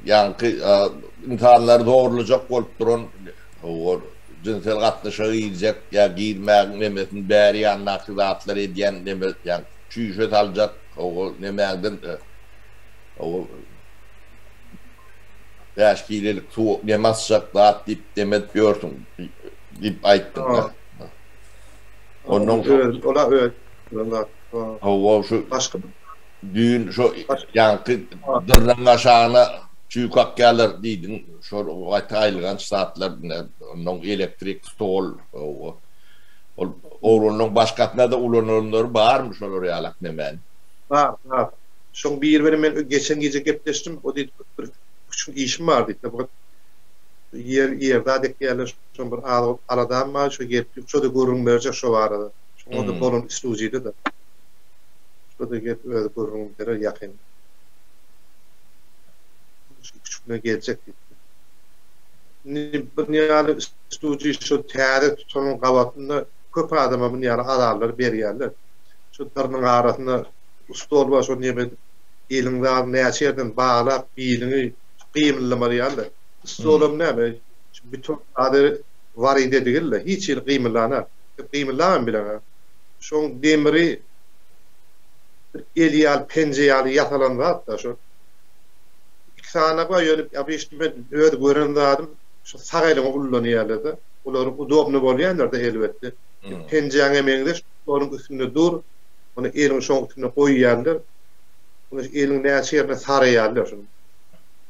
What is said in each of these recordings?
ýaňky ynsanlary zorlajak bolup duran jinsel gatnaşyga girjek ýa girmägiň nemesini bäri ýandaky zatlary edýän neme ýaňky çüýşe saljak nemäňden 5 kilelik suw neme asjak zat diýip neme edip ýörsüň diýip aýtdyň. Ondan soň ola öz zat. Hawa şu başga düýn şu ýaňky dyrnagyň aşagyna çüý kakýarlar diýdiň. Şol gaty aýylganç zatlar ondan elektrik stol hawa. Ol oglanlaryň başgasyna-da ulanylanlary barmy şolar ýalak nemäni? Bar, bar. Şoň biri bilen men geçen gije gepleşdim. O diýdi bir küçük işim bar diýdi. Ýer ýer zat ekýärler. Şoň bir az aladam bar. Şo gelip şo-da gürrüň berjek şo barada. Şoňa-da bolan islujydy-da. Şo-da gelip özi gürrüň berer ýakyn. Şu üç güne geljek diýipdir. Indi bir ýaly islujy şo täze tutanyň gabatynda köp adama muny ýaly azarlar berýärler. Şu dyrnyň arasynda stol bar şo neme edip eliň zadyny näçe ýerden baglap biliňi gymyldamaly ýaly. Stolam näme şu bütin zady warid edigil-de hiç hili gymyldanak. Gymyldabam bileňok. Şoň demiri bir el ýaly penje ýaly ýasalan zat-da şo. Iki sany bar ýöne obyçny men öz gören zadym şu sag eliňi ullanýarlar-da. Olar udobny bolýandyr-da elbetde. Penjäňe meňzeş stoluň üstünde dur, ony eliňi şoň üstüne goýýarlar. Ony eliň näçe ýerine saraýarlar şuny.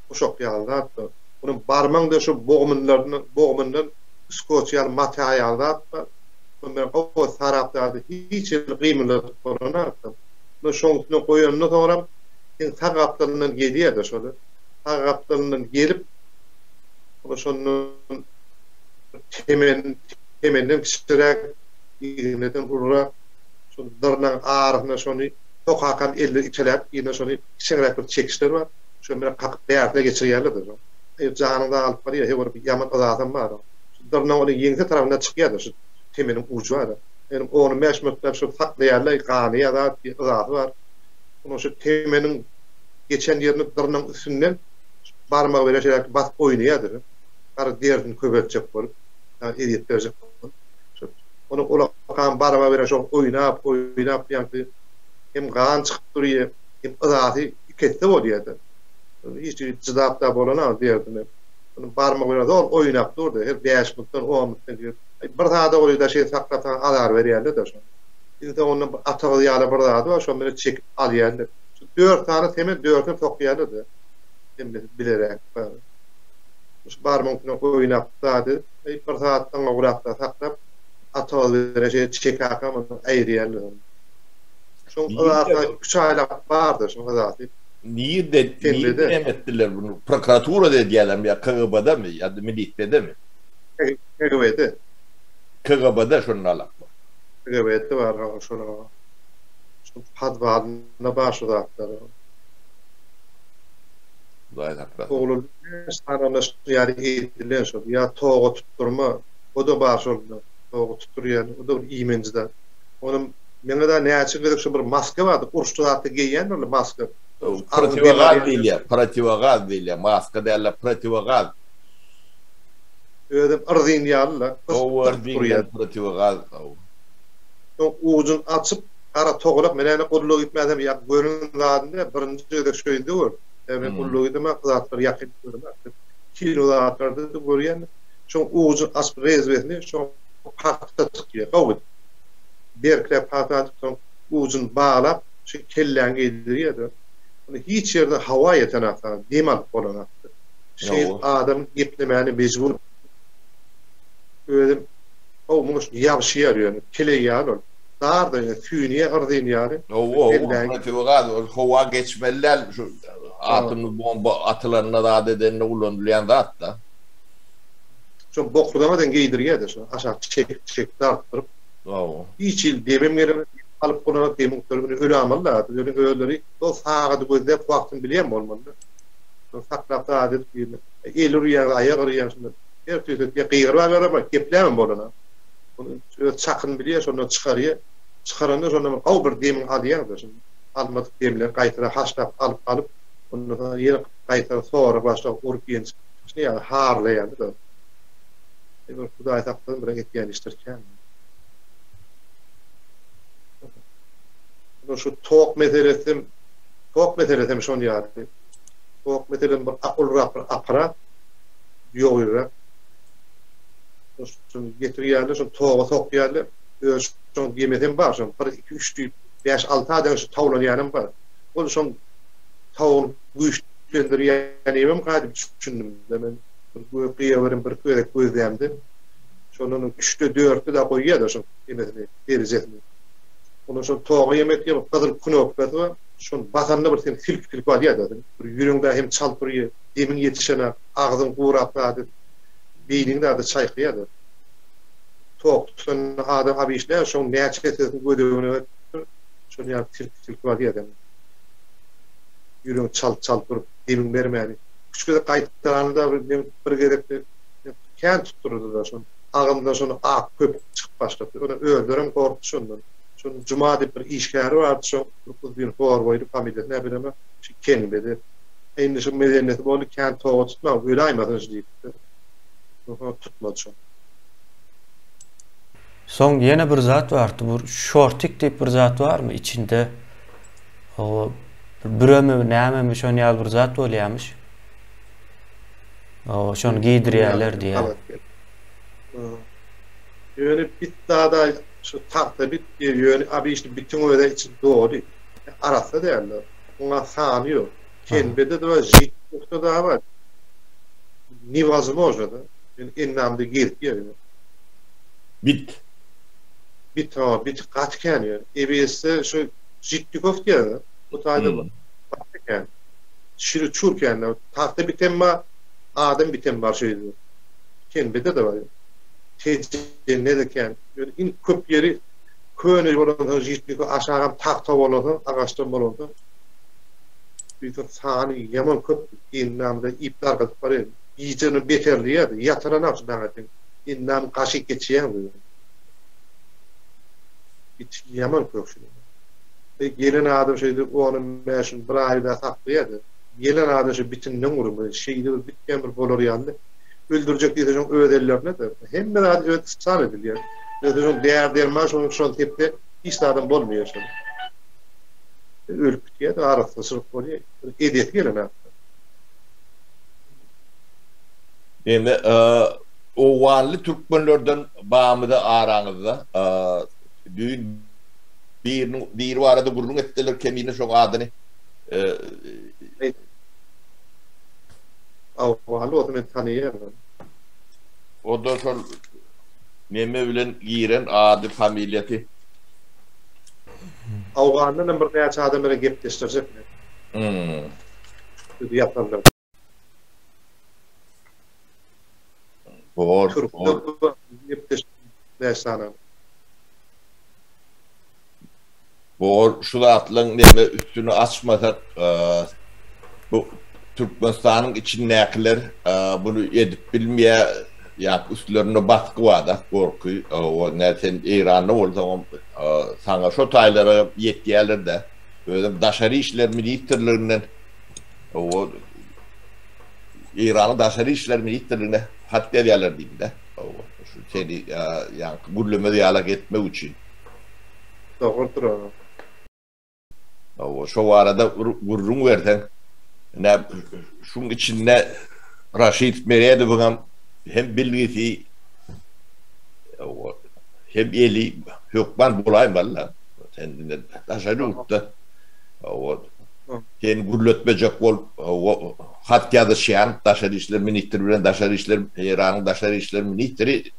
Guşak ýaly zat-da. Onuň barmagyňda şu bogumynlaryny bogumyndan skoç ýaly mata ýaly zat bar. Şony bilen gowy sarap zady hiç ýeri gymyldadyp bolanok-da. Muny şoň üstüne goýandan soňram seň sag gapdalyndan gelýär-de şol. Sag gapdalyndan gelip, ol şondan temen temenden kiçiräk, igneden ulurak şol dyrnagyň arasyna şony sokakam elle iteläp yzyna şony kiçeňräk bir çekişler bar. Şony bilen kakyp bärsine geçirýärler-de şo. Eý, janyňy dagy alyp barýar, heý, bir ýaman yzasam bar. Şu dyrnagyň onuň ýeňse tarapyndan çykýar-da şu temeniň ujy bar. Ýöne on bäş minutläp şony saklaýarlar, ganýar zat, yzasy bar. Onuň şu temeniň geçen ýerini dyrnagyň üstünden barmagy bilen şeýläk basyp oýnaýar-da. Gara derisini köpeltjek bolup, ezýet berjek bolup. Şu onuň ulakan barmagy bilen şo oýnap, oýnap ýaňky hem gan çykyp durýar, hem yzasy iki esse bolýar-da. Hiç jydap-da bolanok derdine. Onuň barmagy bilen zol oýnap dur-da, her bäş minutdan, on minutdan gelip, bir zada golaý daşy saklap saňa azar berýärler-de şony. Iň soňunda bir atagyz ýaly bir zady bar, şony bilen çekip alýarlar. Şu dört sany semen dördüsini sokýarlar-da. Hemmesi bileräk bar. Şu barmagyň üstüne oýnap zat edip, bir sagatdan gowrak-da saklap, atagyz bilen şeýle çekäkam ony aýyrýarlar. Şoň yzasy üç aýlap bardy, şoň yzasy. Nirde, nirde hem etdiler bunu? Prokuraturada edýärlermi ýa KGB-dami ýa-da milisiýadami? KGB-de. KGB-de şonda alaklar. KGB-de bar ha şol. Şu podwalynda bar şu zatlar. Hudaý saklasyn. Oglan bäş sany ýaly edilen şol. Ýa toga tutdurma, o-da bar şolda. Toga tutdurýan, o-da bir iýmenji zat. Onam Meňe-de näçe gezek şu bir maska bardy, uruşda zatda geýýändirler maska. Protiwogaz diýilýär, protiwogaz diýilýär, maska däl-de protiwogaz. Özem yrzyn ýaly-la, gysyp durýar. Protiwogaz. Soň ujuny açyp, gara togalak, men ene gulluga gitmäsem ýa gören zadym däl, birinji gezek şu ýerde gördüm. Ýa men gulluga gidemok, bu zatlary ýakyn göremok. Kino zatlarda-da görýän. Şoň ujuny açyp rezwesini, şoň pagta çykýar, gowy. Berkräk pagta soň ujuny baglap şu kelläňe geýdirýärdi. Ony hiç ýerde hawa ýetenak saňa, dem alyp bolanakdy. Şeýdip adam geplemäne mejbur. Özem how muňa şu ýabşýar ýöne, keleý ýaly ol. Dar-da ýöne süýnýär yrzyn ýaly. Hawa, hawa, protiwogaz ol howa geçmeli däl şu atomly bomba atylanda zat edende ulanylýan zat-da. Şo bokurdaňa deň geýdirýär-de şo aşak çekip çekip dartdyryp. Hawa. Hiç hili demem gelenok, alyp bolanok demiň gutaryp indi öle amaly zat. Ýöne özleri şol sagady gözläp wagtyny bilýän bolmaly-da. Şony saklap zat edip ýerine. El urýaň, aýak urýaň şunda. Her tüýs etýär, gygyrybam ýörenok, gepläbem bolanok. Ony öz çakyny bilýär, şondan çykarýar. Çykaranda şonda bir gowy bir demiňi alýaň-da şunda. Almadyk demleri gaýtara haşlap alyp alyp. Ondan soň ýene gaýtaryp sorag başlap urup ýenjip şuny ýaly harlaýardy-da. Bir Hudaý saklasyn bir etýän işler kän. Ondan şu tok meselesi hem tok meselesi hem şon ýaly. Tok meselem bir ulrak bir apparat ýogyrak. Şony getirýärler, şony toga sokýarlar. Öz şoň gemesi hem bar, şoň 1 2 3 diýip 5 6 adam şu tawlanýanam bar. Ol şoň toguny güýçlendirýänimem gaýdyp düşündim-de men. Bir gyýa bilen bir gezek gözlämde. Şondan üçde dörtde-de goýýar-da şoň emesini, derejesini. Ondan şol toga ýemek diýip gyzyl knopkasy bar. Şony basanda bir seni silkip-silkip alýar-da. Bir ýüregiň hem çalt urýar, demiň ýetişenak, agzyň gurap zady, beýniň zady çaýkaýar-da. Tok tutan adam abişle şoň näçe sesini gözegine berip, şony ýaly silkip-silkip alýar-da. Ýüregiň çalt-çalt urup, demiň bermäni. Üç gezek gaýtalanda men bir gezekde kän tutdurdy-da şony. Agzymdan şony ak köpük çykyp başlady. Ony özlerem gorkdy şondan. Şonuň Juma diýip bir işgäri bardy şoň, bir uzyn hor boýly, familiýasyny nä bilemok, şu Keňlidi. Indi şu mezennesi boldy, kän toba tutmaň, öläýmesin şu diýipdi. Soň tutmady şony. Soň ýene bir zat bardy, bir şortik diýip bir zat barmy içinde? Hawa, bir büremi, nämemi şon ýaly bir zat bolýarmyş. Hawa, şony giýdirýärler diýýär. Ýöne bit zada şu tagta bit diýip ýöne abişli bitiň özi içi doly. Arassa däldir. Muňa sany ýok. Kenbede de bar, žitnikde da bar. Newozmojno da. Men endamda gezip ýörün. Bit. Bit ha, bit gaty kän ýöne. EBS-de şu Žitnikow diýýär. Bu taýda gaty kän. Şiri çur kän. Tagta bitem bar, adam bitem bar şeýle. Kenbede de bar. Tejende-de kän. Ýöne iň köp ýeri köne bolansoň Žitnikow aşagam tagta bolansoň, agaçdan bolansoň diýseň sany ýaman köp endamda iýip dargadyp barýar. Gijeni beterleýär, ýatyranok şu daňatyň. Endam gaşyp geçýän bu. Içi ýaman kök şunuň. E, gelen adam şeýdip ony mäşin bir aýda saklaýar. Gelen adam şu bitinden gurmaly. Şeýle bir bitýän bir bolar ýaly. Öldürjek diýse şoň öz ellerine-de. Hemme zat öz ysal edilýär. Özü şoň däri-derman şoň şol sepse hiç zadam bolmaýar şol. Ölüp gitýär, arassaçylyk bolýar. Edesi gelenok. Indi owganly türkmenlerden bamyda araňyzda düýn biriniň biri barada gürrüň etdiler kemine şoň adyny Owganly bolsa men tanaýaryn. O-da şol neme bilen giren ady familiýasy. Owgandan hem birnäçe adam bilen gepleşdirjek men. Hmm. Sözi ýatanlar. Bor, Türkde bor. gepleşdim bäş sany. Bor, şu zatlaryň neme üstüni açmasak, bu Türkmenistanyň içindäkiler buny edip bilmeýär, ýa üstlerinde basgy bar-da, gorky. O ne sen Eýranda bolsaňam, saňa şo taýlara ýetýärler-de. Özem Daşary işler ministrliginden o Eýranyň Daşary işler ministrligine hat ýazýarlar diýdim-de. Şu seni ýaňky gürlemez ýalak etmek üçin. Dogrudyr o. Hawa, şo barada bir gürrüň berseň. Ine, şuň içinde Raşid Meredowyňam hem bilgisi, hem eli hökman bolaýmaly-da. Sen indi daşary ýurtda, hawa, seni gürletmejek bolup, hawa, hat ýazyşýan daşary işler ministri bilen daşary işler, Eýranyň daşary işler ministri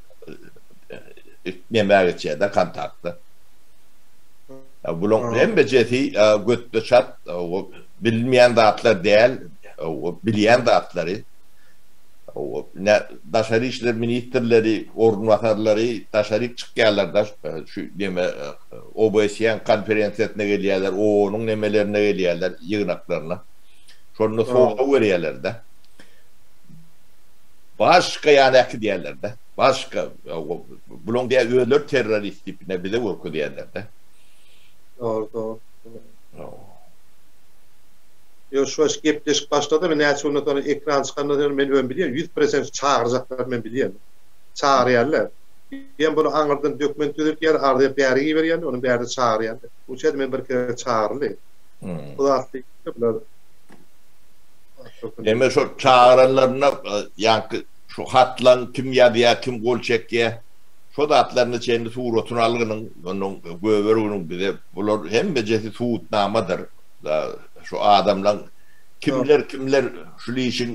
nämä geçýär-de, kontakta. Bulaň hemmejesi götde çat, bilinmeýän zatlar däl, bilýän zatlary. Daşary işler ministrleri, orunbasarlary daşaryk çykýarlar-da, şu neme OBSE-niň konferensiýasyna gelýärler, OON-yň nemelerine gelýärler, ýygnaklaryna. Şonda sorag berýärler-de. Başga ýana äkidýärler-de. Başga, bulaň diýýär özleri terrorist diýip ine bize görkezýärler-de. Dogry, dogry. Ýok şu baş gepleşik başlady men näçe günden soň ekran çykandan soň men özüm bilýän ýüz prosent çagyrjaklary men bilýän. Çagyrýarlar. Diýen bular aňyrdan dokument düzetýär arza bäri iberýärler ony bärde çagyrýarlar. Bu çäde men bir kere çagyryldy. Bu zatly bular. Deme şo çagyranlarynda ýaňky şu hatlaň kim ýazýar kim gol çekýär şo zatlaryna çenli suratyny algynyň onuň göberginiň bize bular hemmejesi subutnamadyr. Şu adamlaň kimler kimler şul işiň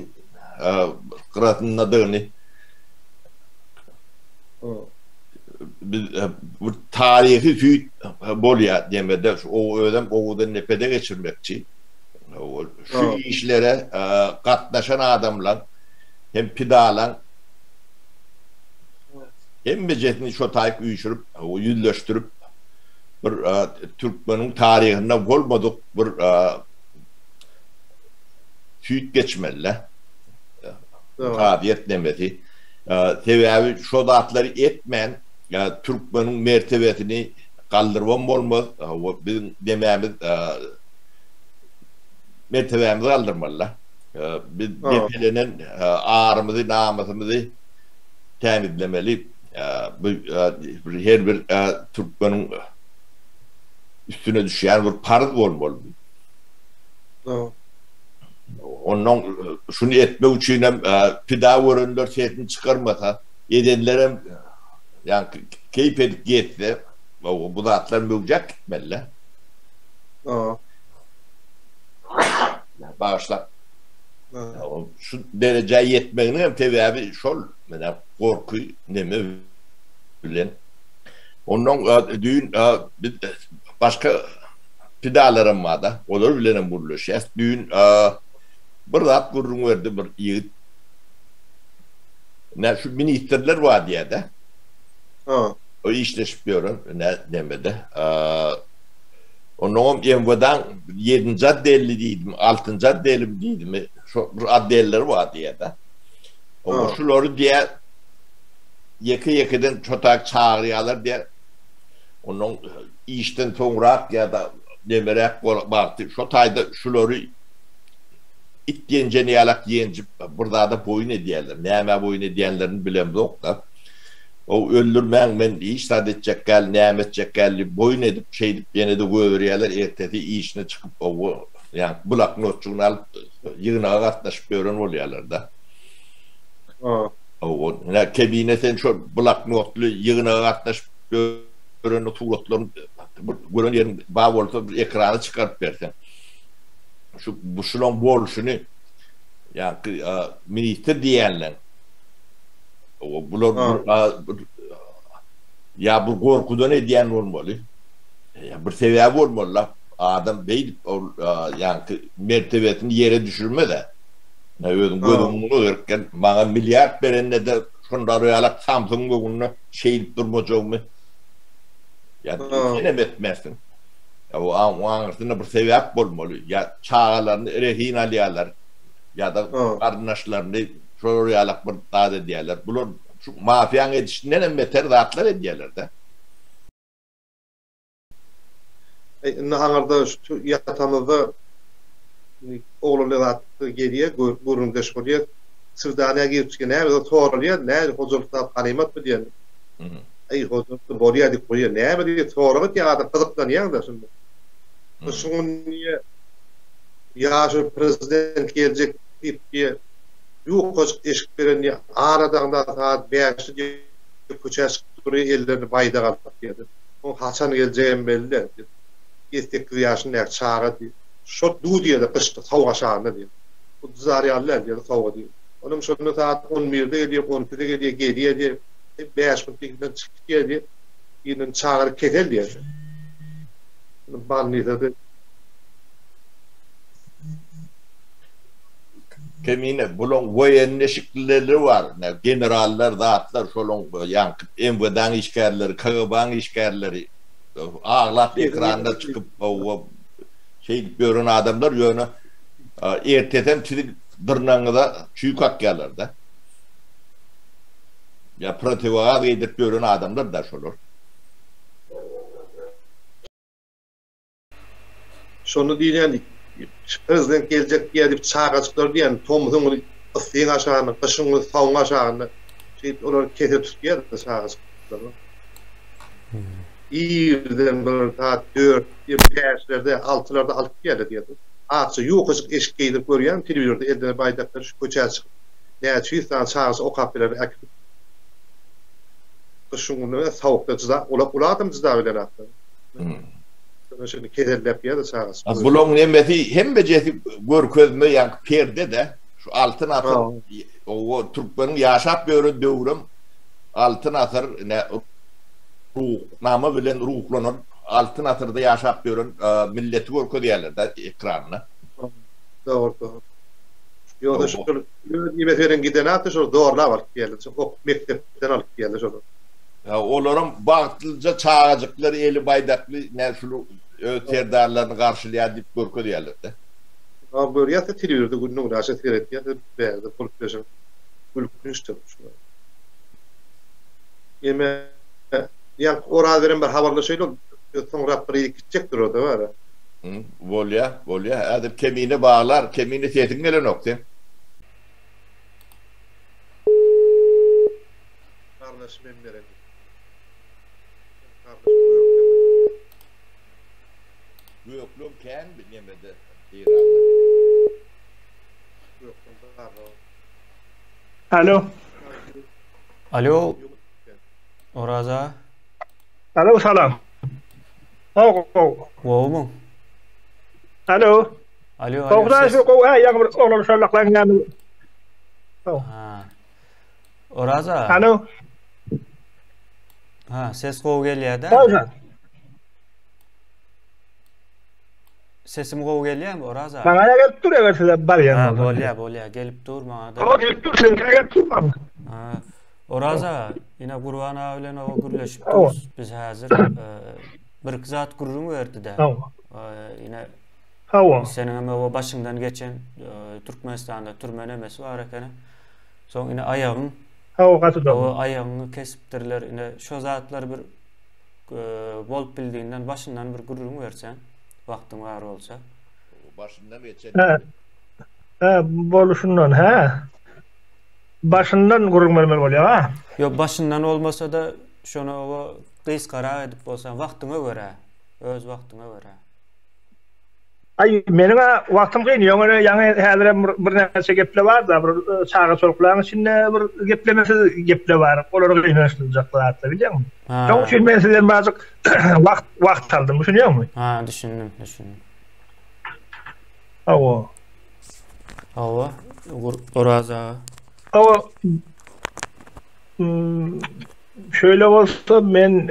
gyrasyndadygyny biz bir taryhy süýt bolýar diýmede şu özem Oguzdan nepede geçirmekçi. Şu işlere gatnaşan adamlaň hem pidalaň hemmejesini şo taýyk üýşürip ýüzleşdirip bir türkmeniň taryhynda bolmadyk bir süýt geçmeli-de. Kazyýet nemesi. Sebäbi şo zatlary etmän türkmeniň mertebesini galdyrybam bolmaz. Biziň nemämiz mertebämizi galdyrmaly-da. Biz depelenen arymyzy, namysymyzy tämizlemeli. Bu her bir türkmeniň üstüne düşýän bir parz bolmaly bu. Ondan şuny etmek üçin hem pida görenler sesini çykarmasa, edenler hem ýa keýp edip gezse, bu zatlar möwjäp gitmeli-de. Bagyşla. Şu derejä ýetmeginiň hem sebäbi şol. Menä gorky neme bilen. Ondan düýn biz başga pidalaram barda, olar bilen hem gürleşýäs. Düýn bir zat gürrüň berdi bir ýigit. Nä şu ministrler bar diýýär-de. Ha. O işleşip ýören nä nemede. Onnoňam MWD-niň ýedinji otdeli diýdimi, altynjy otdelimi diýdimi, şo bir otdelleri bar diýýär-de. Oňa şulary diýýär, ýeke-ýekeden çotak çagyrýarlar diýýär. Onnoň işden soňrak ýa-da nemeräk wagty şo taýda şulary it ýenjen ýalak ýenjip bir zada boýun edýärler. Nämä boýun edýänlerini bilemzok-da. O öldürmäň men hiç zat etjek däl, näme etjek däl diýip boýun edip şeýdip ýene-de goýberýärler. Ertesi işine çykyp o ýa bloknotjygyny alyp ýygnaga gatnaşyp ýören bolýarlar-da. Ine kemine sen şo bloknotly ýygnaga gatnaşyp ýören suratlaryny bir gören ýeriň bar bolsa bir ekrana çykaryp berseň. Şu bu şulaň bolşuny ýaňky ministr diýýänleň bular bir ýa bir gorkudan edýän bolmaly. Ýa bir sebäbi bolmaly-la. Adam beýdip ol ýaňky mertebesini ýere düşürmez-ä. Özüň göz öňüňe gerek maňa milliard berende-de şonda ýalak Samsung öňünde şeýdip durmajagymy ýa senem etmersiň. Ýa o aňyrsynda bir sebäp bolmaly. Ýa çagalaryny rehin alýarlar ýa-da garyndaşlaryny şolar ýalak bir zat edýärler. Bular şu mafiýaň edişinden hem beter zatlar edýärler-de. Eý, indi aňyrda şu ýatamyzda oglanly zat gelýär, gürrüňdeş bolýar. Swidaniýa girip çykýar, näme zat soralýar, näme hojalyk zat ganymatmy diýen. Eý, hojalykda bolýar diýip goýýar. Näme diýip sorag etýär adam, gyzyklanýaň-da şunda. Şuňa niýe ýaşuly prezident geljek diýip diýe, ýukajyk eşik beren diýe, aradaňda sagat bäşde diýe köçä çykyp durýar, ellerine baýdak alyp diýe. Oň haçan geljegem belli däl diýip. Ýedi-sekiz ýaşyndaky çaga diýip. Şo duw diýeli gyşda sowuk aşagynda diýip. Bu dyzar ýaly däl diýeli sowuga diýip. Onam şonda sagat on birde gelýär, on ikide gelýär, gelýär diýip. Bäş minut diýip çykýar diýip. Birden çagyryp kesel diýýär. Bolnisada. Kemine, bulaň woýennyý şiklileri bar, ine, generallar, zatlar, şolaň ýaňky MWD-niň işgärleri, KGB-niň işgärleri, aglap ekranda çykyp, hawa, şeýdip ýören adamlar, ýöne ertesem siziň dyrnagyňyza çüý kakýarlar-da. Ýa protiwogaz geýdirip ýören adamlar-da şolar. Şonda diýilýän. Prezident geljek diýýär diýip çagajyklar diýýän tomusyň güni yssyň aşagynda, gyşyň güni sowuň aşagynda şeýdip olary kese tutýar-da çagajyklary. Irden bir saat dört, bäşlerde, altylarda alyp gelýärler diýýär. Akja ýukajyk eşik geýdirip görýän telewizorda ellerine baýdak berip şu köçä çykyp näçe ýüz sany çagajyk okap biler äkidip gyşyň güni sowukda jyda uly uly adam jyda bilenaklar. Şonda şeýle keselläp ýa-da çagajyk. Bulaň nemesi hemmejesi görkezme ýaňky perde-de şu altyn asyr owo türkmeniň ýaşap ýören döwrem altyn asyr ine ruhnama bilen ruhlanan altyn asyrda ýaşap ýören milleti görkezýärler-de ekranda. Dogry dogry. Ýogsa şol öz nimesi bilen giden atdy şol zorlap alyp geldi. Okup mekdepden alyp geldi şol. Ýa olaram bagtlyja çagajyklar eli baýdakly nä şul öz serdarlaryny garşylaýar diýip görkezýärler-de. A görýäs-de telewizorda günde günaşa seretýäs-de bärde bolup ýaşan gülkünçdir şular. Eme ýaňky Oraz bilen bir habarlaşaýly ol soňrak bir ýere gitjekdir o-da bara. Bolýa, bolýa. Häzir Kemine baglar, Kemine sesiň gelenok seň. Gardaşym hem beren. Gardaş gökleň. Gökleň kän bi nemede Eýranda. Gökleň garra. Alo. Alo. Oraz aga. Alo salam. Gowy gowy. Gowumyň? Alo. Alo alo. Gowy da şu gowy ha ýaňy bir oglan şollaklaň ýany. Ha. Oraz aga. Alo. Ha, ses gowy gelýär-dä. Sesim gowy gelýärmi Oraz aga? Maňa gelip dur eger size barýan bolsa. Ha, bolýar, bolýar. Gelip dur maňa da. Hawa, gelip dur, seniňkä gelip dur maňa. Ha. Oraz aga, ine Gurban aga bilen oba gürleşip durus. Biz häzir e, bir zat gürrüň berdi-de. Hawa. E, ine Hawa. Seniň hem oba başyňdan geçen e, Türkmenistanda türme nemesi bar ekeni. Soň ine aýagyň Hawa, gaty dogry. Hawa, aýagyňy kesipdirler. Ine şo zatlar bir bolup bildiginden başyndan bir gürrüň berseň, wagtyň bar bolsa. Başyndan geçen. Hä. Hä, boluşyndan, hä. Başyndan gürrüň bermeli bolýar, ha? Ýok, başyndan bolmasa-da, şony oba gysgarak edip bolsa, wagtyňa görä, öz wagtyňa görä. Aý, meniň-ä wagtym kyn, ýöne ýaňy häzirem bir birnäçe geple bar-da, bir çaga-çoluklaryň içinde bir geplemesiz geple bar, olar gynançlyjak zatlar, bilýäňmi? Şonuň üçin men sizden birazjyk wagt wagt aldym, düşünýäňmi? Ha, düşündim, düşündim. Hawa. Hawa, Oraz aga. Hawa. Şöyle bolsa men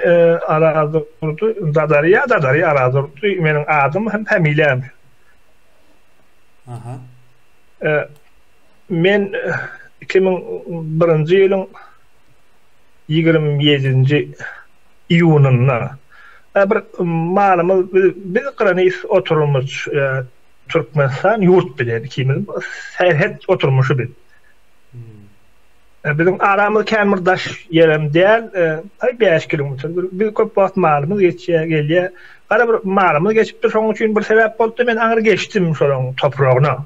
Arazdurdy Dadarýa Dadarýa Arazdurdy meniň adym hem familiýam. Aha. Men 2001-nji ýylyň 27-nji iýunynda bir malymyz biz biz granis oturmyş Türkmenistan ýurt bilen ikimiz serhet oturmyşy biz. Biziň aramyz kän bir daş ýerem däl, aý 5 kilometr. Biz köp wagt malymyz geçýär, gelýär. Gara bir malymyz geçipdir, şonuň üçin bir sebäp boldy, men aňry geçdim şolaryň topragyna.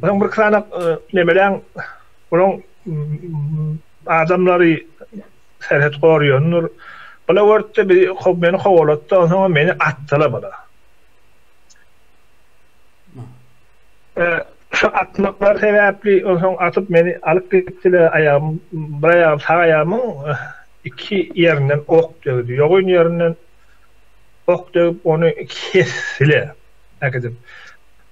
Soň bir sany nemeleň olaň adamlary serhet goraýandyr. Bula görüpdi, bizi meni kowalatdy, onsoň meni atdylar bula. Şu atmaklary sebäpli onsoň atyp meni alyp gitdiler, aýagym, bir aýagym, sag aýagymyň iki ýerinden ok degdi, ýogyn ýerinden ok degip, ony kesdiler äkidip.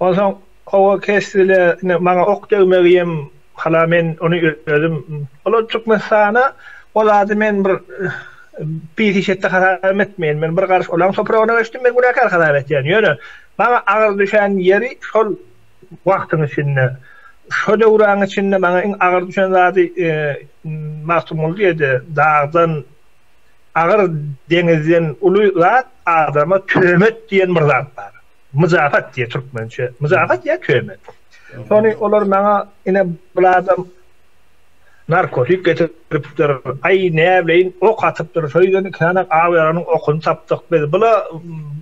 Onsoň hawa kesdiler, ine maňa ok degmegi hem hala men ony özüm, olar Türkmenistana o zady men bir pis iş etdi hasap etmeýän, men bir garyş olaň topragyna geçdim, men günäkär hasap etýän, ýöne Maňa agyr düşen ýeri şol wagtyň içinde, şo döwraň içinde maňa iň agyr düşen zady Magtymguly diýdi, dagdan agyr, deňizden uly zat adama töhmet diýen bir zat bar. Myjapat diýýär türkmençe. Myjapat ýa töhmet. Şony olar maňa ine bul adam narkotik getiripdir, aý näbileýin ok atypdyr, şo ýerden iki sany aw ýaragynyň okuny tapdyk biz. Bula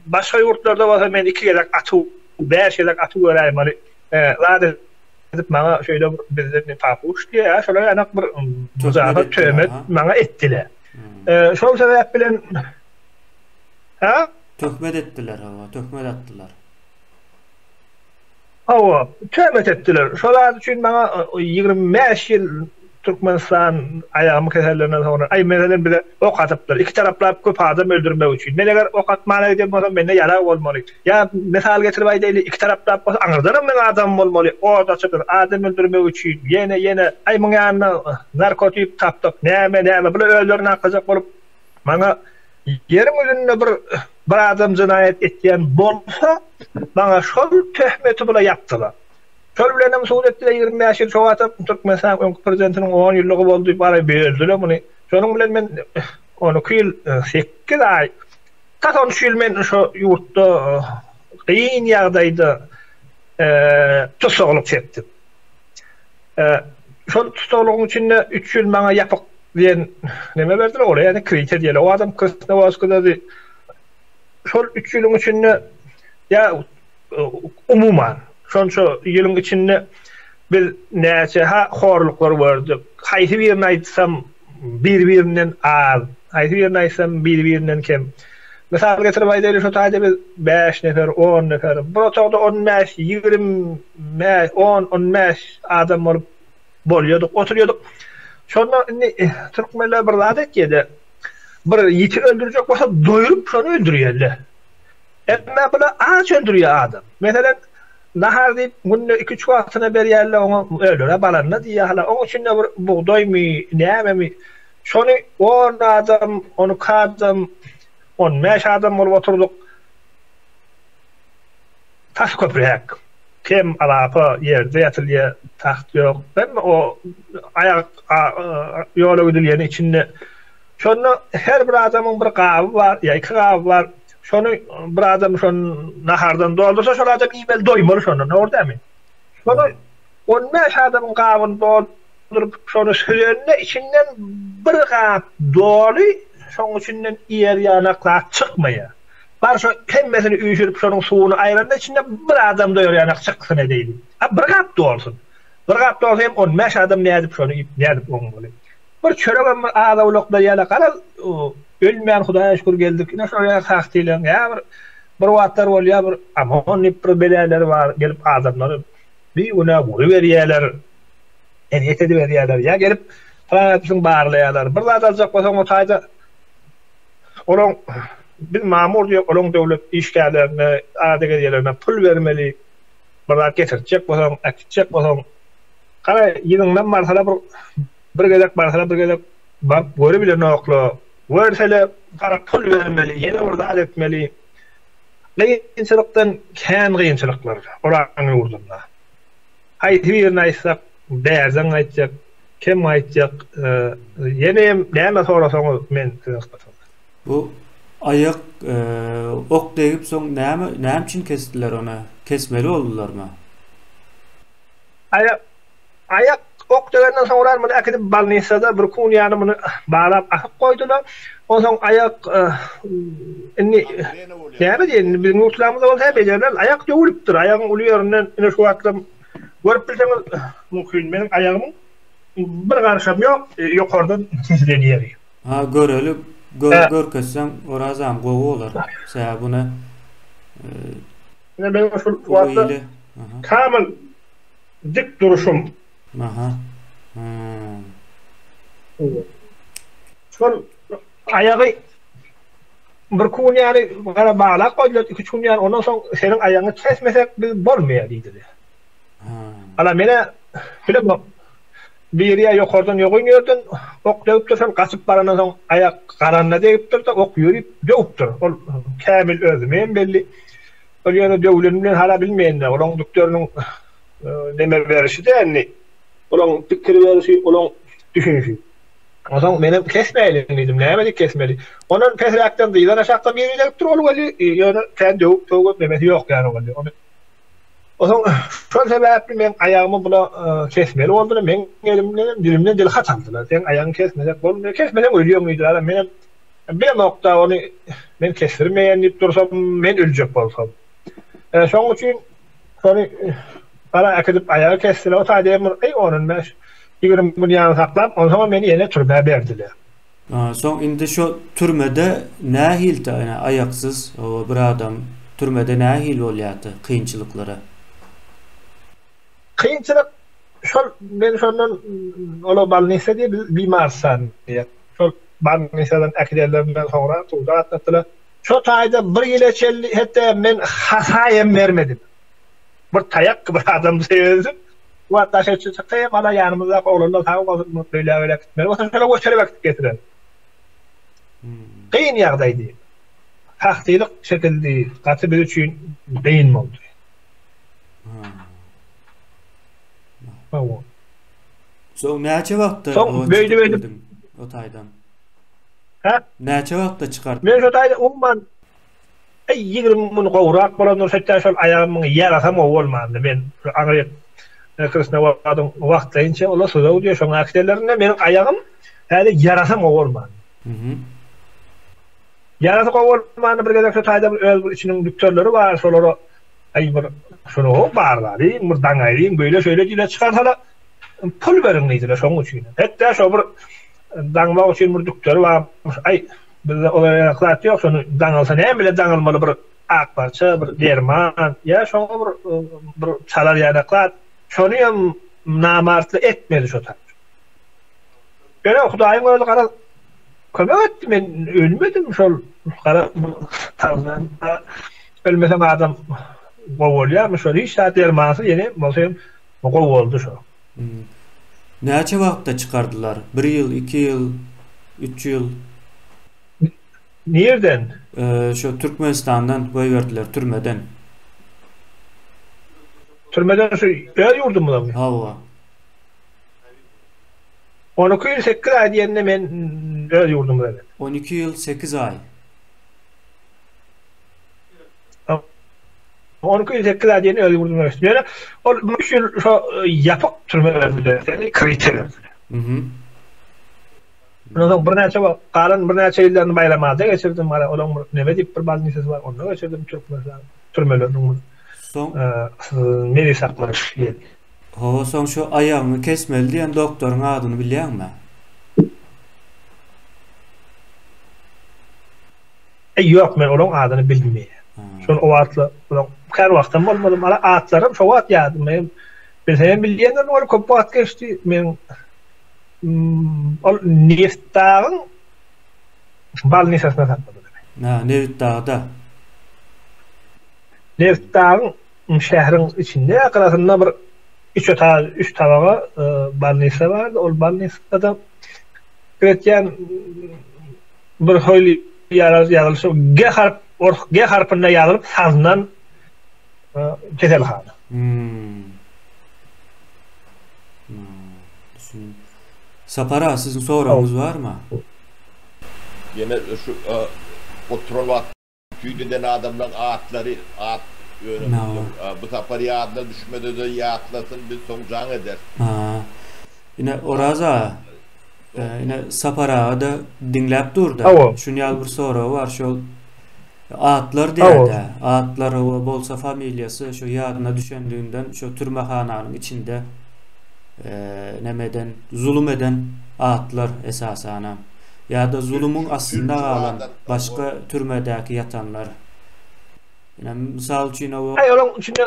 başga ýurtlarda bolsa men iki gezek atyp. 5 gezek aty göräýmeli. Zat edip maňa şeýle bir bizden papuş diýýär, şolar ýanak bir muzafat töhmet maňa etdiler. Şol sebäp bilen Ha? Töhmet etdiler, hawa, töhmet atdylar. Hawa, töhmet etdiler. Şol zat üçin maňa 25 ýyl Türkmenistan aýagymy kesenlerinden soňra, aý meselem bize ok atypdyr. Iki taraplap köp adam öldürmek üçin. Men eger ok atmana giden bolsam mende ýarag bolmaly. Ýa mysal getirip aýdaýly, iki taraplap bolsa aňyrdanam meň adamym bolmaly. Ot açypdyr adam öldürmek üçin. Ýene ýene aý muň ýanynda narkotik tapdyk. Näme näme bular özlerini aklajak bolup maňa ýeriň ýüzünde bir bir adam jenaýat etýän bolsa maňa şol töhmeti bula ýapdylar. Şol bilenem sud etdiler 25 ýyl şo wagtam Türkmenistanyň öňki prezidentiniň 10 ýyllygy boldy bara böldüler muny. Şonuň bilen men 12 ýyl 8 aý tas 13 ýyl men şo ýurtda gyn ýagdaýda tussaglyk çekdim. Şol tussaglygyň içinde 3 ýyl maňa ýapyk diýen neme berdiler ola ýagny krite diýeli. O adam Krasnowodskadady. Şol 3 ýylyň içinde ýa Umuman, şonça ýylyň içinde biz näçe-ha horluklar gördük. Haýsy birini aýtsam, bir-birinden az, haýsy birini aýtsam, bir-birinden kem. Mysal getirip aýdaýly, şo taýda biz bäş nefer, on nefer, bir otagda on bäş, 20, on, on bäş adam bolup bolýardyk, oturýardyk. Şonda indi türkmenler bir zat etýär-de, bir ýiti öldürjek bolsa doýrup şony öldürýärler. Emma bular aç öldürýär adam. Meselem, nahar diýip günde iki-üç wagtyna berýärler oňa ölere balanda diýýär hala oň içinde bir bugdaýmy, nämemi şony on adam, on iki adam, on bäş adam bolup oturdyk. Tas köpräk. Kem alapa ýerde ýatylýar, tagt ýok. Hemme o aýak ýola gidilýäni içinde. Şonda her bir adamyň bir gaby bar, ýa iki gaby bar. Şony bir adam şony nahardan doldursa, şol adam iýmeli, doýmaly şondan, dogry dälmi? Şony 15 adamyň gabyny dolduryp, şony süzende içinden bir gap doly, şonuň içinden iýer ýanak zat çykmaýar. Bar şo hemmesini üýşürip şonuň suwuny aýranda içinde bir adam doýar ýanak çyksyn edeýli. A bir gap dolsun. Bir gap dolsa hem 15 adam nädip şony iýip, nädip oňmaly? Bir çöregem bir az-owlak berýärler. Garaz, ölmän Hudaýa şükür geldik. Ine şol ýaly sahtylaryň ýa bir bir wagtlar bolýar bir OMON diýip bir beläleri bar, gelip adamlary bigünä uruberýärler, ezýet ediberýärler. Ýa gelip pylan barlaýarlar. Bir zat aljak bolsaň o taýda olaň biz mamur diýip olaň döwlet işgärlerine, ada gezýärlerine pul bermeli. Bir zat getirtjek bolsaň, äkitjek bolsaň, gara ýygyňdan barsalar bir Bir gezek barsalar bir gezek baryp görübilenokla. Görsele gara pul bermeli, ýene bir zat etmeli. Gynçylykdan kän gynçylyklar olaryň ýurdunda. Haýsy birini aýtsak bärden gaýtjak, kem gaýtjak. Ýene hem näme sorasaňyz men size hyzmatymda. Bu aýak ok degip soň näme näme üçin kesdiler ony? Kesmeli boldularmy? Aýak Aýak ok degenden soňra muny äkidip bolnisada bir kun ýaly muny baglap asyp goýdular. Onsoň aýak indi näme diýeýin indi biziň ýurtlarymyzda bolsa bejerler aýak döwülipdir. Aýagyň uly ýerinden ine şu wagtlam görüp bilseňiz mümkin meniň aýagymyň bir garşam ýok ýokardan kesilen ýeri. Ha göreli gör görkezseň Orazam gowy bolar. Sebäbi buna Ine meniň şu wagtda kamil Dik duruşym. Aha. Hmm. Şol aýagy bir kun ýaly gara baglap goýdular, iki-üç gün ýaly, ondan soň seniň aýagyňy kesmesek biz bolmaýar diýdiler. Ala menä bilemok. Biri ýa ýokardan ýogyn ýerden ok degipdir, şol gaçyp barandan soň aýak garanyna degipdir-de, ok ýörip döwüpdir. Ol kämil özüme hem belli. Ol ýöne döwleni bilen hala bilmeýän-dä. Olaň dükderiniň neme berişi-dä indi. Olaň pikir berişi, olaň düşünişi. Onsoň menem kesmäýliň diýdim. Näme diýip kesmeli? Ondan pesräkden dyzdan aşakdan biri degipdir, ol weli ýöne kän döwüp-döwüp nemesi ýok ýaly boldy. Ony Onsoň şol sebäpli meň aýagymy bula kesmeli boldular. Meň elimden, dilimden dil hat aldylar. Seň aýagyňy kesmesek bolmaýar. Kesmeseň ölýäň diýdiler. Menem Bilemok-da ony men kesdirmeýän diýip dursam, men öljek bolsam. Şoň üçin şony gara äkidip aýagy kesdiler. O taýda hem bir eý on bäş, 20 gün ýaly saklap, onsoňam meni ýene türmä berdiler. Soň indi şo türmede nähilti ine aýaksyz bir adam türmede nähili bolýardy kynçylyklara? Kynçylyk şol men şondan ola bolnisa diýip biz bimarstan diýýär. Şol bolnisadan äkidenlerinden soňra suda gatnatdylar. Şo taýda bir ýyla çenli hetde men hasaýam bermedim. Bir taýak bir adam söýensin. Bu wagt daşary çyksa hem ala ýanymyzdaky oglanlar sag bolsun muny beýle-beýle gitmeli bolsa şolar göterip äkidip getirer. Kyn ýagdaýdy. Sahtylyk çekildi, gaty biz üçin kyn boldy. Hawa. Soň näçe wagtda Soň beýdip o taýdan? Hä? Näçe wagtda çykardyň? Men şo taýda umuman Eý, 20 gün gowrak bolandyr, hatda şol aýagymyň ýarasam gowy bolmandy. Men aňryk Krasnowadyň wagtlaýynça olar suzaw diýýär, şoň äkidenlerinde meniň aýagym häli ýarasam gowy bolmandy. Ýarasy gowy bolmandy, bir gezek şo taýda bir öz bir içiniň dükterleri bar, şolara aý bir şuny gowy barlalyň, bir daňaýlyň, beýle-şeýle diýle çykarsalar, pul beriň diýdiler şoň üçin. Hatda şo bir daňmak üçin bir dükderi barmyş, aý Bizde olar ýaly zat ýok, şony daňylsa näme bilen daňylmaly bir ak parça, bir derman, ýa şoňa bir bir çalar ýaly zat, şony hem namartly etmedi şo tap. Ýöne Hudaýyň özi garaz kömek etdi, men ölmedim şol gara ölmeseň adam gowy bolýarmy şol hiç zat dermansyz ýene bolsa hem gowy boldy şo. Näçe wagtda çykardylar? Bir ýyl, iki ýyl, üç ýyl? Nirden? Şo Türkmenistandan goýberdiler, türmeden. Türmeden şu öz ýurdumyzamy? Hawa. 12 ýyl 8 aý diýende men öz ýurdumyza geldim. 12 ýyl 8 aý. 12 ýyl 8 aý diýen öz ýurduna geçdim. Ýöne ol 3 ýyl şo ýapyk türme berdiler. Seni krite berdiler. Mhm. Ondan soň birnäçe wagt galan birnäçe ýyllaryny Baýramada geçirdim. Gara olaň bir neme diýip bir bolnisasy bar, onda geçirdim Türkmenistan türmeleriniň bir. Soň meni saklaýyş ýeri. Hawa, soň şu aýagyňy kesmeli diýen doktoryň adyny bilýäňmi? Eý ýok men olaň adyny bilmeýän. Şol o wagtlar olaň kän wagtam bolmady. Mana atlaram şo wagt ýadymda. Men bilsemem bilýändirin ol köp wagt geçdi. Men ol Nebitdagyň bolnisasyna sakladylar. Hä, Nebitdagda. Nebitdagyň şäheriň içinde gyrasynda bir üç otag, üç tabaga bolnisa bardy. Ol bolnisada pikir etýän Bir hili ýazylyşy G harp, ors G harpynda ýazylyp salnan keselhana. Hmm. Düşündim. Sapar aga siziň soragyňyz barmy? Ýene şu oturan wagt tüýt eden adamlaň atlary at ýöne bu sapar ýadyna düşmese-de ýatlasyn biz soň jaň ederis. Ine Oraz aga Ine Sapar aga-da diňläp dur-da. Şuny ýaly bir soragy bar, şol atlar diýýär-dä. Atlar we bolsa familiýasy şu ýadyna düşenliginden şu türmehananyň içinde neme eden, zulum eden atlar esasanam. Ýa-da zulumyň astynda galan başga türmedäki ýatanlar. Ine mysal üçin o Aý olaň içinde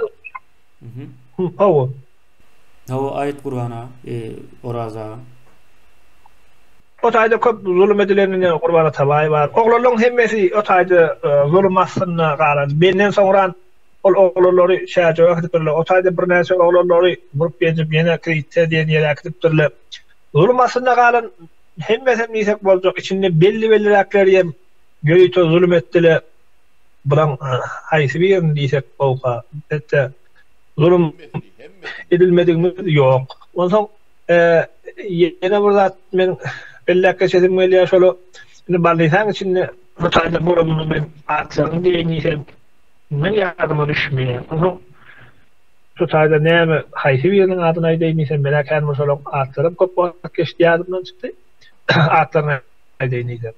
Hawa. Hawa aýt Gurban aga, Oraz aga. O taýda köp zulum edilenine Gurban Atabaýew bar. Oglanlaryň hemmesi o taýda zulum astynda galan. Menden soňran ol oglanlary Çärjewe äkidipdirler. O taýda birnäçe oglanlary urup ýenjip ýene Kritse diýen ýere äkidipdirler. Zulum astynda galan hemmesem diýsek boljak. Içinde belli-belliräkleri hem ýörite zulum etdiler. Bulaň haýsy birini diýsek gowka. Elbetde Zulum edilmedigimiz ýok. Onsoň ýene bir zat men belläp geçesim gelýär, şol indi bolnisaň içinde bu taýda bolanyny men atlaryny diýeýin diýsem, men ýadyma düşmeýär. Onsoň şu taýda näme, haýsy biriniň adyny aýdaýyn diýsem, men-ä kän bir şolaryň atlaram köp wagt geçdi ýadymdan çykdy. Atlaryny aýdaýyn diýsem.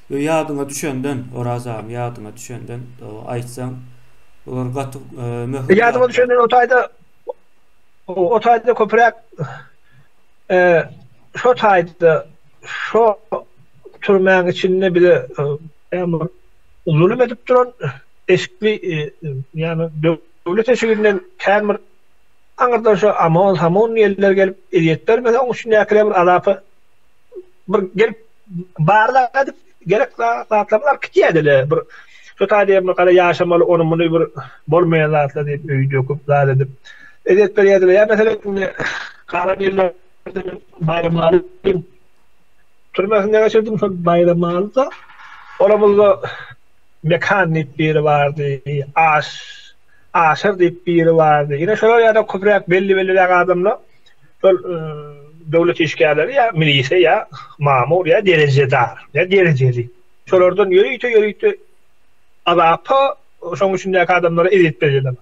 Ýadyňa düşenden, Oraz agam ýadyňa düşenden aýtsaň, bular gaty möhüm. Ýadyma düşenden o taýda o taýda köpräk şo taýda şo türmäň içinde bize zulum edip duran eşikli ýagny döwlet eşiginden kän bir aňyrdan şo amon samon diýenler gelip ezýet bermese oň içindäkiler bir azapy bir gelip barlag edip gerek zatlaryny alyp gitýärdiler bir şu taýda bir gara ýaşamaly ony muny bir bolmaýan zatlar diýip öýi döküp zat edip ezýet berýärdiler ýa meselem indi galan ýyllarda men Baýramaly türmesinde geçirdim şol Baýramalyda olamyzda Mekan diýip biri bardy Aş Aşyr diýip biri bardy ine şolar ýaly köpräk belli-belliräk adamlar Şol döwlet işgärleri ýa milisiýa ýa mamur ýa derejedar ýa derejeli. Şolardan ýörite ýörite azapa şoň içindäki adamlara ezýet berýärler.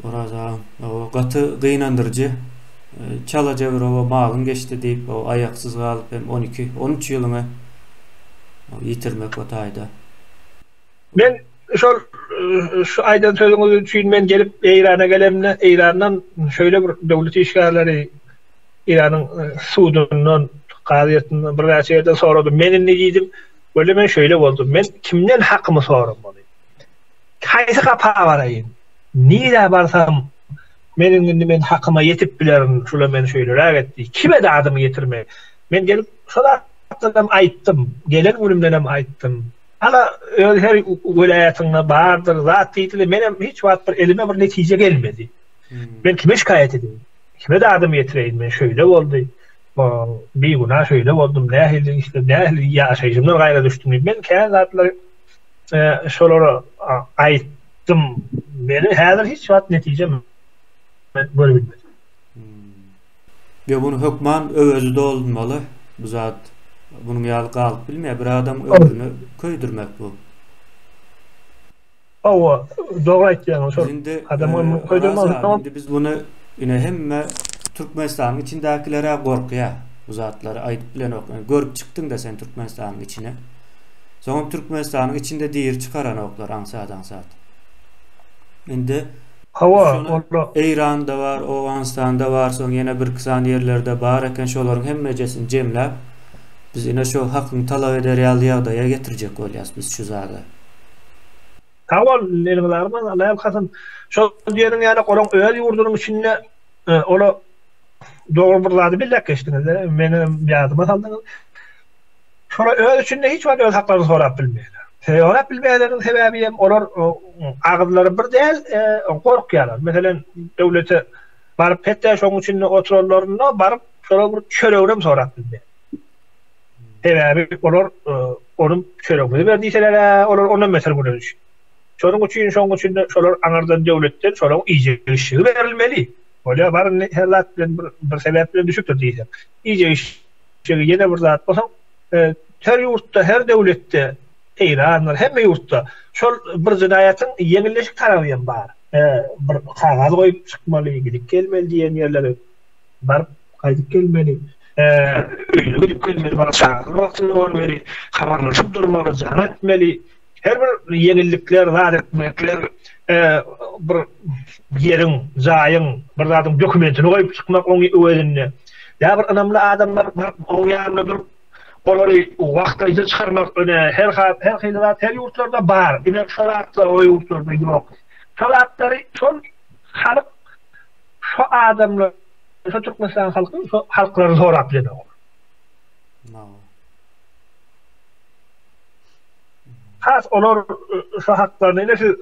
Oraz agam, o gaty gynandyryjy. Çalaja bir oba malyň geçdi diýip, o aýaksyz galyp hem 12, 13 ýylyňy ýitirmek o taýda. Men şol şu aýdan sözüňiz üçin men gelip Eýrana gelemde Eýrandan şeýle bir döwlet işgärleri Eýranyň sudundan, kazyýetinden birnäçe ýerden soradym. Men indi diýdim, weli men şeýle boldum. Men kimden hakymy soramaly? Haýsy gapa baraýyn? Nirä barsam meniň indi men hakyma ýetip bilerin, şula meni şeýleräk etdi. Kime dadymy ýetirmeli? Men gelip şol zatlaram aýtdym. Gelen günümdenem aýtdym. Hala öz her welaýatyňda bardyr zat diýdiler. Menem hiç wagt bir elime bir netije gelmedi. Men kime şikaýat edeýin? Kime dadymy ýetireýin? Men şeýle boldy. Bigünä şeýle boldum. Nähili işler, nähili ýaşaýşymdan gaýra düşdüm diýip. Men kän zatlary şolara aýtdym. Meni häzir hiç wagt netije men görüp bilmedim. Ýok muny hökman öwezi dolunmaly bu zat munuň ýaly galyp bilmeýär bir adam ömrüni köýdürmek bu. Hawa dogry aýtýaňyz şol adam ömrüni köýdürmek. Indi biz muny ine hemme Türkmenistanyň içindäkilerä gorkýa bu zatlary aýdyp bilenok görüp çykdyňda sen Türkmenistanyň içine soňam Türkmenistanyň içinde diri çykaranoklar aňsat aňsat indi Hawa, ola. Eýranda bar, Owganystanda bar, soň ýene birki sany ýerlerde bar eken, şolaryň hemmejesini jemläp, biz ine şo hakyňy talap eder ýaly ýagdaýa getirjek bolýas biz şu zady. Sag bol, eliňiz agyrmasyn, Alla ýalkasyn. Şol diýeniň ýaly olaň öz ýurdunyň içinde ola dogry bir zady belläp geçdiňiz, menem ýadyma saldyňyz. Şolar öz içinde hiç wagt öz haklaryny sorap bilmeýärler. Sorap bilmeýärleriniň sebäbi hem olar agyzlary bir däl, gorkýarlar. Meselem, döwlete baryp, hetda şoň içinde oturanlarynda baryp, şolar bir çöregini hem sorap bilmeýär. Sebäbi olar onuň çöregimizi ber diýseler, olar ondan beter güne düşýär. Şonuň üçin şoň üçin şolar aňyrdan döwletden şolaryň iýjek-içjegi berilmeli. Bolýar, bar indi her zat bilen bir bir sebäp bilen düşüpdir diýseň. Iýjek-içjegi Şeýle ýene bir zat bolsa, her ýurtda, her döwletde, Eýrandyr, hemme ýurtda şol bir jenaýatyň ýeňilleşik taraby hem bar. Bir kagyz goýup çykmaly, gidip gelmeli diýen ýerleri baryp gaýdyp gelmeli, öýüne gidip gelmeli, bala çagasyny wagtynda görmeli, habarlaşyp durmaly, jaň etmeli. Her bir ýeňillikler, zat etmekler, bir ýeriň, jaýyň, bir zadyň dokumentini goýup çykmak oň öwezinde. Ýa bir ynamly adamlar baryp oň ýanynda durup, olary wagtlaýja çykarmak ine her her hili zat her ýurtlarda bar. Ine şo zatlar o ýurtlarda ýok. Şo zatlary şol halk şo adamlar şo Türkmenistan halky şo halklary sorap bilenok. Has olar şu haklaryny ine siz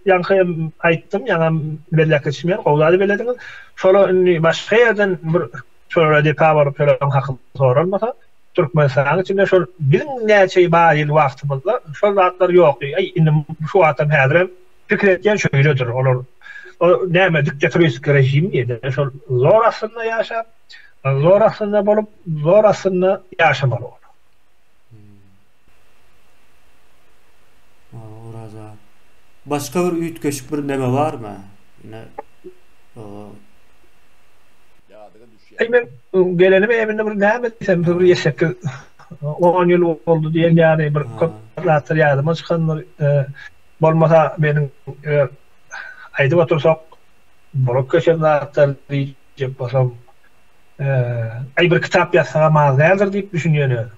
ýaňky hem aýtdym, ýaňam belläp geçdim, gowy zady bellediňiz. Şolar indi başga ýerden bir şolara depa baryp şolaryň haky soralmasa, Türkmenistanyň içinde şol biziň näçe bar ýyl wagtymyzda şol zatlar ýokdy. Aý indi şu wagtam häzirem pikir etýän şeýledir. Olar o näme diktatoriski režim diýdi. Şol zor astynda ýaşap, zor astynda bolup, zor astynda ýaşamaly olar. Oraza. Başga bir üýtgeşik bir neme barmy? Ine. Ýadyňa düşýän. Aý men gelenime eminde bir näme diýsem bir ýeşekki 10 ýyl boldy diýen ýaly bir köp zatlar ýadyma çykandyr. Bolmasa meniň aýdyp otursak bolup geçen zatlar diýjek bolsam aý bir kitap ýazsagam az däldir diýip düşünýän özüm.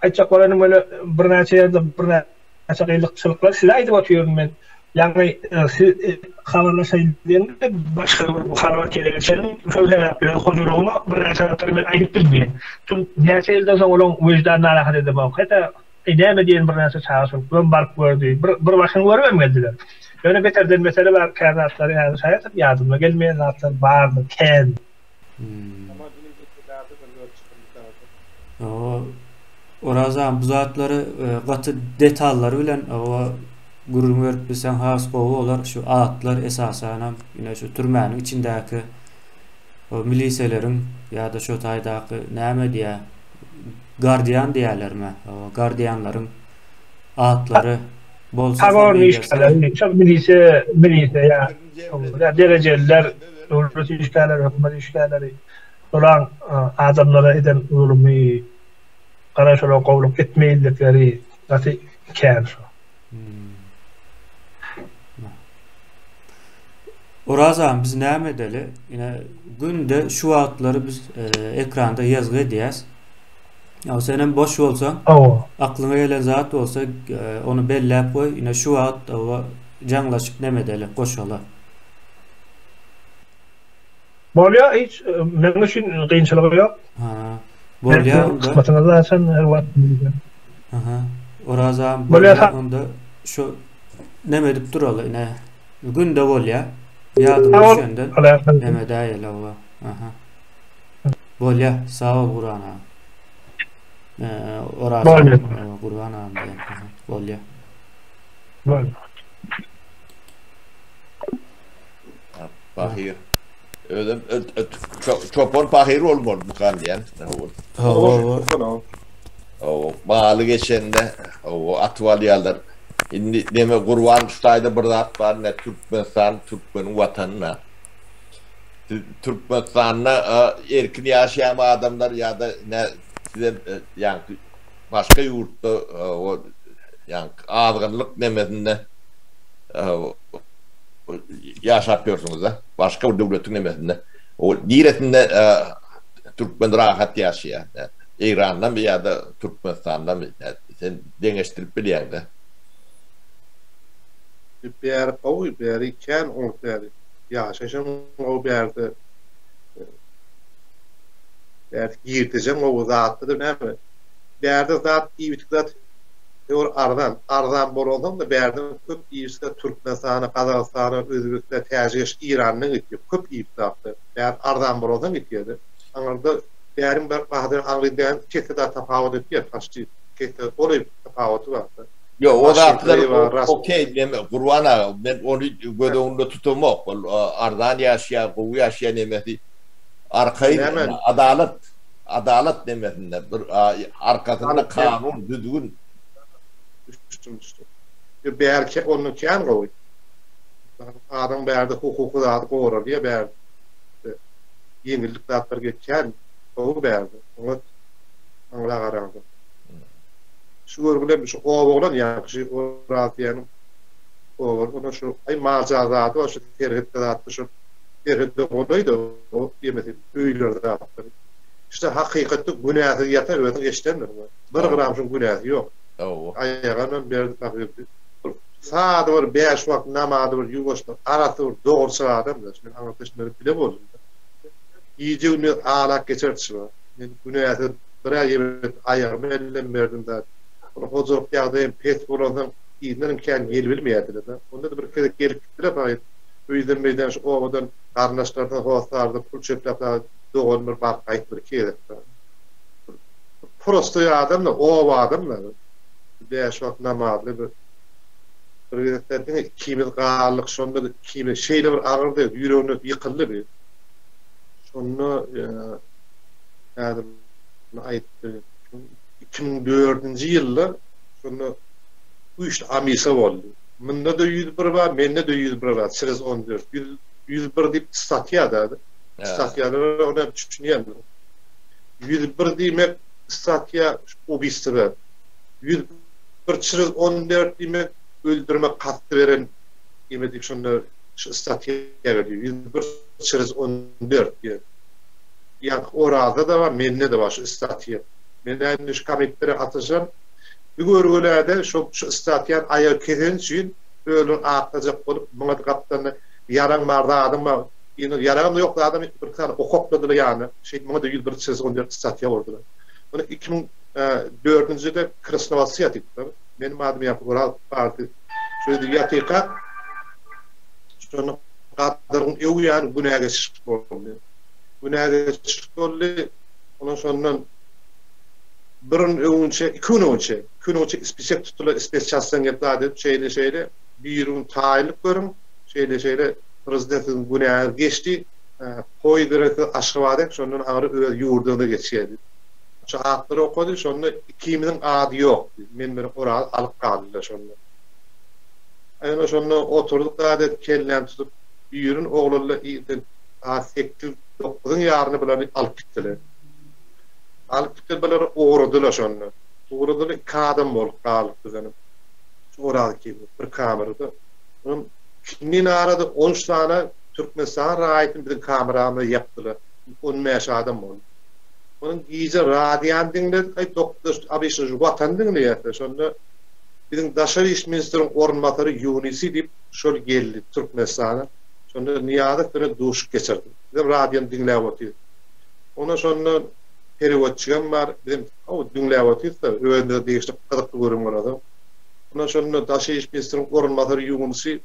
Aýtjak bolanym weli birnäçe ýerde birnäçe gylykçylyklar size aýdyp otyryn men. Ýagny siz habarlaşaýyn diýende başga bir habar gele geçerin. Şol sebäpli hojalygyma birnäçe zatlary men aýdyp bilmeýän. Şu näçe ýyldan soň olaň wyždanyny narahat edemok. Heta näme diýen birnäçe çaga çoluklam baryp gördi. Bir bir başyny görübem geldiler. Ýöne beterden beteri bar kä zatlary häzir şaýat ýadyma gelmeýän zatlar bardyr kän. Oraz agam bu zatlary gaty detallary bilen oba gürrüň berip bilseň has gowy bolar. Şu atlar esasanam ine şu türmäniň içindäki o miliseleriň ýa-da şo taýdaky näme diýä gardian diýýärlermi? O gardianlaryň atlary bolsa familiýasy. Şol milise milise ýa derejeliler Döwlet işgärleri, hökümet işgärleri olaň adamlara eden zulumy, gara şolara gowluk etmeýinlikleri gaty kän şo. Oraz agam biz näme edeli? Ine günde şu wagtlary biz ekranda ýazgy edýäs. Ýa senem boş bolsaň, aklyňa gelen zat bolsa ony belläp goý. Ine şu wagt jaňlaşyp neme edeli, goşaly. Bolýa hiç meň üçin kynçylygy ýok. Ha. Bolýa onda. Kysmatyňyz açan her wagt. Aha. Oraz agam bolýa onda şu neme edip duraly ine. Günde bolýa. Ýadyma düşende neme edäýeli oba. Aha. Bolýa. Sag bol Gurban agam. Oraz Gurban agam diýen. Bolýa. Bolýa. Pahyr. Özem çopan pahyr bolmalykan diýen. Hawa. Hawa, maly geçende, hawa, atyp alýarlar. Indi neme Gurban şu taýda bir zat bar, ne Türkmenistan türkmeniň watany-da. Türkmenistanda erkin ýaşaýan adamlar ýa-da ne sizem ýaňky başga ýurtda o ýaňky azgynlyk nemesinde ýaşap ýörsüňiz-de. Başga bir döwletiň nemesinde. O niresinde türkmen rahat ýaşaýar? Eýrandamy ýa-da Türkmenistandamy? Sen deňeşdirip bilýäň-de. Bäri gowy, bäri kän oňat bäri. Ýaşaýşam gowy bärde. Bärde girdejem gowy zatda-da näme. Bärde zat iýip-içip zat Ýor arzan. Arzan bolansoň-da bärden köp iýipsler Türkmenistana, Gazagystana, Özbegistana, Täjigeş, Irandan gitýär. Köp iýip zatlar. Bär arzan bolansoň gitýärler. Aňyrda bäriň bir bahadan aňry däl kesse zat tapawut etýär paçti kesse goly tapawuty bar. Ýok o zatlar okey neme Gurban aga men ony göz öňünde tutamok ol arzan ýaşaýar gowy ýaşaýar nemesi arkaýyn adalat Adalat nemesinde bir arkasynda kanun, düzgün. Düşdüm, düşdüm. Ýo bärki ondan kän gowy. Adam bärde hukuky zady goralýa bärde. Ýeňillik zatlar geçýän gowy bärde. Oňat aňra garaňda. Şu görgülem şu oba oglan ýaňky şu Oraz diýýäniň oba ona şu aý maljar zady bar şu serhetde zatda şu serhede golaýda o ýemesi öýler zatlar. İşte hakykatda günäsiz ýatan özüň eşdendir. Bir gram şuň günäsi ýok. Aýaganam berdi tapypdy. Sada bir bäş wagt namazy bir ýuwaşdan arasy bir dogruçyl adam da. Men aňyrda şunlary bile boldum. Gije gündüz aglap geçerdi şular. Men günäsiz bir aý ýemet aýagymy ellem berdim zat. Ol hojalyk ýagdaýym pes bolansoň yzyndanam kän gelibilmeýärdiler-de. Onda-da bir gezek gelip gitdiler paýyp. Öýden meýdan şu obadan garyndaşlardan hossardan pul çöpläp dogan bir baryp gaýtdy bir iki gezek. Prostoý adam da oba adam da. Bäş wagt namazly bir bir gezekler diňe ikimiz galdyk şonda da ikimiz şeýle bir agyr degdi ýüregine ýykyldy bir. Şonda häzir aýtdy 2004-nji ýylda şonda güýçli amisa boldy. Munda-da 101 bar, mende-de 101 bar, çrez 14. 101 diýip statýa da. Statýalara ona düşünýän. 101 diýmek statýa ubiystvo. 101 çiz 14 diýmek öldürmek kastı beren diýmek şonda şu statýa gelýär. 101 çiz 14 diýär. Ýa Orazda da bar, mende de bar şu statýa. Men indi şu kommentlere atyşam. Bir görgülerde şu şu statýany aýagy kesen üçin özüni aklajak bolup muňa gapdanda ýaraň bar zadyň bar. Ýene ýaragym ýok zadam bir sany okakladylar ýany. Şeýdip muňa da 101 çiz 14 statýa urdular. Muny 2004-nji ýylda Krasnowodsk ýatypdyr. Meniň adym Ýakup Oraz bardy. Şu ýerde ýatyka şonda Gadyryň öw ýany günä geçiş boldy. Günä geçiş boldy. Ondan şondan bir gün öňünçe, iki gün öňünçe, iki gün öňünçe spisek tutdular, spesçasdan gelip zat edip, şeýle şeýle bir gün taýynlyk görüň, şeýle şeýle prezident siziň günäňiz geçdi, poýuz bilen siz Aşgabada şondan aňry öz ýurduňyza geçýär diýip. Şu atlary okady, şonda ikimiziň ady ýokdy. Men bilen Orazy alyp galdylar şonda. Ýöne şonda oturdyk zat edip kelläni tutup, düýrün oglanlar irden saat sekiz, dokuzyň ýaryna bulary alyp gitdiler. Alyp gitdiler bulary ugradylar şonda. Ugradylar iki adam bolup galdyk biz onuň. Şu Oraz ikimiz bir kamerada. Onuň ikindin arada on üç sany Türkmenistan raýatyny biziň kameramyza ýapdylar. On bäş adam boldy. Onuň gije radiony diňledik, aý dokuz obyçny Watany diňleýäs-de şonda biziň daşary iş ministriň orunbasary Ýunisi diýip şol geldi Türkmenistana. Şonda Nyýazow bilen duşuşyk geçirdi. Bizem radiony diňläp otyrys. Onda şonda perewodçigem bar, bizem hawa diňläp otyrys-da, özümize degişli gyzykly gürrüň bolansoň. Onda şonda daşary iş ministriň orunbasary Ýunisi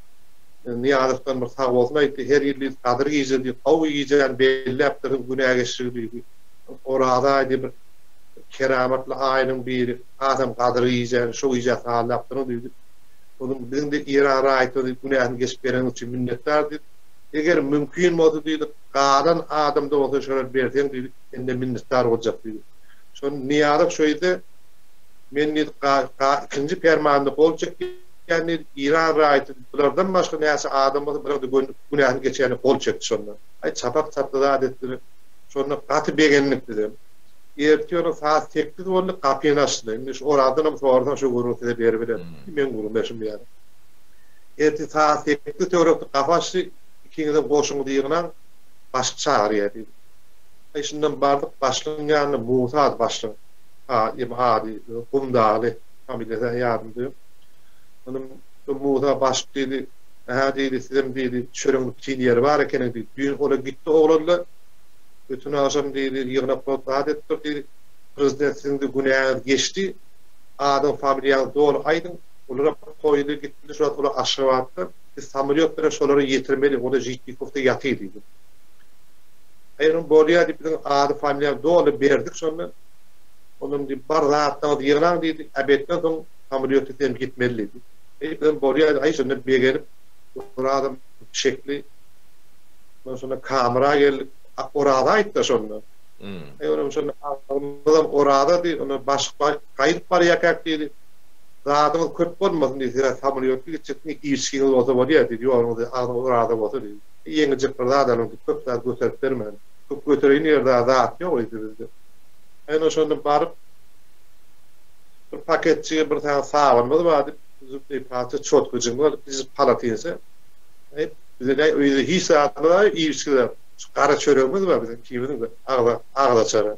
Nyýazowdan bir sagbolsun aýtdy, her ýyl diýdi, Gadyr gije diýdi, gowy gijäni belläpdirsiň, günä geçjigi diýdi. Oraza aýy diýdi, bir keramatly aýynyň biri, hasam Gadyr gijäni şo gijä sazlapdyryň diýdi. Onuň biziň-de Eýran raýatlary günäsini geçip bereniň üçin minnetdar diýdi. Eger mümkin bolsa diýdi, galan adamda bolsa şolar berseň diýdi, senden minnetdar boljak diýdi. Şonda Nyýazow şeýde, men diýdi, ikinji permanda gol çekýän diýdi, Eýran raýaty bulardan başga näçe adam bolsa bularyň-da günäsini geçýän diýip gol çekdi şonda. Aý çapak çapdy zat etdiler. Şonda gaty begendik bizem. Ertir ýöne saat sekiz boldy, gapyny açdylar. Indi şu Orazdanam sorasaň şu gürrüňi size beribiler. Meň gürrüňdeşim ýaly. Ertir saat sekiz töwerekde gapy açdy, ikiňizem goşuňyzy ýygnaň, başlyk çagyrýar diýdi. Aý şundan bardyk başlygyň ýanyna, Musa ady başlygyň ady, Gumdagly, familiýasy ýadymda ýok. Onuň Musa başlyk diýdi, Hä diýdi, sizem diýdi, çörüň bitin ýeri bar ekeni diýdi. Düýn ola gitdi oglanlar. Öten agşam diýdi, ýygnak bolup zat edipdir diýdi. Prezident siziň diýdi günäňiz geçdi. Adyň familiýaňyzy doly aýdyň. Olara poýuzda gitdiler, şu wagt olar Aşgabatda. Biz samolýot bilen şolara ýetirmeli, olar Žitnikowda ýatyr diýdi. Aýdym bolýar diýip biziň ady familiýamyzy doly berdik şonda. Ondan diýip bar zatlaryňyzy ýygnaň diýdi. Obedden soň samolýotda sen gitmeli diýdi. Eý bizem bolýar aý şonda begenip Orazam şekli. Ondan şonda kamera geldik. Oraza aýtdy şonda. Eý onuň şonda agzymyzam Oraza diýdi. Onda başyk gaýdyp barýarkak diýdi. Zadyňyz köp bolmasyn diýdi. Size samolýotda gitjekmi, içgiňiz bolsa bolýar diýdi. Ýoluňyz agzyňyz Oraza bolsa diýdi. Ýeňiljek bir zat alyň diýdi. Köp zat göterip bermän. Köp götereýin ýerde zat ýok diýdi bizde. Ýöne şonda baryp bir paketjige bir sany sabynymyz bar diýip, zubnyý pasta çotgajygymyz alyp, biz palatinse. Bize näme öýde hiç zadymyz bar, iýip-içgi zat. Şu gara çöregimiz bar biziň ikimiziň agza agzaçara.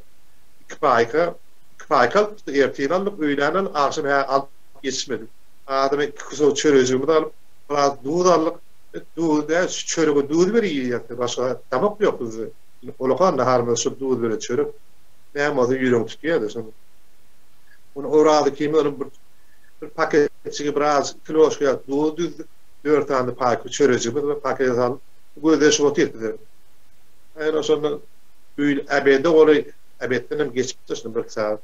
Iki paýka, iki paýka alypdyk, ertir aldyk, öýlän aldyk, agşam hä alyp ýetişmedik. Adama iki kusok çörejigimizi alyp, biraz duz aldyk. Duz däl, şu çörege duz ber iýýäs, başga damak ýok bizde. Olakan naharymyz şu duz bilen çörek. Näme bolsa ýüregiň tutýar-da şonuň. Ony Oraz ikimiz onuň bir bir paketjigi biraz iki ložka duz düzdük. Dört sany paýka çörejigimiz we pakete salyp gözleşip otyrys bizem. Ýöne şonda öýli obede golaý, obedden hem geçipdir şunda birki sagat.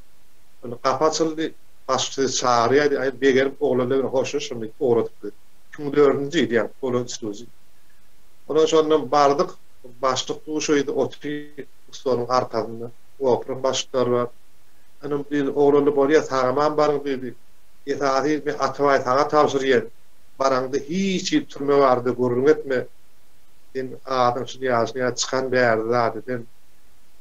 Şonda gapy açyldy, başlyk sizi çagyrýar diýdi. Aý begenip oglanlar bilen hoşlaşyp şonda ugradyk biz. 2004-nji ýyl ýaňky bolan sluji. Ondan şondan bardyk, başlyk duşaýdy otyr stoluň arkasynda. Operyň başlyklary bar. Inim diýdi, oglanlar bolýar, sag-aman baryň diýdi. Esasy men Atabaý saňa tabşyrýan. Baraňda hiç hili türme barada gürrüň etme. Sen adyň şuny ýaly şuny ýaly çykan bärde zat eden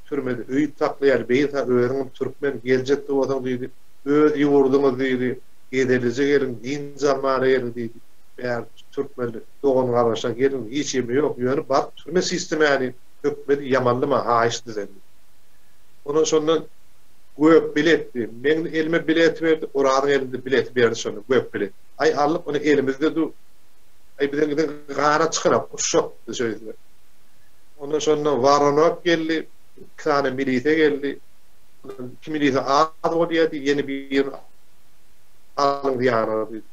türmede öýüp saklaýar beýle özüňem türkmen geljekde bolsaň diýdi öz ýurduňyz diýdi gezelije geliň dynç almana geliň diýdi bärde türkmenli dogan gardaşlar geliň hiç ýemi ýok ýöne baryp türme sistemäni hökmedi ýamanlama haýyş sizden diýdi ondan şondan gök biletdi meň elime bilet berdi Orazyň elinde bileti berdi şonda gök bilet aý aldyk ony elimizde dur Aý biziň biziň ganat çykarak uçjakdy şeýdip. Ondan şonda Woronok geldi, iki sany milise geldi. Iki milise az bolýardy, ýene birini alyň ýanyna diýdi.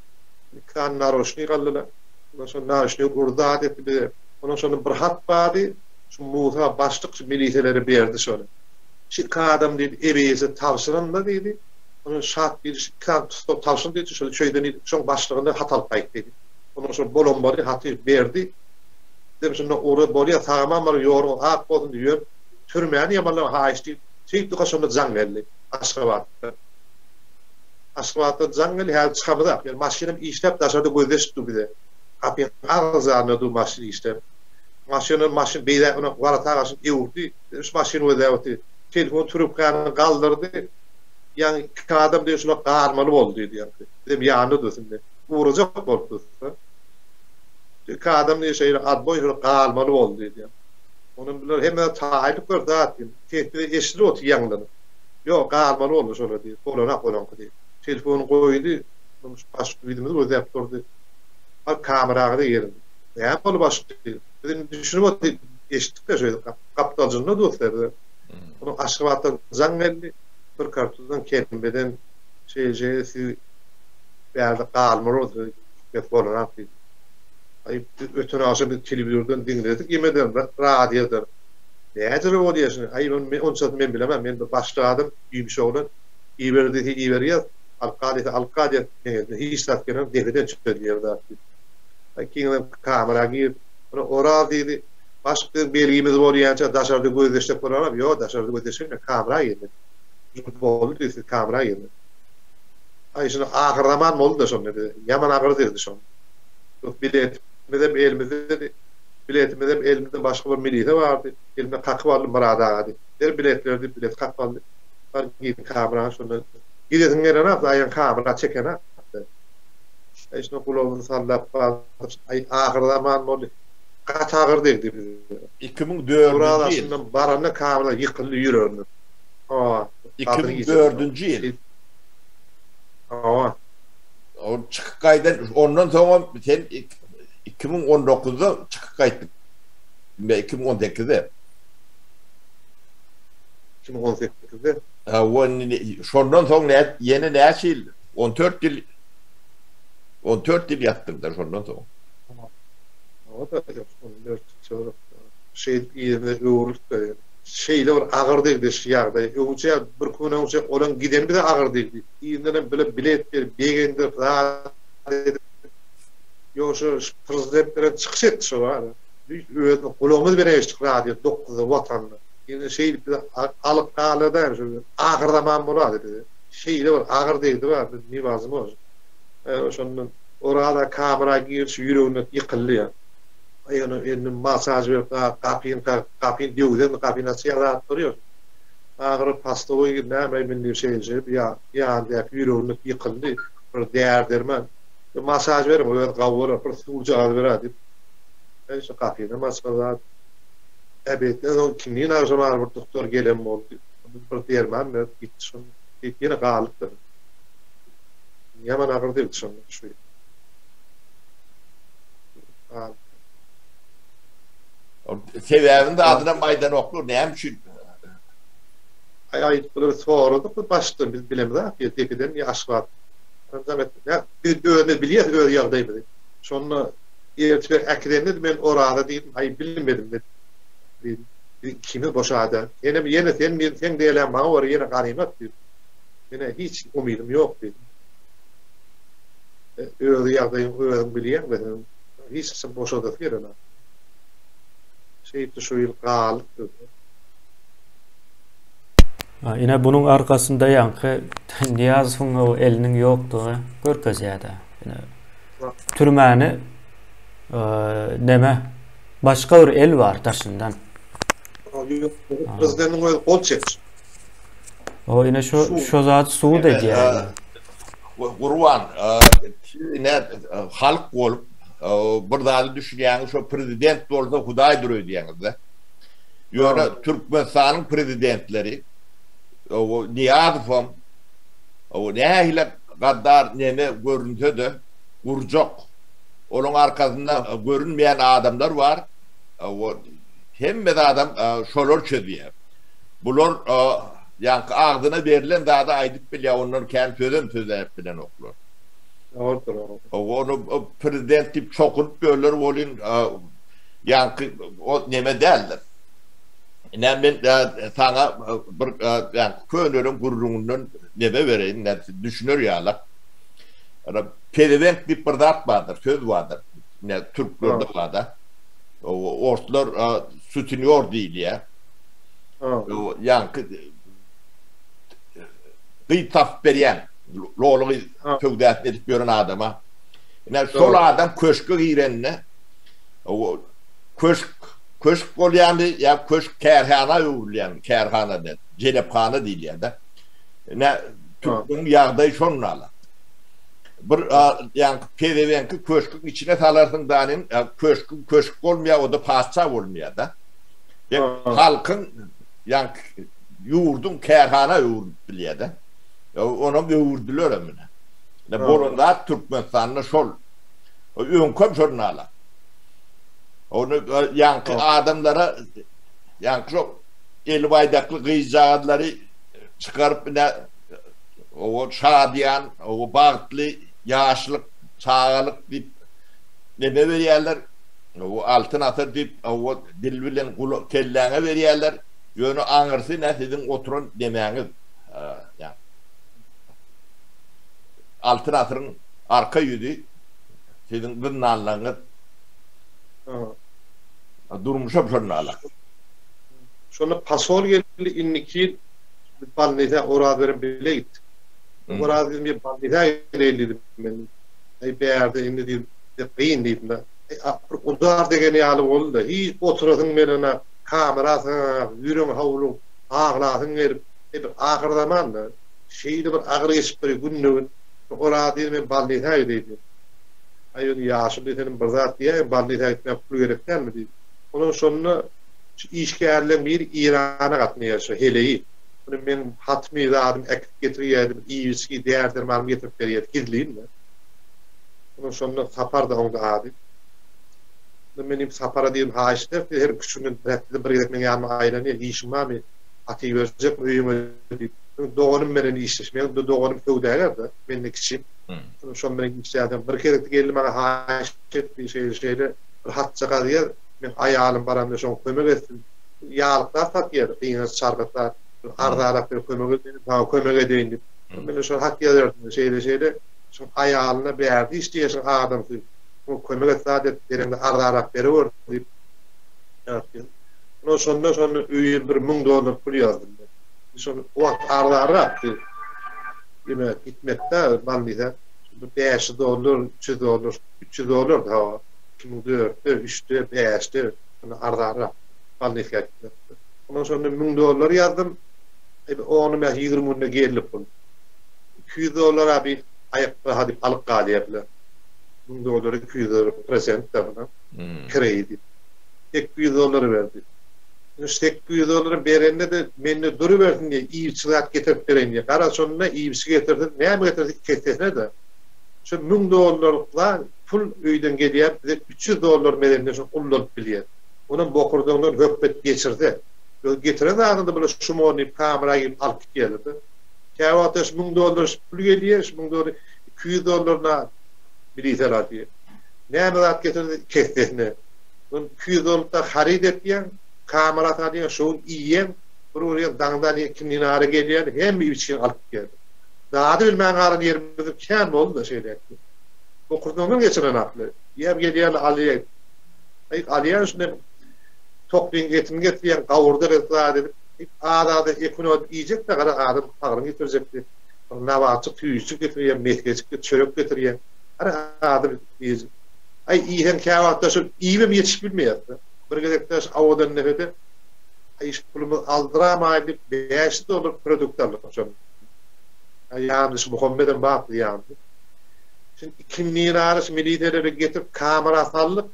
Iki sany naroçnyk aldylar. Ondan şonda naroçnyk urdy zat etdi bize. Ondan şonda bir hat bardy, şu Musa başlyk şu miliselere berdi şony. Şu iki adam diýdi, ebeýese tabşyryn-da diýdi. Ondan şat diýdi, şu iki sany tussag tabşyryn diýdi, şony çöýden diýdi, şoň başlygyna hat alyp gaýt diýdi. Ondan şol bolan boldy, haty berdi. Bizem şunda ugra bolýa, sag-aman baryň, ýoluňyz ak bolsun diýip, ýöne türmäni ýamanlaň haýyş diýip, şeýtdika şonda jaň geldi Aşgabatdan. Aşgabatdan jaň geldi, häzir çykamyzak. Ýöne maşynam işläp daşarda gözleşip dur bize. Gapyň agzynda dur maşyn işläp. Maşynam maşyn beýläk ony warata garşy öwürdi. Şu maşyny gözläp otyr. Telefon trubkany galdyrdy. Ýaňy iki adam diýdi şular galmaly boldy diýdi ýaňky. Bizem ýanynda durus indi. Ugrajak bolup dursa. Iki adam diýdi şeýle adboý şular galmaly boldy diýdi. Onam bular hemme zat taýlyk bir zat diýdi. Ses bize eşidilip otyr ýaňlanyp. Ýok galmaly boldy şolar diýdi. Bolanak olaňky diýdi. Telefony goýdy. Baş ýüzümizi gözläp durdy. Bar kameraňyza geliň. Näme boldy başlyk diýdi. Biz indi düşünip otyr eşitdik-de şeýdip gapdaljynda dursa bize. Onuň Aşgabatdan jaň geldi. Pürkartudan Kembeden şeýle şeýle siz bärde galmaly bolsa gitmek bolanak diýdi. Aý biz öten agşam biz telewizordan diňledik ýemeden radiodan. Näjele bolýar şuny? Aý ony men onçasyny men bilemän men bir başlyk adam ýumuş oglan iber diýse iberýäs alyp gal diýse alyp galýas meň elimden hiç zat gelenok depeden çözülýär zat diýdi. Aý kiňizem kamera girip ony Oraz diýdi Başyk biziň belgimiz bolýança daşarda gözleşsek bolarmy? Ýok, daşarda gözleşilme, kamera girmeli. Boldy diýdi, siz kamera girmeli. Aý, şunda ahyrzaman boldy-da şonda bize. Ýaman agyr degdi şonda. Biletimizem elimizdedi. Biletimizem elimizde başga bir milise bardy. Elimden kakyp aldy Myrat aga diýip. Ber biletleri diýip, bileti kakyp aldy. Bar gir kamera şonda. Giresiň gelenok, aýagyň kamera çekenok. Aý, şunda gulagymyzy sallap galdyk. Aý, ahyrzaman boldy. Gaty agyr degdi bize. 2004-nji Oraz ýyl. aşyndan baranda kamera ýykyldy ýüregimden. Hawa. 2004-nji ýyl. Hawa. Ol çykyp gaýdan, ondan soňam sen 2019-da çykyp gaýtdyň. Ýa 2018-de. 2018-de. Hawa, indi şondan soň nä, ýene näçe ýyl? 14 ýyl 14 ýyl ýatdyň-da şondan soň. Hawa-da, 14 töwerek. Şeýdip yzyna öwrülip-de, şeýle bir agyr degdi şu ýagdaý. Öňçe bir gün öňçe olaň gideni bize agyr degdi. Yzyndanam bile bilet berip, begendirip, zat edip, ýok şu prezident bilen çykyş etdi şo bar. Biz özümiz gulagymyz bilen eşitdik radio dokuzda Watanda. Ýöne şeýdip bizi alyp galar-da şu ahyrzaman bolady bize. Şeýle bir agyr degdi bar, biz newazmojno. Şondan Oraz-a kamera girişi ýüregine ýykyldy ýa. Aý ony eline masaž berip zat gapyny kakyp gapyny döwseň gapyny açýan zatlar ýok. Ahyry postowoý gir näme mindi şeýle şeýle ýa ýanyndaky ýüregine ýykyldy bir däri-derman bir masaž beriň özi gawy bolar bir suwjagaz ber-ä diýip aý şo gapynam açmaz zat. Äbetden soň ikindin agşam ahyry bir duktor gelen boldy. Bir derman berip gitdi şonda. Ýene galypdyr. Ýaman agyr degdi şonda şu. Sebäbini de adynam aýdanoklar näme üçin? Aý aýdyp bular soradyk biz başdan biz bilemizok ýa depeden ýa Aşgabat. Ýa biz özümiz bilýäs öz ýagdaýymyzy. Şonda ertire äkidende men Oraza diýdim aý bilmedim diýdim. Biz ikimiz boşada. Senem ýene sen diýdim seň dälä maňa görä ýene ganymat diýdim. Menä hiç umydym ýok diýdim. Öz ýagdaýyňy özüň bilýäň-de sen. Hiç haçan boşadasy gelenok. Şeýtdi şu ýyl galdyk biz. Ine bunuň arkasynda ýaňky Nyýazowyň o eliniň ýokdugyny görkezýär-de. Ine türmäni neme? Başga bir el bar daşyndan. Prezidentiň özi gol çekdi. O ine şu şu zat sud edýär. Gurban, ine halk bolup bir zady düşünýäňiz, şo prezident bolsa Hudaýdyr öýdýäňiz-de. Ýöne Türkmenistanyň prezidentleri Nyýazowam nähili gaddar neme görünse-de gurjak. Onuň arkasynda görünmeýän adamlar bar. Hemme zadam şolar çözýär. Bular ýaňky agzyna berlen zady aýdyp bilýär, ondan kän sözem sözläp bilenoklar. Dogrudyr. Ony prezident diýip çokunyp ýörler welin, ýaňky o neme däldir. Ine men saňa bir ýaňky köneleriň gürrüňinden neme bereýin, düşüner ýaly. Pezewenk diýip bir zat bardyr, söz bardyr. Ine türklerde barda. Orslar sutinýor diýilýär. Ýaňky gyz tapyp berýän, loly gyz söwdasyny edip ýören adama. Ine şol adam köşge girende köşk köşk bolýarmy ýa köşk kärhana öwrülýärmi? Kärhana diýen, jelephana diýilýär-de. Ine türkmeniň ýagdaýy şonda. Bir ýaňky pezewenki köşgüň içine salarsyň danym, köşgüň köşk bolmaýar, o-da patyşa bolmaýar-da. Halkyň ýaňky ýurduň kärhana öwrülip bilýär-de. Onam öwürdilerem ine. Ine bolan zat Türkmenistanda şol. Öňkem şol nala. Ony ýaňky adamlara ýaňky şo eli baýdakly gyzjagazlary çykaryp ine o şadyýan, o bagtly ýaşlyk, çagalyk diýip neme berýärler. O altyn asyr diýip o dil bilen gulak kelläňe berýärler. Ýöne aňyrsy nä siziň oturan nemäňiz. Altyn asyryň arka ýüzi siziň zyndanlaryňyz. Durmuşam şonda alak. Şonda pasol geldi indiki ýyl Balnisa Oraz bilen bile gitdik. Oraz diýdim bir Balnisa gideýin diýdim men. Aý bärde indi diýdim kyn diýdim-de. Bir udar degen ýaly boldy-da. Hiç oturasyň gelenok, kamera syňaňok, ýüregiň howlugyp, aglasyň gelip, bir ahyrzaman-da. Şeýle bir agyr geçipdir günde-gün. Oraz diýdi men Balnisa gideýin diýdi. Aý ýöne ýaşuly senem bir zat diýäýiň, Balnisa gitmäge pul gerek dälmi diýdi. Onam şonda şu işgärleň biri Irana gatnaýar şu heleýi. Muny meň hatymy zadymy äkidip getirýärdi, bir iýip-içgi, däri-dermanymy getirip berýärdi gizlin-de. Onam şonda Sapar-da oňda ady. Onda men diýdim Sapara diýdim haýyş ederis diýdi, her iki-üç günden bir hepdede bir gezek meň ýanyma aýlanýar, işiň barmy, atyberjekmi öýüňe diýip. Meň doganym bilen işleş, meň doganym söwdagär-de, menden kiçi. Onam şoň bilen işleýärdim. Bir gezekde geldi maňa haýyş etdi, şeýle-şeýle bir hatjagaz ýaz, meň aýalym baranda şoňa kömek etsin. Ýaglyk zat satýar, gyňaç, çargat zat. Arzanrak bir kömek edeýin, saňa kömek edeýin diýip. Men şol hat ýazardym, şeýle-şeýle, şoň aýalyna bärde işleýär şoň adamsy, şoňa kömek et zat et, bereňde arzanrak berewer diýip. Ondan şonda şonda öýe bir 1000 dollar pul ýazdym men. Şol wagt arzanrakdy. Ýöne gitmekde bolnisa 500 dollar, 300 dollar, 300 dollardy hawa. 2004-de, 3-de, 5-de şonda arzanrak bolnisa gitmekde. Ondan şonda 1000 dollar ýazdym. E, ony men 20 günde geldi pul. 200 dollar abi aýakgaby diýip alyp galýarlar. 1000 dollar 200 dollar prosent da buna. Kredi. 800 dollar berdi. 800 dollary berende-de mende durubersin diýe, iýipçi zat getirip bereýin diýe. Gara şonda iýipçi getirsin, näme getirse iki essesine-de. Şu 1000 dollarlyk pul öýden gelýär, bize 300 dollar berende şony ullanyp bilýär. Onam bokurdagyňdan hökmet geçirse. Ýok getiren zadyny bular şumon diýip kamera girip alyp gitýärler-de. Käwagtda şu 1000 dollar pul gelýär, şu 1000 dollar 200 dollaryna miliseler diýýär. Näme zat getirse iki essesine. Ony 200 dollarda haryt etýäň, kamera salýaň, şo gün iýýäň, bir görýäň daňdan ikindinara gelýär, hemme iýip-içgini alyp gidýärler. Zady bilmän galan ýerimiz kän boldy-da şeýle. Bokurdagyňdan geçiren atly. Ýer gelýärler alýar. Aý alýan şunda toklyň etini getirýäň, gawurdak edip zat edip, az-az ekini iýjek-de gara adam saglygyny ýitirjekdi. Bir nabatjyk, tüýjük getirýäň, mesgejik, çörek getirýäň. Gara adam iýjek. Aý iýseň käwagtda şol iýibem ýetişip bilmeýäs-de. Bir gezekde şu Owadandepede aý şu pulumyzy aldyramaý diýip 500 dollar produkt aldyk şonda. Ýanymda şu Muhammedem bardy ýanymda. Şimdi ikindinary şu milisiýalara getirip kamera saldyk.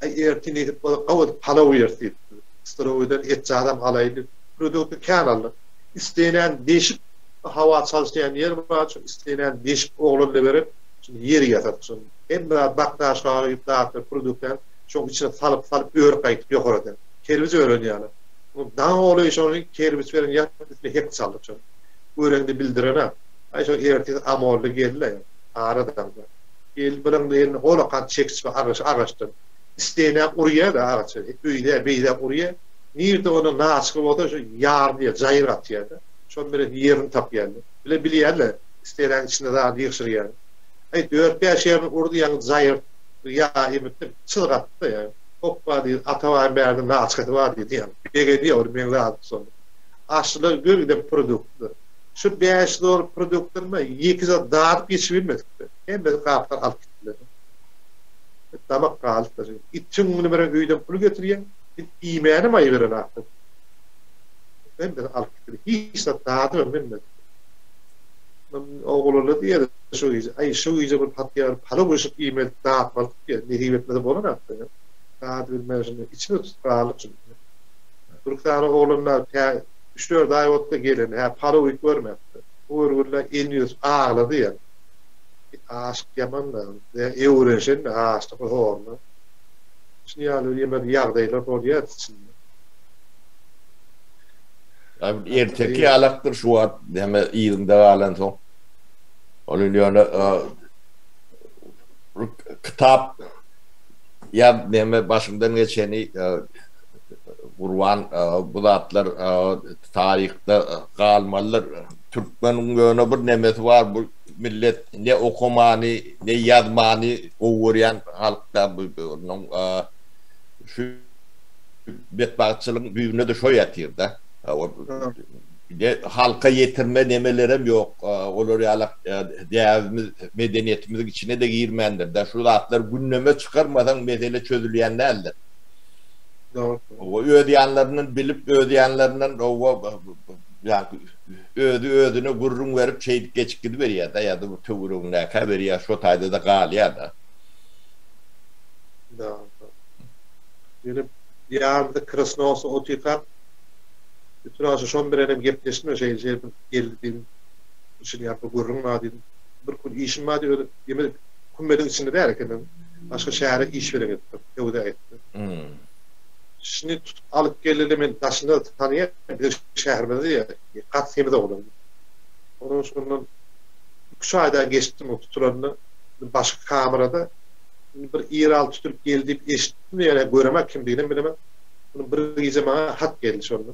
Aý ertir nesip bolsa gawy edip palaw ýeris diýip. Stolowydan etjagam alaýyn diýip produkty kän aldyk. Islenän deşip hawa çalyşýan ýer bar şu islenän deşip oglanla berip şuny ýer ýasadyk şony. Hemme zat bakdaşka gyýyp zatlar produktany şoň içine salyp salyp örüp gaýtdyk ýokarada. Kerpiç ören ýaly. Daň ogly şony kerpiç bilen ýapyp üstüne hek çaldyk şony. Göreňde bildirene. Aý şo ertir Amorly geldi-le, ara daňda. Geldi bulaň elinde holakan çekiç bar agaç agaçdan. Isleýänä urýa-da agaça, öýdä, beýdä urýa. Nirde onda naçgy bolsa şo ýarylýa, jaýryk atýa-da. Şon bilen ýerini tapýarlar. Bile bilýärler, isleýäniň içinde zady ýygşyrýar. Aý dört-bäş ýerini urdy ýaňy jaýryk ýa emitdi, çyzyk atdy-da ýa. Hopba diýdi, Atabaýyň bärde naçkasy bar diýdi ýaňy. Begenýä ol meň zadym şonda. Aşylar gör giden produktlar. Şu 5 dollar produktlaryna ýekeje dadyp ýetişibilmedikdi. Hemmesi gapdan alyp gitdiler. Damak galypdyr. Itiň güni bilen öýden pul getirýän, iýmänem aý beren ahyryn. Hemmesi alyp gitdiler. Hiç zat dadybam bilmedik. Oglanlar diýýär şu gije, aý şu gije bir patýar palaw bişirip iýmedik, datmalyk diýýär. Nesip etmese bolan ahyryn. Dadybilmän şunda içimiz tutup galdyk şunda. Bir sany oglanlar tä üç-dört aý bolupdy geleni, hä palaw iýip görmäpdi. Bu görgüliler elini ýüzüp aglady ýa. Aşyk ýaman-da, öwrenişen-de aşlyk zoruna. Şuny ýaly bir ýemek ýagdaýlar bolýar içinde. Erteki ýalakdyr şu wagt näme yzyňda galansoň. Ol ýöne kitap ýa näme başyňdan geçeni Gurban bu zatlar taryhda galmalydyr. Türkmeniň ýöne bir nemesi bar bu millet ne okamany ne ýazmany gowy görýän halkda bu onuň şu betbagtçylygyň düýbünde-de şo ýatyrda. Halka ýetirme nemelerem ýok. Olar ýalak däbimiz, medeniýetimiziň içine-de girmändir-de. Şu zatlar gündeme çykarmasaň mesele çözülýän däldir. Dogry. Öz ýanlaryndan bilip, öz ýanlaryndan özi özüne gürrüň berip şeýdip geçip gidiberýär-de ýa-da bir töweregindäkä berýär, şo taýda-da galýar-da. Dogry. Ýöne ýanymyzda Krasnowska otyrkak bütün agşam şon bilenem gepleşdim, şeýle şeýle bir geldi diýdim. Şuny ýaly bir gürrüň bar diýdim. Bir gün işim bar diýip, özi ýene kümmediň içinde däl eken. Başga şähere iş bilen gidipdir, söwda etdi. Şuny tutup alyp geleli men daşynda tanaýan biziň şäherimizde diýýär. Gaty semiz oglan. Ondan şondan üç aýdan geçipdir bu tutulanyna. Başga kamerada bir iraly tutulyp geldi diýip eşitdim ýöne göremek kimdiginem bilemok. Muny bir gije maňa hat geldi şonda.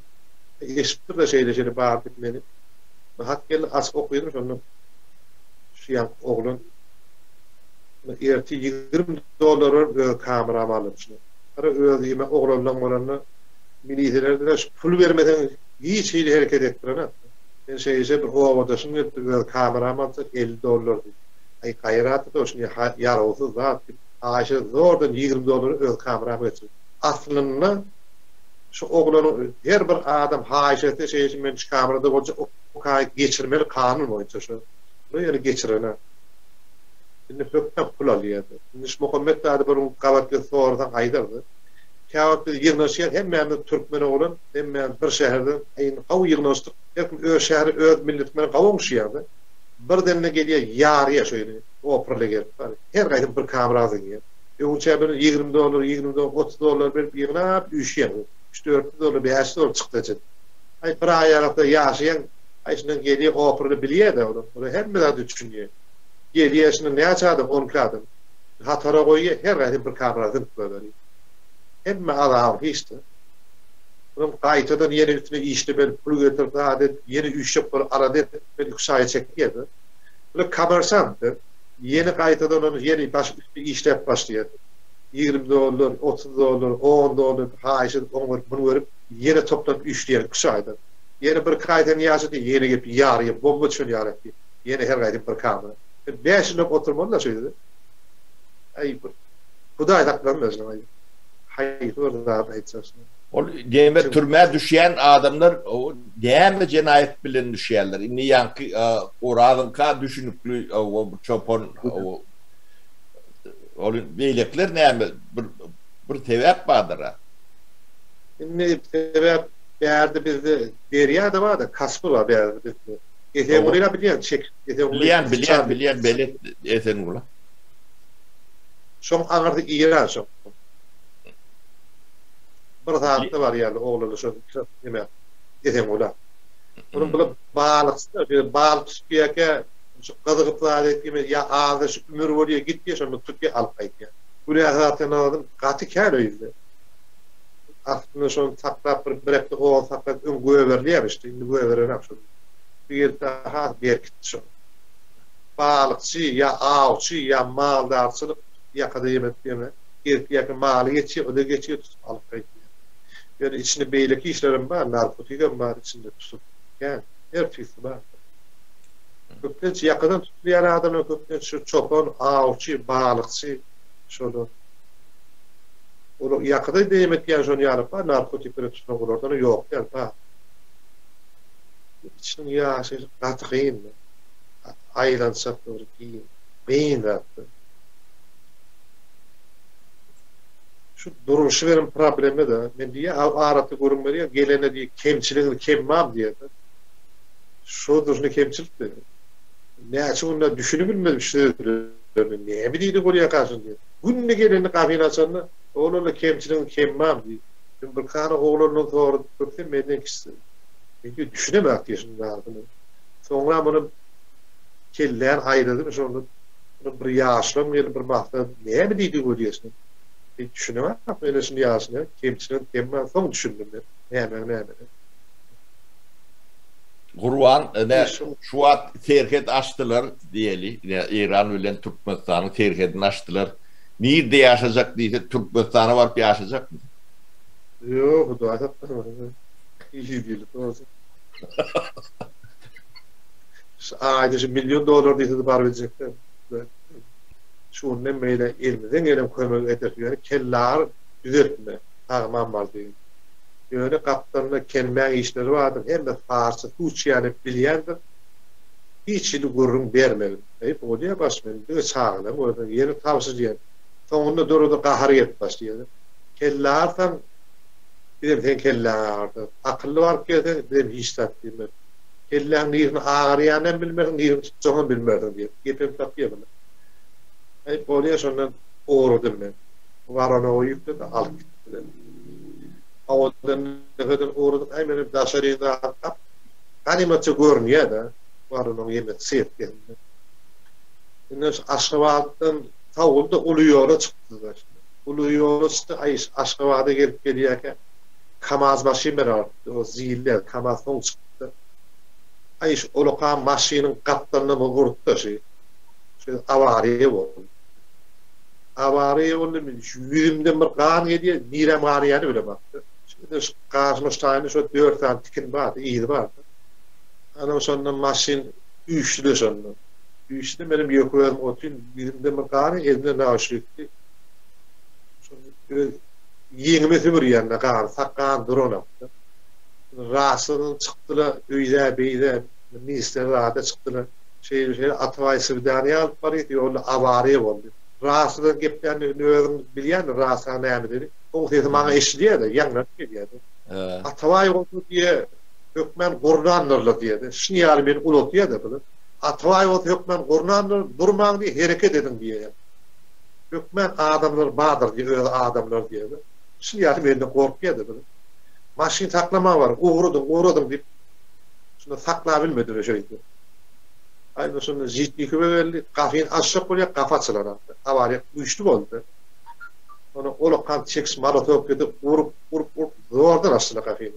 Eşitipdir-de şeýle-şeýle bar diýip meni. Hat geldi açyp okydym şonda şu ýaňky oglan ertir 20 dollar berip öz kameramy aldym şuna. Gara öz ýeme oglanlaň bolanda miliselerde şu pul bermeseň hiç hili hereket etdirenak. Men şeýle bir obadaşym gelipdi öz kameramy aljak 50 dollar diýip. Aý gaýrat et şuny ýarawsyz zat diýip haýyş edip zordan 20 dollary öz kamerama geçirdim. Aslynda şu oglanyň her bir adam haýyş etse şeýle men şu kamerada boljak o geçirmeli kanun boýunça şu. Bu ýeri geçirene. Indi hökman pul alýardy. Indi şu Muhammet dady bir gün gabat gelip sorasaň aýdardy. Käwagt biz ýygnaşýas hemmämiz türkmen oglan, hemmämiz bir şäherden, indi gowy ýygnaşdyk. Her kim öz şäheri, öz milleti bilen gowy oňuşýardy. Birdemde gelýär ýarýar şo ýeri, oprly gelip bar. Her gaýsy bir kamera zyňýar. Öňçä bir 20 dollar, 20 dollar, 30 dollar berip ýygnap üýşýäň. 3-400 dollar, 500 dollar çykdajy. Aý bir aýalakda ýaşaýaň, aý şundan gelýär oprly bilýär-de olar. Olar hemme zady düşünýär. Gelýär şunda näçe adam, 12 adam. Hatara goýýar, her gaýsy bir kamera zyňyp goýberýär. Hemme azaby hiçde. Onuň gaýtadan ýene üstüne işlemeli, pul getirip zat edip, ýene üýşjek bolup alada edip, men üç aýa çekýär-de. Bular kommersant-da. Ýene gaýtadan ony ýene baş üstüne işläp başlaýar. 20 dollar, 30 dollar, 10 dollar haýyş edip, oňa berip, muny berip, ýene toplap üýşleýär üç aýdan. Ýene bir iki aý sen ýaşa diýip, ýene gelip ýarýar, bomba düşen ýaly etdi. Ýene her gaýdyp bir kamera. Bäş ýyllap oturmaly-da şeýdip. Aý, Hudaý saklasyn-da şuny. Haýsy bir zat aýtjak şuny. Ol diýmek türmä düşýän adamlar näme jenaýat bilen düşýärler? Indi ýaňky Orazyňka düşünikli o çopan ol beýlekiler näme bir bir sebäp bardyr-a. Indi sebäp bärde bizde derýa-da bar-da, Kaspi bar bärde bizde. Esengulyny bilýän, çek Esenguly. Bilýän, bilýän, bilýän, belet Esengula. Şoň aňyrsy Iran şoň. Bir sagatda barýarlar oglanlar şo neme Esengula. Onuň bular balykçy, balyk tutýarka şu gyzygyp zat etýär, ýa azaşyp ümür bolýar, gitýär, şonda tutýar, alyp gaýtýar. Günä zatdan azyn gaty kän öýünde. Aslynda şony saklap bir bir hepde hoz saklap öň göberilýärmişdi, indi göberenok şony. Bu ýerde has berkitdi şony. Balykçy ýa awçy ýa maldarçylyk ýakada ýemek ýeme gezip ýa maly geçýär, o-da geçýär tutup alyp gaýtýar. Ýöne içinde beýleki işlerem bar, narkotigem bar içinde tutup kän, her tüýsli bar. Köplenç ýakadan tutulýan adamlar köplenç şu çopan, awçy, balykçy şolar. Olar ýakada diýmek ýa şony ýaly bar, narkotiklere tutulan olardan ýok däl, bar. Içiniň ýaşaýşy gaty kyn. Gaty aýlançak bir giň, kyn zatdyr. Şu durmuşy berim problema-da. Men diýýän, arasy gürrüň berýän, gelene diýip kemçiligiňiz kemmam diýýär-de. Şo durşuna kemçilik-de. Näçe günläp düşünibilmedim şu sözlerine. Näme diýdi bolýarka şuny diýip. Günde gelende gapyny açanda, Oglanlar kemçiligiňiz kemmam diýip. Men bir kany oglandan soradym, köpüsem menden kiçisi. Men diýip düşünemäk diýip şunuň zadyny. Soňra muny kelläni aýladym şonda bir ýaşulam geldi bir maslahat näme diýdi bolýa şuny. Men düşünemäk men şuny ýaşyna kemçiligiň kemmam soň düşündim men nämäň nämedigini. Gurban ine şu wagt serhet açdylar diýeli ine Eýran bilen Türkmenistanyň serhedini açdylar. Nirde ýaşajak diýse Türkmenistana baryp ýaşajakmy? Ýok Hudaý saklasyn. Hiç bolsa. Şu aýda şu million dollar diýse-de baryp biljek däl. Şundan beýle elimizden gelen kömegi ederis. Ýöne kellagyr düzeltme. Sagman bar diýip. Ýöne gapdalynda kelmäň işleri bardyr, hemme parsy suw içýäni bilýändir. Hiç hili gürrüň bermegin. Eý, bolýa baş men diňe çagalaň özüne ýene tabşyr diýen. Soňunda durada gahary gelip başlaýar. Kelle agyrsaň, bizem seň kelläňi agyrdarys. Akylly baryp gelseň, bizem hiç zat diýmeris. Kelläň nirini agyrýanam bilmersiň, nirini tutjagynam bilmersiň diýip, gepem tapýar muny. Eý, bolýa şondan ugradym men. Waranowa ýükledi, alyp gitdiler. Owadan nefeden ugradyk, aý menem daşary zat tap, ganymatça görünýär-de, Waranowyň ýemesi sirkesinde. Indi şu Aşgabatdan sowuldy, uly ýola çykdy-da. Uly ýola çykdy, aý Aşgabada gelip gelýärkä Kamaz maşyn bilen alypdy, o zil däl, Kamaz soň çykypdy. Aý şu ulaka maşynyň gapdalyndan bir urdy-da şu, şu awariýa boldy. Awariýa boldy, men şu ýüzümden bir gan gelýär, nirem ganýany bilemok. Şeýle şu gaşyma şaýynda şo dört sany tikin bardy, yzy bardy. Ana şonda maşyn üýşdi-de şonda. Üýşdi, menem ýeke özüm otyryn, ýüzümden bir gan, elimde nauşnikdi. Şonda öz ýeňime sübürýän-de gany, sak gan duranok-da. Rasydan çykdylar, öýdä-beýdä, ministr zada çykdylar. Şeýle-şeýle Atabaý swidaniýa alyp barýas, ýolda awariýa boldy. Rasydan geplände indi özüň bilýändir Rasa nämedigini. Oň sesi maňa eşidilýär-de, ýaňlanyp gelýär-de. Atabaý bolsa diýýär, hökmän gurnandyrlar diýýär-de. Şuny ýaly meni ulaltýar-da bular. Atabaý bolsa hökmän gurnandyr, durmaň diýýär, hereket ediň diýýär. Hökmän adamlar bardyr diýýär, öz adamlar diýýär-de. Şuny ýaly menden gorkýar-da bular. Maşyn saklamaň bar, ugradyň, ugradyň diýip, şunda saklabilmediler şeýdip. Aýna şonda Žitnikowa geldi, gapyny açjak bolýar, gapy açylanok. Awariýa güýçli boldy. Ony olakan çekiç molotok edip urup, urup, urup zordan açdylar gapyny.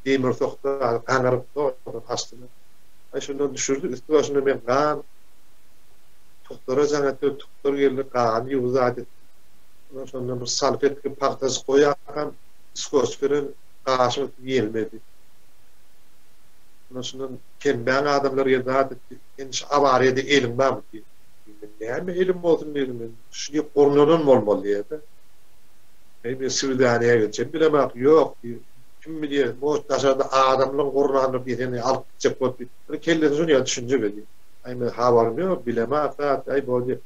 Demir sokdy, gaňyryp zordan açdylar. Aý şondan düşürdi, üsti başynda men gan. Tugtara jaň etdi, tugtar geldi, gany ýuwdy zat etdi. Ondan şondan bir salfetka pagtajyk goýarkam, skoç bilen gaşym ýelmedi. Ondan şondan Kemmäň adamlary geldi zat etdi. Sen şu awariýada eliň barmy diýdi. Men näme elim bolsun diýdim men. Şuny gurnalan bolmaly diýdi. Eý, men swidaniýa gitjek bilemok, ýok diýip, kim bilýär, boş daşarda adamlaryň gurnandyr diýip seni alyp gitjek bolup diýip, bir kellesi şony ýaly düşünje berýär. Aý, men habarym ýok, bilemok zat, aý bolýa.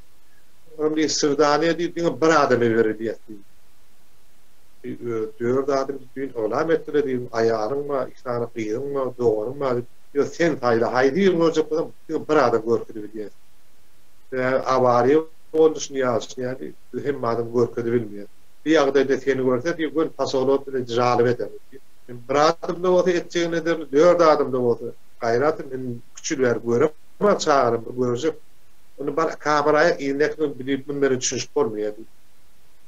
Onuň diýip swidaniýa diýip diňe bir adama berilýär diýip. Eý, öz dört adam düýn yglam etdiler diýip, aýalyň bar, iki sany gyzyň bar, doganyň bar diýip, ýok sen saýla, haýsy birini görjek bolsaň diňe bir adam görkezip bilýär. Sebäbi awariýa boldy şuny ýaly şuny ýaly. Biz hemme adam görkezibilmeýär. Bu ýagdaýda seni görse diýip göni posolot bilen žalba eder diýip. Bir adamda bolsa etjegini ederli, dört adamda bolsa gaýrat et, indi üç ýyl bäri göremok çagalarym bir görjek. Ony bar kameraýa yzyndaky bilip muny meni düşünişip bolmaýar diýip.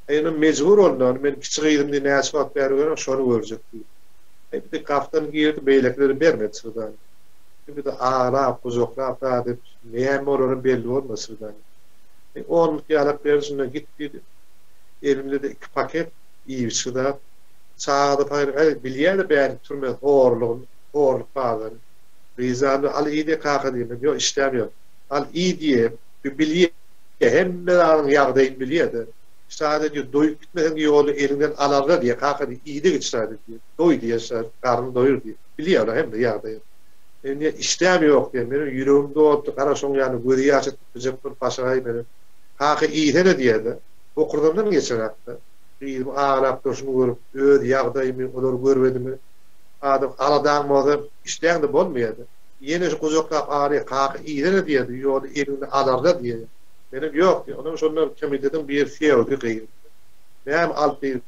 Aý indi mejbur boldum ony men kiçi gyzym diýip näçe wagt bäri göremok şony görjek diýip. Aý bir de gapdan girdi beýlekileri bermedi çyrdany. Bir de aglap gujaklap zat edip näme bolarym belli bolmady çyrdany. Onluk ýalak berdi, şunda git diýdi. Elimde-de iki paket iýip-içgi zat. Çaga-da paýyr, äý, bilýä-de bäri türme horlugyny, horluk bazaryny. Ryzany al iý-de kaka diýdim. Ýok, işdäm ýok. Al iý diýýä, bu bilýä, hemme zadyň ýagdaýyny bilýä-de. Şaýda diýýä, doýup gitmeseň ýolda eliňden alarlar diýýä, kaka diýýä, iý-de git şaýda diýýä, doý diýýä, şaýda, garnyňy doýur diýýä. Bilýä olar hemme ýagdaýy. Men diýýä, işdäm ýok diýýä, meniň ýüregim doldy, gara şoň ýaly gözi ýaş Biljek bolup başagaý meni. Kaka iýsene diýýär-de. Bokurdandan geçenakda. Gyzym aglap durşuny görüp, öz ýagdaýymy, olary görmedimi? Adam aladaň bolsa, işdäň-de bolmaýar-da. Ýene şu gujaklap aglaýar, Kaka iýsene diýýär-de, ýoly eliňden alarlar diýýär. Menem ýok diýýär. Onam şonda komitetiň biri Fewzi gyz. Näme alyp diýip,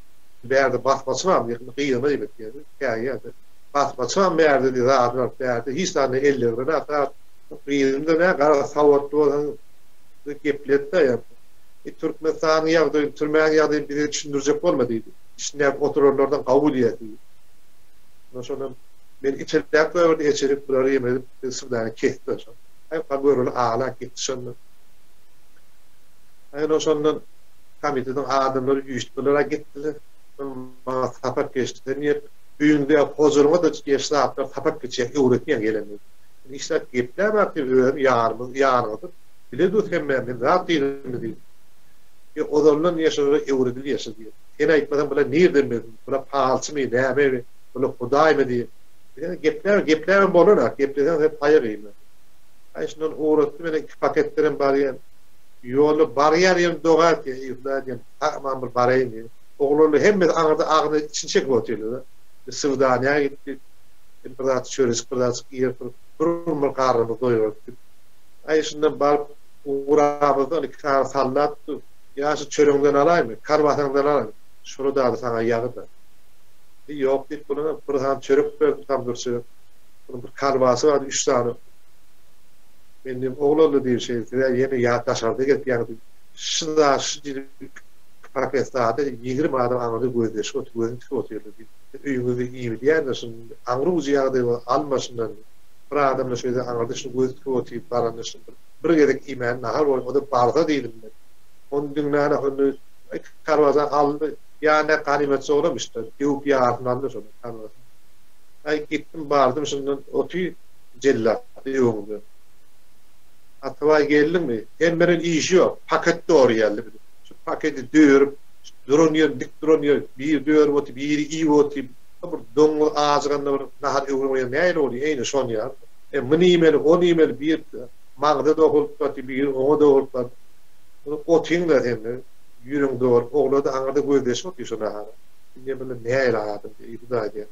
bärde basmaçy barmy diýip, gyzyma diýip etýär-de, käýýär-de. Basmaçy barmy bärde diýip, zadyny alyp bärde hiç zadyna ellegirenok zat. Gyzymda nä gara sowatly bolsaň geplet-dä ýa. E Türkmenistanyň ýagdaýyny, türmäň ýagdaýyny bize düşündirjek bolma diýdi. Içindäki oturanlardan gawy diýýär diýdi. Ondan şondan meni iteläp goýberdi, eçerip bulary ýem edip biz swidaniýa kesdi şo. Aý pa göreli aglap gitdi şondan. Aý ondan şondan komitetiň adamlary üýşdüler-ä gitdiler. Maňa sapak geçdi. Sen diýip öýüňde hojalygyňa-da geç zatlar sapak geçýär, öwretýän gelende. Hiç zat geplämok diýip özüm ýanymyz ýanyňyzda bile dur hemmämiz men zat diýdimmi diýdim. E ozaldan diýe şolara öwredilýä şu diýip. Sen aýtmasaň bular nirden bilsin bular palçymy nämemi bular hudaýmy diýip. Sen gepläme gepläbem bolanok gepleseň sen taýak iýmeli. Aý şundan ugratdy meni iki paketlerem barýan. Ýolda barýan ýerim doga etýän eý hudaý diýen sag aman bir baraýyn diýip. Oglanlar hemmesi aňyrda agzyna içini çekip otyrlar. Biz swidaniýa gitdik. Bir zat çörejik bir zatjyk iýerip bir bir bir garnymyzy doýurardyk diýip. Aý şundan baryp ugramyzda ony iki sany sallap dur. Ýa şu çöregiňden alaýmy, kolbasaňdan alaýmy? Şuny dady saňa ýagy-da. Eý ýok diýip bulara bir sany çörek berdim tamdyr çörek. Munuň bir kolbasy bardy üç sany. Men diýdim oglanlar diýdim şeýle siz-ä ýene ýa daşarda gezip ýaňy diýdim. Şu zat şu diýdim iki paket zada 20 adam aňyrda gözleşip otyr, gözüni tikip otyrlar diýdim. Öýüňizde iýilýändir şuny aňry ujy ýagdaý bolsa alma şundan bir adamla şeýle aňyrda şuny gözi tikip otyr baranda şuny bir bir gezek iýmäni nahar boýun oda barsa diýdim men ony diňlänok indi kolbasany aldy ýanyna ganymat joglam işte döwüp ýarysyny aldy şony kolbasany aý gitdim bardym şundan otyr jellat öňünde Atabaý geldiňmi sen bilen işi ýok paket dogry geldi şu paketi dörüp Duran ýer, dik duran ýer, biri dörüp otyr, biri iýip otyr. Bir doňuz ajyganda bir nahar öwrüp goýan nähili bolýar, eýni şon ýaly. E, muny iýmeli, ony iýmeli, bir maňza dokulyp ýatyr, biri oňa dokulyp ýatyr. Muny otyň-da sen-de, ýüregiň dolup, oglan-da aňyrda gözleşip otyr şo nahara. Indi bular nähili adam diýýär, eý, Hudaý diýýär.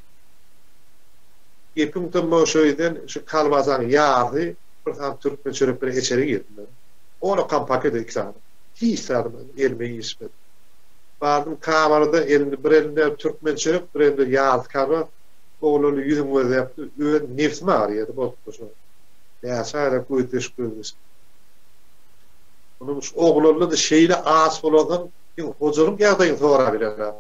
Gepiň tümmi şo ýerden şu kolbasanyň ýarysy bir sany türkmen çörek bilen içeri girdiler. Onakam paket iki sany. Hiç zadym elime ilişmedi. Bardym kamerada elimde bir elimde türkmen çörek bir elimde ýarty kabap oglanly ýüzüm gözläpdi öz nebsim agyrýady bolupdy şo näçe aýlap gözleşip gözleşip. Onuň şu oglanly-da şeýle aç bolansoň seň hojalyk ýagdaýyňy sorabilenok.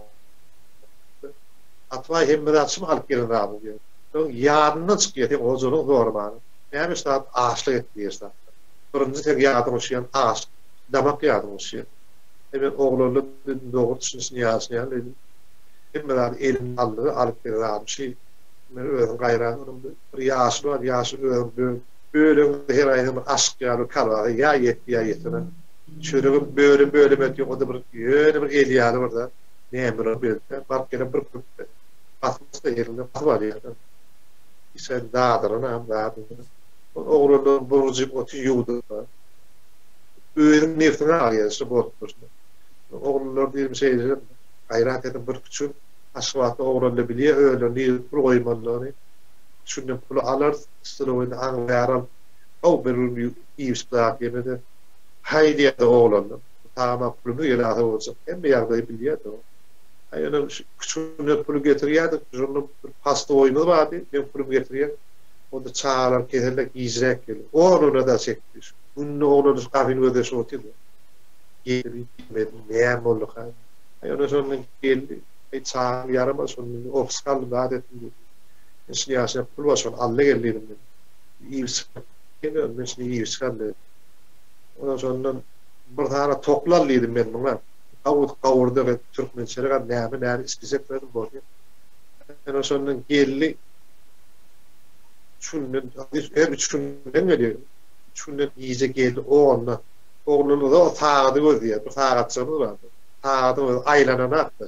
Atabaý hemme zat şumy alyp gelen zadyň diýýär. Soň ýadyndan çykýar seň hojalygyňy soramany. Näme şu zat açlyk etdi diýer şat. Birinji seň ýadyňa düşýän açlyk. Damak ýadyňa düşýär. E men oglanlar dedim dogry düşünişini ýaşaýan dedim. Hemme zady eline aldy alyp gelen zadym şi. Men özüň gaýrat onuň bir ýaşy bar ýaşy özüň böl bölegiň her aýyna bir aşyk ýaly bir kolbasa ýa ýetdi ýa ýetene. Çöregem bölüm bölüm et ýok o-da bir ýöne bir el ýaly bir zat. Näme berdi? Baryp gelen bir köpde. Basmasa elinde basyp alýar. Işe dadyran hem dadyran. Oglanlar burujyp oty ýuwdy. Özüň nebsiňe agýar şu bolup durşuna. Oglanlar diýdim şeýle gaýrat ediň bir küçük Aşgabatda oglanlar bilýär özleri nirede pul goýmalydygyny. Şundan puly alarys, stolowyny aňryýar alyp, how bir gün iýip zat ýemede. Haý diýýärdi oglanlar. Tagama pulumyz gelase boljak. Hemme ýagdaýy bilýärdi o. Aý ýöne şu küçüginden puly getirýärdik. Şonda bir pastoýymyz bardy. Men pulumy getirýän. Onda çagalar keselde gijräk geldi. Onuna-da çekdi. Şu günde oglanlar şu gapyny gözleşip otyrdy. Geldi, gelmedi, näme bolduka? Aý ýöne şonda geldi. Aý çagam ýaramaz, şony indi ofisga aldym, zat etdim diýdi. Men şuny ýaşap pul bar, şony al-da gel diýdim men. Iýip-içip men şuny iýip-içip al diýdim. Ondan şondan bir sany tokly al diýdim men muňa. Gawut gawurdak et, türkmençelik al, näme näme içgijek dedim bolýa. Ýöne şondan geldi. Üç günden, her üç günden gelýär. Üç günden gije geldi onda. Oglumyz o sagady gözleýär. Bir sagatjygymyz bardy. Sagadyň özi aýlananakda.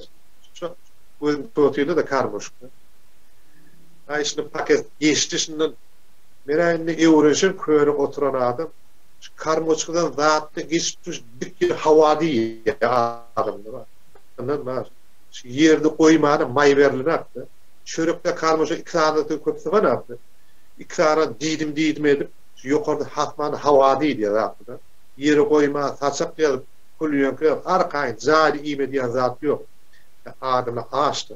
Şu gözüm otyrdy-da karmuşka. Aý şindi paket geçdi şundan. Men-ä indi öwrenişen köne oturan adam. Şu karmoçkadan zatda geçip duruş dik ýer hawa diýýär adamlar. Ondan bar. Şu ýerde goýmana maý berilenakda. Çörekde karmoçka iki sany köp syganakda. Iki sany diýdim diýdim edip şu ýokarda hasman hawa diýilýär zatda. Ýere goýman saçak ýazyp pulýonka arkaýyn jaýly iýme diýen zat ýok. Adamlar açda.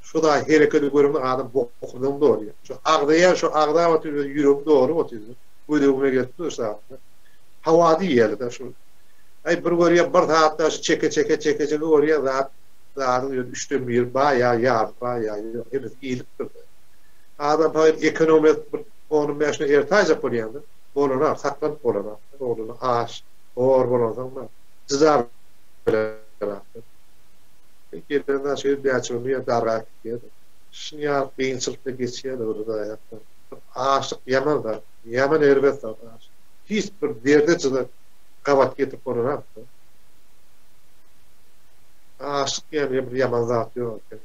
Şu da hereketi görende adam bokurdagyň dolýar. Şu agzaýar şu agzap otyr öz ýüregim dolup otyr. Göz öňüme gelip dur şahatda. Hawa diýýärler-de şu. Aý bir görýän bir sagatda şu çeke çeke çeke çeke görýän zat zadyň ýöne üçden biri bar ýa ýarysy bar ýa ýok hemmesi iýlipdir-de. Adam pahyr ekonomiýa edip bir on bäşine ertäýjek bolýan-da. Bolanok, saklanyp bolanok. Ogluny aç, hor bolansoň da jyda bilenok. Gelende şeýdip näçe gün ýa dargap gidýär. Şuny ýaly kynçylykda geçýär o aýatlar. Açlyk ýaman zat, ýaman erbet zat açlyk. Hiç bir derde jyda gabat getirip bolanok. Açlyk diýen bir ýaman zat ýok eken.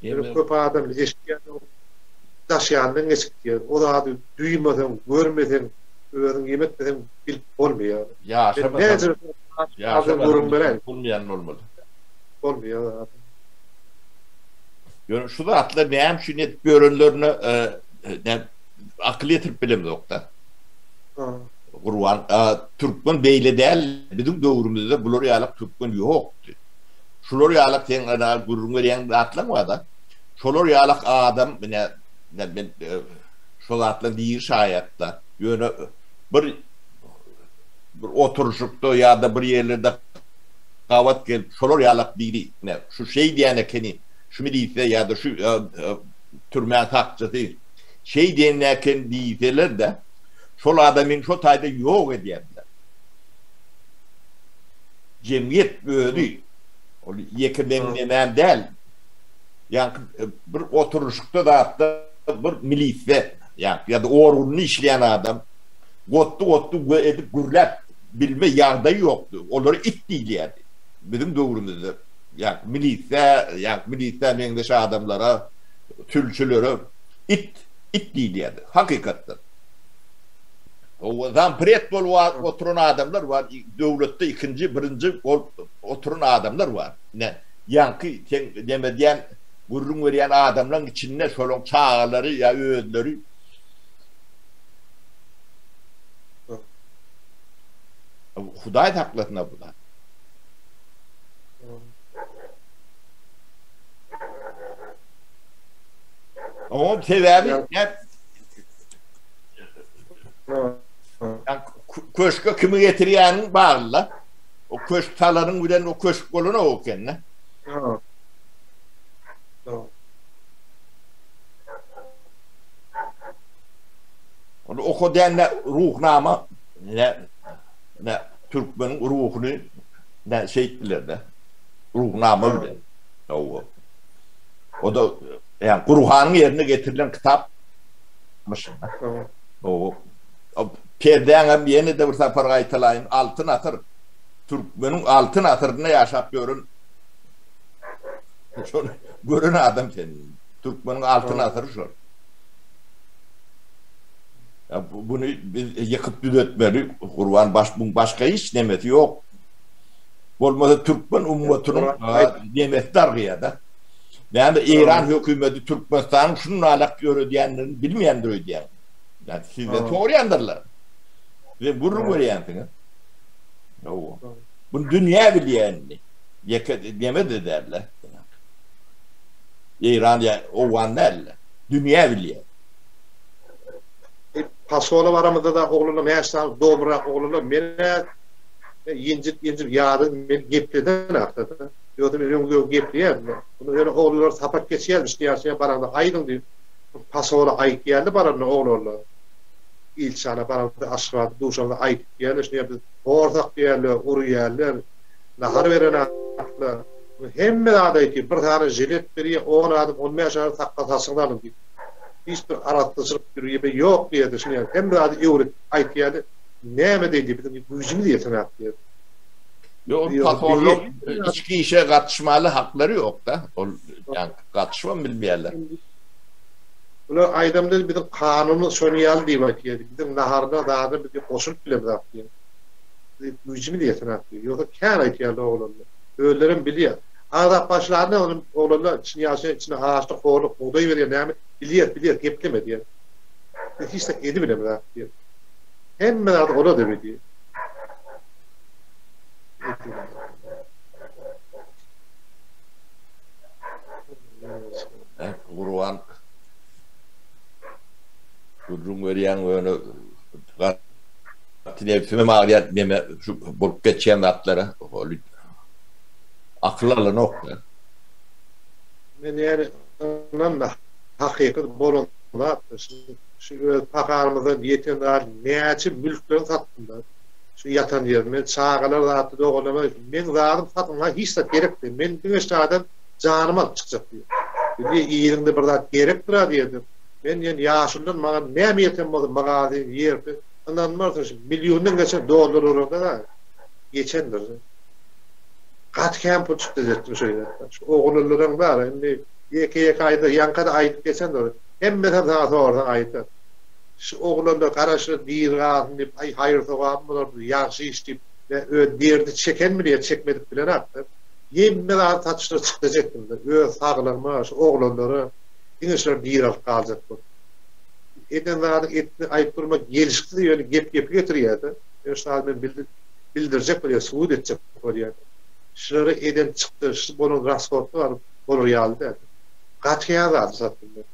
Ýöne köp adam eşidýän daş ýanyndan geçip gidýär. O zady duýmasaň, görmeseň, özüň ýemetmeseň bilip bolmaýar. Ýaşamasaň, ýaşamasaň bolmaýan bolmaly. Bolmaýar. Ýöne şu zatlar näme üçin edip ýörenlerine akyl ýetirip bilemzok-da. Gurban, türkmen beýle däl, biziň döwrümizde bular ýalak türkmen ýokdy. Şular ýalak seň ana gürrüň berýän zatlaň bar-da. Şolar ýalak adam, ine, men şo zatlaryň diri şaýat-da. Ýöne bir bir oturyşykda ýa-da bir ýerlerde gabat gelip, şolar ýalak biri, ine, şu şeý diýen ekeni, şu milisiýa ýa-da şu türmäň sakçysy şeý diýen eken diýseler-de, şol adamyny şo taýda ýok edýärdiler. Jemgyýet özi, ol ýeke meň nemäm däl, ýaňky bir oturyşykda zatda bir milisiýa, ýaňky ýa-da orgunda işleýän adam gotdy-gotdy edip gürläp bilme ýagdaýy ýokdy. Olara it diýilýärdi. Biziň döwrümizde ýaňky milisiýa, ýaňky milisiýa meňzeş adamlara, sülçülere it, it diýilýärdi. Hakykatdan. Hawa, zampred bolup oturan adamlar bar, döwletde ikinji, birinji bolup oturan adamlar bar. Ine, ýaňky seň neme diýen, gürrüň berýän adamlaň içinde şolaň çagalary ýa özleri Hudaý saklasyn-a bu zat. Oňam sebäbi köşke kimi getirýäniň bagly-da. O köşk salanyň bilen o köşk bolanok eken-de. Ony okadýan ruhnama ne ne türkmeniň ruhuny ne şeýtdiler-de. Ruhnama bilen. Hawa. O da ýa Gurhanyň ýerine getirilen kitapmyş. Hawa. Perdäňem ýene-de bir sapar gaýtalaýyn, Altyn asyr. Türkmeniň altyn asyrynda ýaşap ýören şony gören adam sen. Türkmeniň altyn asyry şol. Ya buny biz ýykyp düzetmeli Gurban baş buň başga hiç nemesi ýok. Bolmasa türkmen ummatynyň nemesi dargaýar-da. Näme Eýran hökümeti Türkmenistanyň şunalak ýöredýändigini bilmeýändir öýdýän. Yani sizden soraýandyrlar. Size gürrüň berýänsiňiz. Hawa. Bunu dünýä bilýär indi. Ýeke neme-de däl-de. Eýran ýa Owgan däl-de. Dünýä bilýär. Pasola baramyzda-da oglanlar näçe sany domrak oglanlar men-ä ýenjip-ýenjip ýadadym men gepleden artdy. Ýogsa men öň öň gepleýärdim. Ony ýöne oglanlar sapak geçýärmiş diýýärşä baranda aýdyň diýip pasola aýtýardy baranda oglanlar. Ilçihana baranda Aşgabatda duşanda aýtýarlar şuny biz horsak diýýärler, urýarlar, nahar berenaklar. Hemme zat aýtýar. Bir sany žilet berýär, on adam, on bäş adam sakgal saçyňyzy alyň diýip. Hiç bir arassaçylyk ýüregi ýok diýýärdi şuny ýaly. Hemme zady öwredip aýtýardy. Näme diýdi biziň güýjümiz ýetenok diýýärdi. Ýok, pasollar içki işe gatyşmaly haklary ýok-da. Ol ýa gatyşybam bilmeýärler. Bular aýdamda biziň kanunymyz şony ýaly diýip aýtýardy. Biziň naharyna zada biz goşulyp bilemzok diýýär. Biziň güýjümiz ýetenok diýýär. Ýogsa kän aýtýarlar oglanlar. Özlerem bilýär. Agzap başlanda onuň oglanlar içini ýaşaýan içine açlyk, horluk, bugdaý berýär näme bilýär, bilýär gepleme diýýär. Biz hiç zat edibilemzok diýýär. Hemme zady olar da bilýär. Gurban gürrüň berýäň ýöne gaty nebsimem agyrýar neme şu bolup geçýän zatlara ol akyl alanok da. Men ýani ynanma hakyky bolan zat şu öz paharymyzdan ýeten zat näçe mülkleri satdym da şu ýatan ýerim men çagalar zatly doganlaryma meň zadym satyň hiç zat gerek däl men diňe şadan janymy alyp çykjak diýýär. Diýýär, iliňde bir zat gerekdir-a diýerdim. Men diýen ýaşuludan maňa näme ýeten bolsa magazin, ýer, ynanmarsyň şu milliondan geçen dollar uranda-da geçendir. Gaty kän pul çykdajy etdim şo ýerde. Şu oglanlaram bar, indi ýeke-ýeke aýdar, ýaňka-da aýdyp geçendir. Hemmesem saňa sorsaň aýdar. Şu oglanlar garaşyr diri galsyn diýip, aý haýyr-sogabym bolar, ýagşy iş diýip, öz derdi çeken bilýär, çekmedik bilenok-da. Hemme zady satyşlara çykdajy etdim-de. Öz saglygyma, şu oglanlara, diňe şular diri alyp galjak bolup. Eden zadyň etini aýyp durmak gelşiksiz ýöne gep gepi getirýär-de. Ýöne şu zady men bildirjek bolýan, subut etjek bolýan. Şulara eden çykdajysy bolan rashodlar alyp bolar ýaly däl. Gaty kän zady satdym men.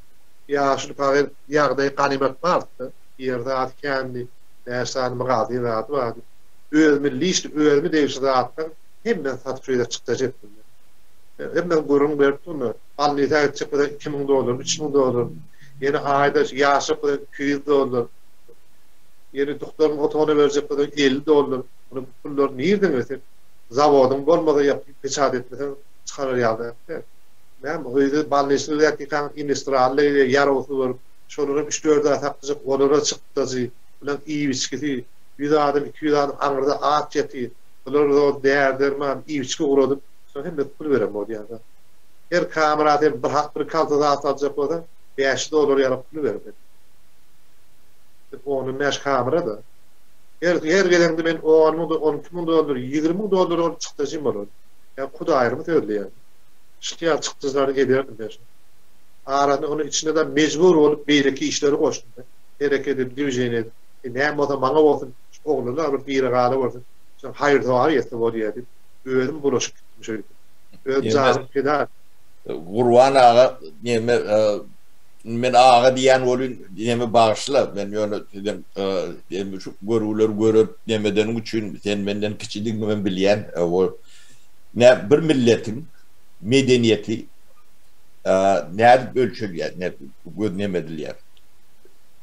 Ýaşuly pahyr ýagdaýy ganymat bardy-da. Ýer zady kändi, bäş sany magazin zady bardy. Özüme liçni özüme degişli zatlaryň Hemmesini satyp şeýle çykdajy etdim men. Hemmesini gürrüň berip durma. Balnisa gitjek bolsaň 2000 dollar, 3000 dollar. Ýene aýda ýaşajak bolsaň 200 dollar. Ýene duktoryň otagyna berjek bolsaň 50 dollar. Muny bu pullary nirden bersin? Zawodyň bolmasa ýa peçat etmeseň çykarar ýaly däl. Näme öýde balnisda ýatykaň indestrally ýarawsyz bolup, şolaram üç-dört aý saklajak, olara çykdajy, bulaň iýip-içgisi, ýüz adam, 200 adam aňyrda aç ýatyr. Bular zor däri-derman, iýip-içgi guradyp, şoň hemmesi pul beren bolýar-da. Her kamera sen bir bir kalta zat aljak bolsaň, 500 dollar ýaly pul bermeli. Ondan bäş kamera-da. Her her geleňde men on müň, 12 müň dollar, 20 müň dollar ol çykdajym bolardy. Ýa hudaýymy sözleýän. Şuny ýaly çykdajylary ederdim men. Arasynda onuň içinde-de mejbur bolup beýleki işleri goşdum. Hereket edip, dwiženiýe edip. E, näme bolsa maňa bolsun, şu oglanlar bir diri galawersin. Şoň haýyr-sogap ýetse bolýar diýip, özüm bulaşyp gitdim şeýdip. Öz janym pida. Gurban aga neme men aga diýýän welin neme bagyşla men ýöne sizem neme şu görgüleri görüp nemedeniň üçin sen menden kiçidigiňi men bilýän o ne bir milletiň medeniýeti nädip ölçelýär ne göz neme edilýär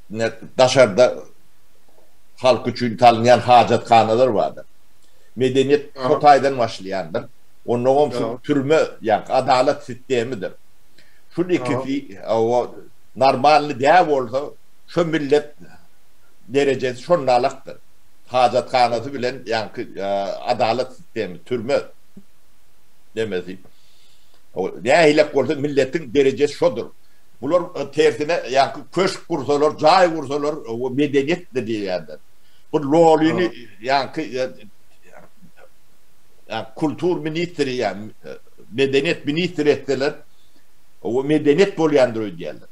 ne daşarda halk üçin salynýan hajathanalar bardyr. Medeniýet şo taýdan başlaýandyr. Onnoňam şu türme, ýagny adalat sistemidir. Şul ikisi o normalny däl bolsa, şo millet derejesi şondalakdyr. Hajathanasy bilen ýaňky adalat sistemi, türme demesi. Nähilek bolsa milletiň derejesi şodur. Bular tersine ýaňky köşk gursalar, jaý gursalar, o medeniýet-de diýýärler. Bu lolyny ýaňky kultur ministri ýa medeniýet ministri etseler, o medeniýet bolýandyr öýdýärler.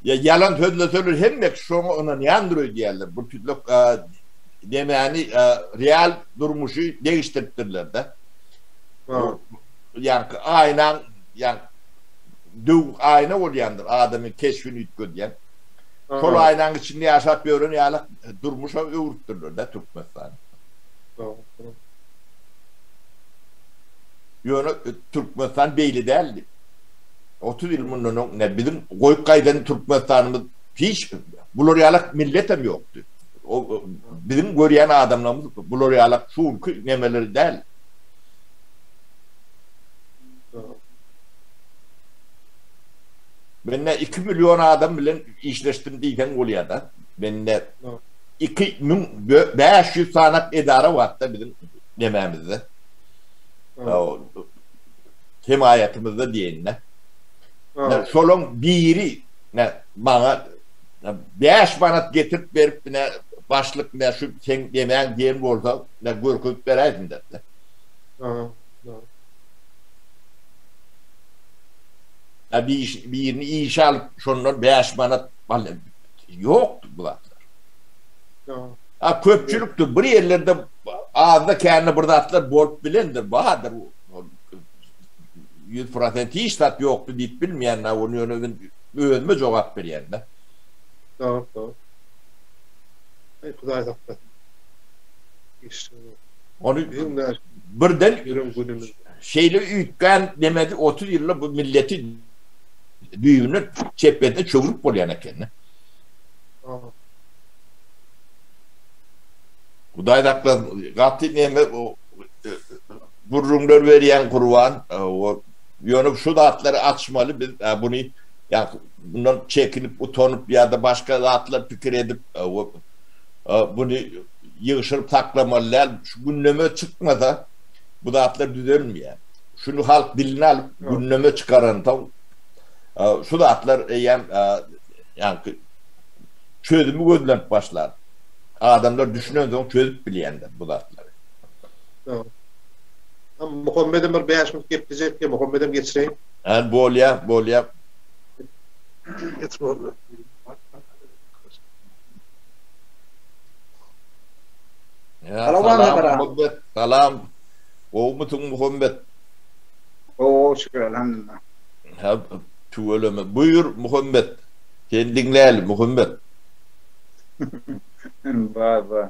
Ýa ýalan sözleseler hemme kişi şoňa ynanýandyr öýdýärler. Bu tüýtlük nemäni real durmuşy degişdiripdirler-de. Ýaňky aýnaň ýaňky döwük aýna bolýandyr adamyň keşbini üýtgedýän. Şol aýnaň içinde ýaşap ýören ýaly durmuşa öwrüpdirler-de Türkmenistany. Ýöne Türkmenistan beýle däldi. 30 ýyl mundan öň ne biziň goýup gaýdan Türkmenistanymyz hiç bular ýalak milletem ýokdy. O biziň görýän adamlarymyz bular ýalak şunky nemeleri däl. Mende 2 million adam bilen işleşdim diýseň bolýar-da. Mende 2500 sanak edara barda biziň nemämizde. Hemaýatymyzda diýeýin-de. Şolaň biri maňa 5 manat getirip berip, ine başlyk ine şu seň nemäň diýen bolsa, ine görkezip beräýsin diýdi. A birini işe alyp şondan 5 manat ýokdy bu zatlar. A köpçülikdir bir ýerlerde azda kände bir zatlar bolup bilendir, bardyr. 100% hiç zat ýokdy diýip bilmeýän da, ony ýöne men özüme jogap berýän de. Dogry, dogry. Aý Hudaý saklasyn. Ony birden şeýle üýtgän demedi 30 ýylda bu milleti düýbünden çepbesine çöwrüp bolýan eken. Hudaý saklasyn. Gaty neme gürrüňler berýän Gurban. Ýöne şu zatlary açmaly biz buny ýa bundan çekinip utanyp ýa-da başga zatlar pikir edip buny ýygşyryp saklamaly däl. Şu gündeme çykmasa bu zatlar düzelmeýär. Şuny halk diline alyp gündeme çykaransoň şu zatlar eýýäm ýaňky çözümi gözlenip başlar. Adamlar düşünensoň çözüp bilýändir bu zatlary. Dogry. Muhammedem bir 5 minut geplejek diýe Muhammedem geçireýin. Hä bolýa, bolýa. Geç boldy. Salam Muhammet, salam. Gowumysyň Muhammet? Gowy şükür elhamdülillah. Hä tüweleme. Buýur Muhammet. Seni diňläli Muhammet. Bar bar.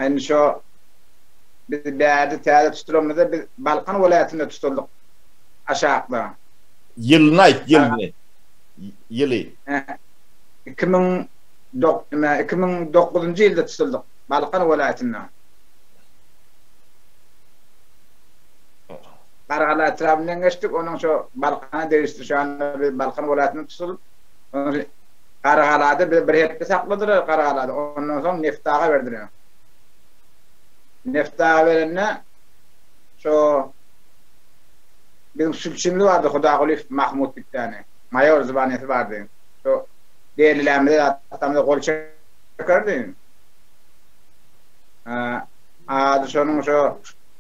Indi şo biz bärde täze tutulanymyzda biz Balkan welaýatynda tutuldyk aşakda. Ýylyny aýt ýylyny. Ýyly. 2009-njy ýylda tutuldyk Balkan welaýatynda. Garagala etrabyndan geçdik, onuň şo Balkana degişli şu anda biz Balkan welaýatynda tutulyp, onuň Garagalada bizi bir hepde sakladylar Garagalada, ondan soň Neftaga berdiler. Neftaga berende şo biziň sülçimiz bardy Hudagulyýew Mahmut diýip maýor zwanýasy bardy. Şo delilämize zatlarymyza gol çekerdi. Ady şonuň şo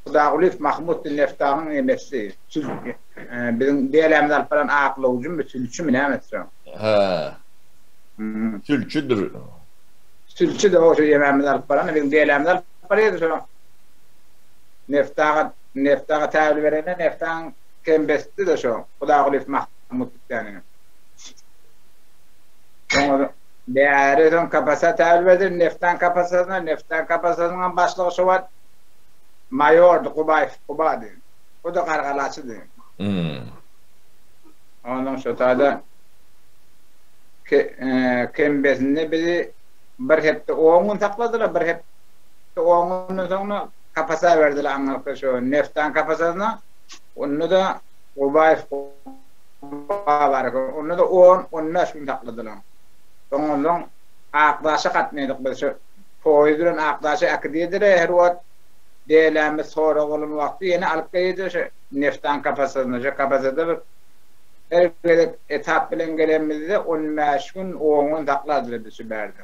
Hudagulyýew Mahmut diýip Neftagyň emesi, sül biziň delämizi alyp baran aklawjymy, sülçümi näme şo. Hä. Sülçüdir. Sülçi-de o şo emämizi alyp baran, biziň delämizi alyp barýardy şo. Neftaga Neftaga täwil berende Neftagyň kembesidi-de şo Hudagulyýew Mahmut diýýäni. Soňra bäri soň KPS täwil berdi, Neftagyň KPS-sine, Neftagyň KPS-siniň hem başlygy şo wagt maýordy Gubaýew Gubady. O-da gargalaçydy. Onuň şo taýda kembesinde bizi bir hepde on gün sakladylar, bir hepde on günden soňra kapasa berdiler aňyrky şo Neftan kapasasyna. Onda-da Gubaýew Guba bar eken. Onda-da on, on bäş gün sakladylar. Soň onsoň Akdaşa gatnaýdyk biz şu poýuz bilen Akdaşa äkidýediler her wagt dälämiz sorag bolan wagty ýene alyp gelýediler şu Neftan KPS-na şu KPS-da bir her gezek etap bilen gelenimizde on bäş gün on gün saklardylar bizi şu bärde.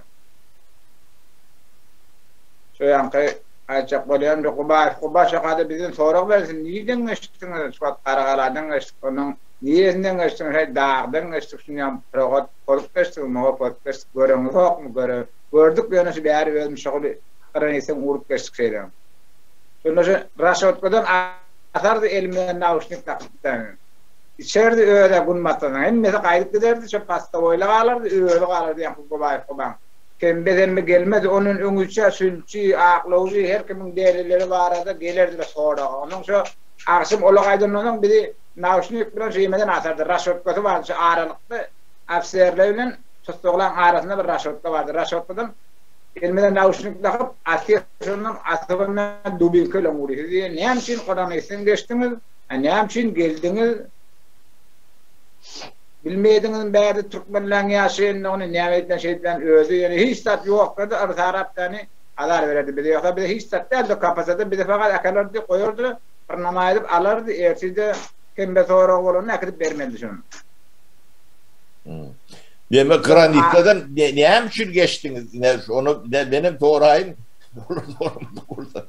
Şu ýaňky aýtjak bolýan şu Gubaýew Guba şokada bizden sorag bersin nirden geçdiňiz şu wagt Garagaladan geçdik onuň niresinden geçdiňiz heý dagdan geçdik şunýam prohod pozup geçdik muňa pozup geçdik göreňizokmy göre gördük ýöne şu bäri özüm şoguly granitden urup geçdik şeýle şonda şu raşotkadan asardy elime nauşnik dakyp içerdi özä gün batanda hemmesi gaýdyp giderdi şo pastawoýla galardy özi galardy ýaňky Gubaýew Gubaň Kembe-zembe gelmedi. Ondan öňüçä sülçi, aklawjy her kimiň dälileri barada gelerdiler soraga. Onsoň şo agşam ola gaýdandan soň bizi nauşnik bilen şu ýemeden asardy. Raşotkasy bardy şu aralykda ofiserler bilen tussaglaryň arasynda bir raşotka bardy. Raşotkadan elimize nauşnik dakyp asýar şondan asyp dubinka bilen urýar. Siz diýýär näme üçin Kodanysdan geçdiňiz? A näme üçin geldiňiz? Bilmeýdiňizmi bärde türkmenleň ýaşaýandygyny näme edýän şeýdýän özi ýöne hiç zat ýokdady yrsarap ýany azar bererdi bize ýogsa bize hiç zat däldi kapasada bizi fakat äkelerdi goýardy bir nama edip alardy ertide kembe sorag bolanda äkidip bermelidi şony. Demek granitsadan näme üçin geçdiňiz ine şony menem soraýyn olar soramadyk bolsa.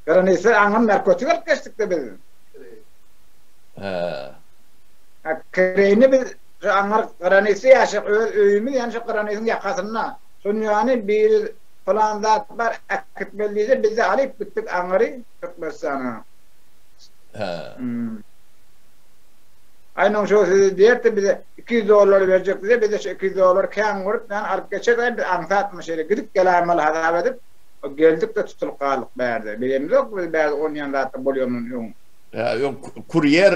Granitsa aňam narkotik alyp geçdikde biz. Hä. Ha, kireýini biz şu aňyr granisde ýaşak, öz öýümiz ýany şu granisiň ýakasynda. Şonuň ýany biri pylan zat bar, äkitmeli diýse, biz-de alyp gitdik aňyry Türkmenistana. Hä. Aýnyň şo sizi diýerdi bize 200 dollar berjek diýse, biz-de şu 200 dollary kän görüp, ýany alyp geçeris, aý biz aňsatmy şeýle gidip geläýmeli hasap edip, geldik-de tutulyp galdyk bärde. Bilemizok biz bärde onýan zatlar bolýandan öň. Hä, öň kurýer,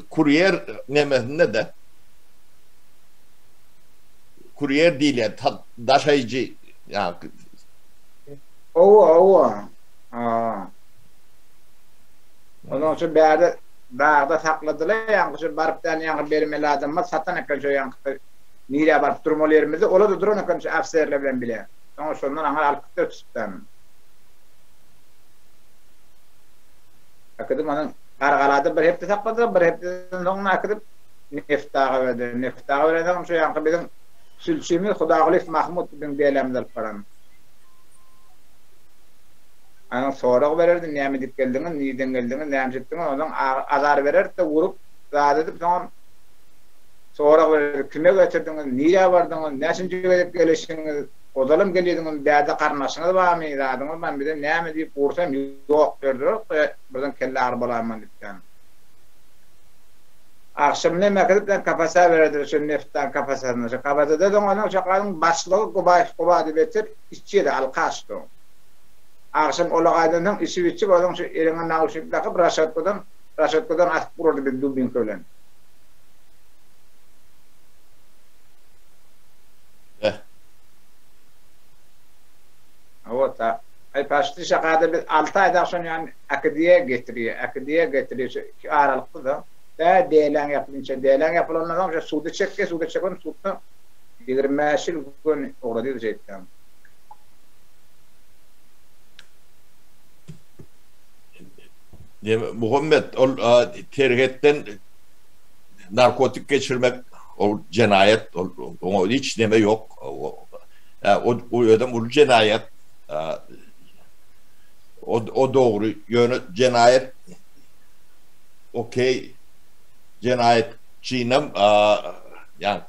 kurýer nemesinde-de. Kurýer diýilýän, daşaýjy, ýa. Hawa, hawa. Ha. Ondan şu bärde dagda sakladylar, ýaňky şu baryp däl ýaňky bermeli adamlar satan eken şu ýaňky nirä baryp durmaly ýerimizde, olar-da duran eken şu ofiserler bilen bile. Soňra şondan aňry alyp gitdiler tutupdan. Äkidip onuň Gargalada bir hepde sakladylar, bir hepdeden soň äkidip Neft daga berdiler. Neft daga berensoň şu ýaňky biziň sülçimiz Hudagulyýew Mahmut biziň belämizi alyp baran. Onuň sorag bererdi, näme edip geldiňiz, nirden geldiňiz, näme etdiňiz, onsoň azar bererdi-de urup, zat edip, soňam sorag bererdi, kime getirdiňiz, nirä bardyňyz, näçinji gezek gelişiňiz, Ozalam gelýediňiz bärde garyndaşyňyz barmy zadyňyz barmy bize näme diýip ursam ýok derdiler birden kelle agyry bolaýman diýipden. Agşam näme äkidip bilen kapasa bererdiler şu neftdan kapasasyna şu kapasada soň onuň şokaryň başlygy Gubaýew Guba diýip beter içýedi alkaşdy o. Agşam ola gaýdan soň içip içip onuň şu eliňe nauşnik dakyp raşotkadan raşotkadan asyp urardy bizi dubinka bilen. Eh. Hawa ta. Aý paşti şakada biz alty aýda şony ýany äkidýä getirýä, äkidýä getirýä şu iki aralykda da. Tä däläň ýapylynça, däläň ýapylandan soň şu suda çekýä, suda çeken sudda 25 ýyl göni ugradýar şeýtýän. Diýme Muhammet ol serhetden narkotik geçirmek ol jenaýat ol oňa hiç neme ýok. O özem uly jenaýat. O o dogry. Ýöne jenaýat okey jenaýatçynam ýa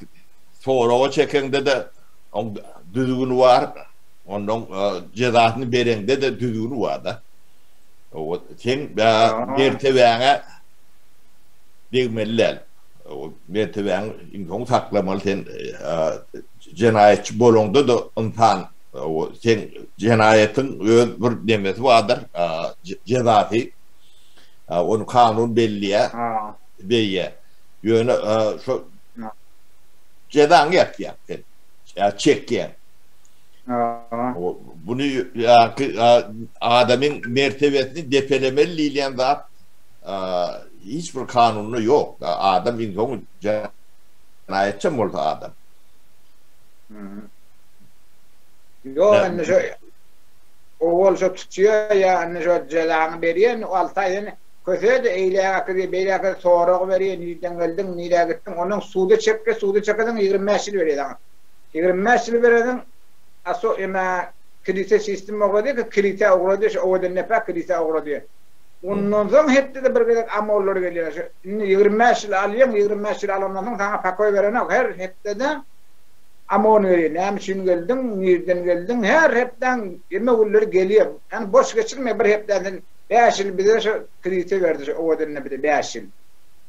soraga çekeňde-de oň düzgüni bar. Ondan jezasyny bereňde-de düzgüni bar-da. O sen mertebäňe degmeli däl. O mertebäňi iň soňy saklamaly sen jenaýatçy bolaňda-da ynsan sen jenaýatyň öz bir nemesi bardyr, jezasy. Ony kanun belleýär, berýär. Ýöne şo jezaňy ýatýaň sen, çekýäň. Buny ýaňky adamyň mertebesini depelemeli diýilýän zat hiç bir kanunda ýok. Adam iň soňy. Jenaýatçam bolsa adam. Ýok indi şo owal şo tutýa ýa indi şo jezany berýä indi 6 aý seni köse-de eýläk äkidýä beýläk äkidýä sorag berýä nirden geldiň nirä gitdiň ondan suda çekýä suda çekeseň 25 ýyl berýä saňa 25 ýyl bereseň aso eme kilise sistema ugradýa ki kilisä ugradýa şo owadan nepä kilisä ugradýa ondan soň hepdede bir gezek amollar gelýär şo indi 25 ýyl alýaň 25 ýyl alandan soň saňa pakoý berenok her hepdede Amon gelýär. Näme üçin geldiň, nirden geldiň? Her hepdäň ýeme günleri gelýär. Ýani boş geçirme bir hepdäni sen bäş ýyl bize şu kredite berdi şu owadan bize bäş ýyl.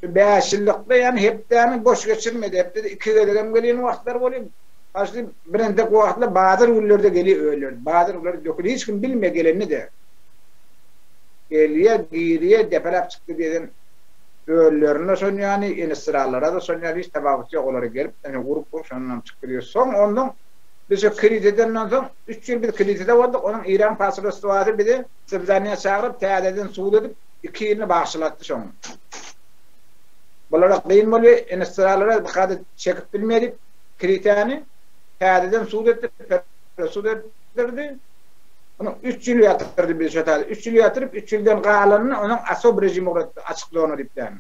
Şu bäş ýyllykda ýani hepdäni boş geçirmedi. Hepdede iki gezegem gelýän wagtlar bolýar. Başly birentek wagtlar bazar günlerde gelýär öýler. Bazar günleri dökül hiç kim bilmeýär gelenini-de. Gelýär, girýär, depeläp çykdy diýen Öllerine şon ýany, enesiralara-da şon ýaly hiç tapawuty ýok, olary gelip, ine, urup-urup şondanam çykyp gidýär. Soň ondan biz şo kiliseden soň, üç ýyl biz kilisede bolduk, onuň Eýran posolstwasy bizi swidaniýa çagyryp, täzeden sud edip, iki ýylyny bagşylatdy şoň. Bulara kyn bolýar, enesiralara bu kada çekip bilmeýär diýip, kilisäni täzeden sud etdi, sud etdirdi. Onuň üç ýyl ýatyrdy bizi şo taýda. Üç ýyl ýatyryp, üç ýyldan galanyny onuň asob režim ugratdy, açyk zona diýip dämi.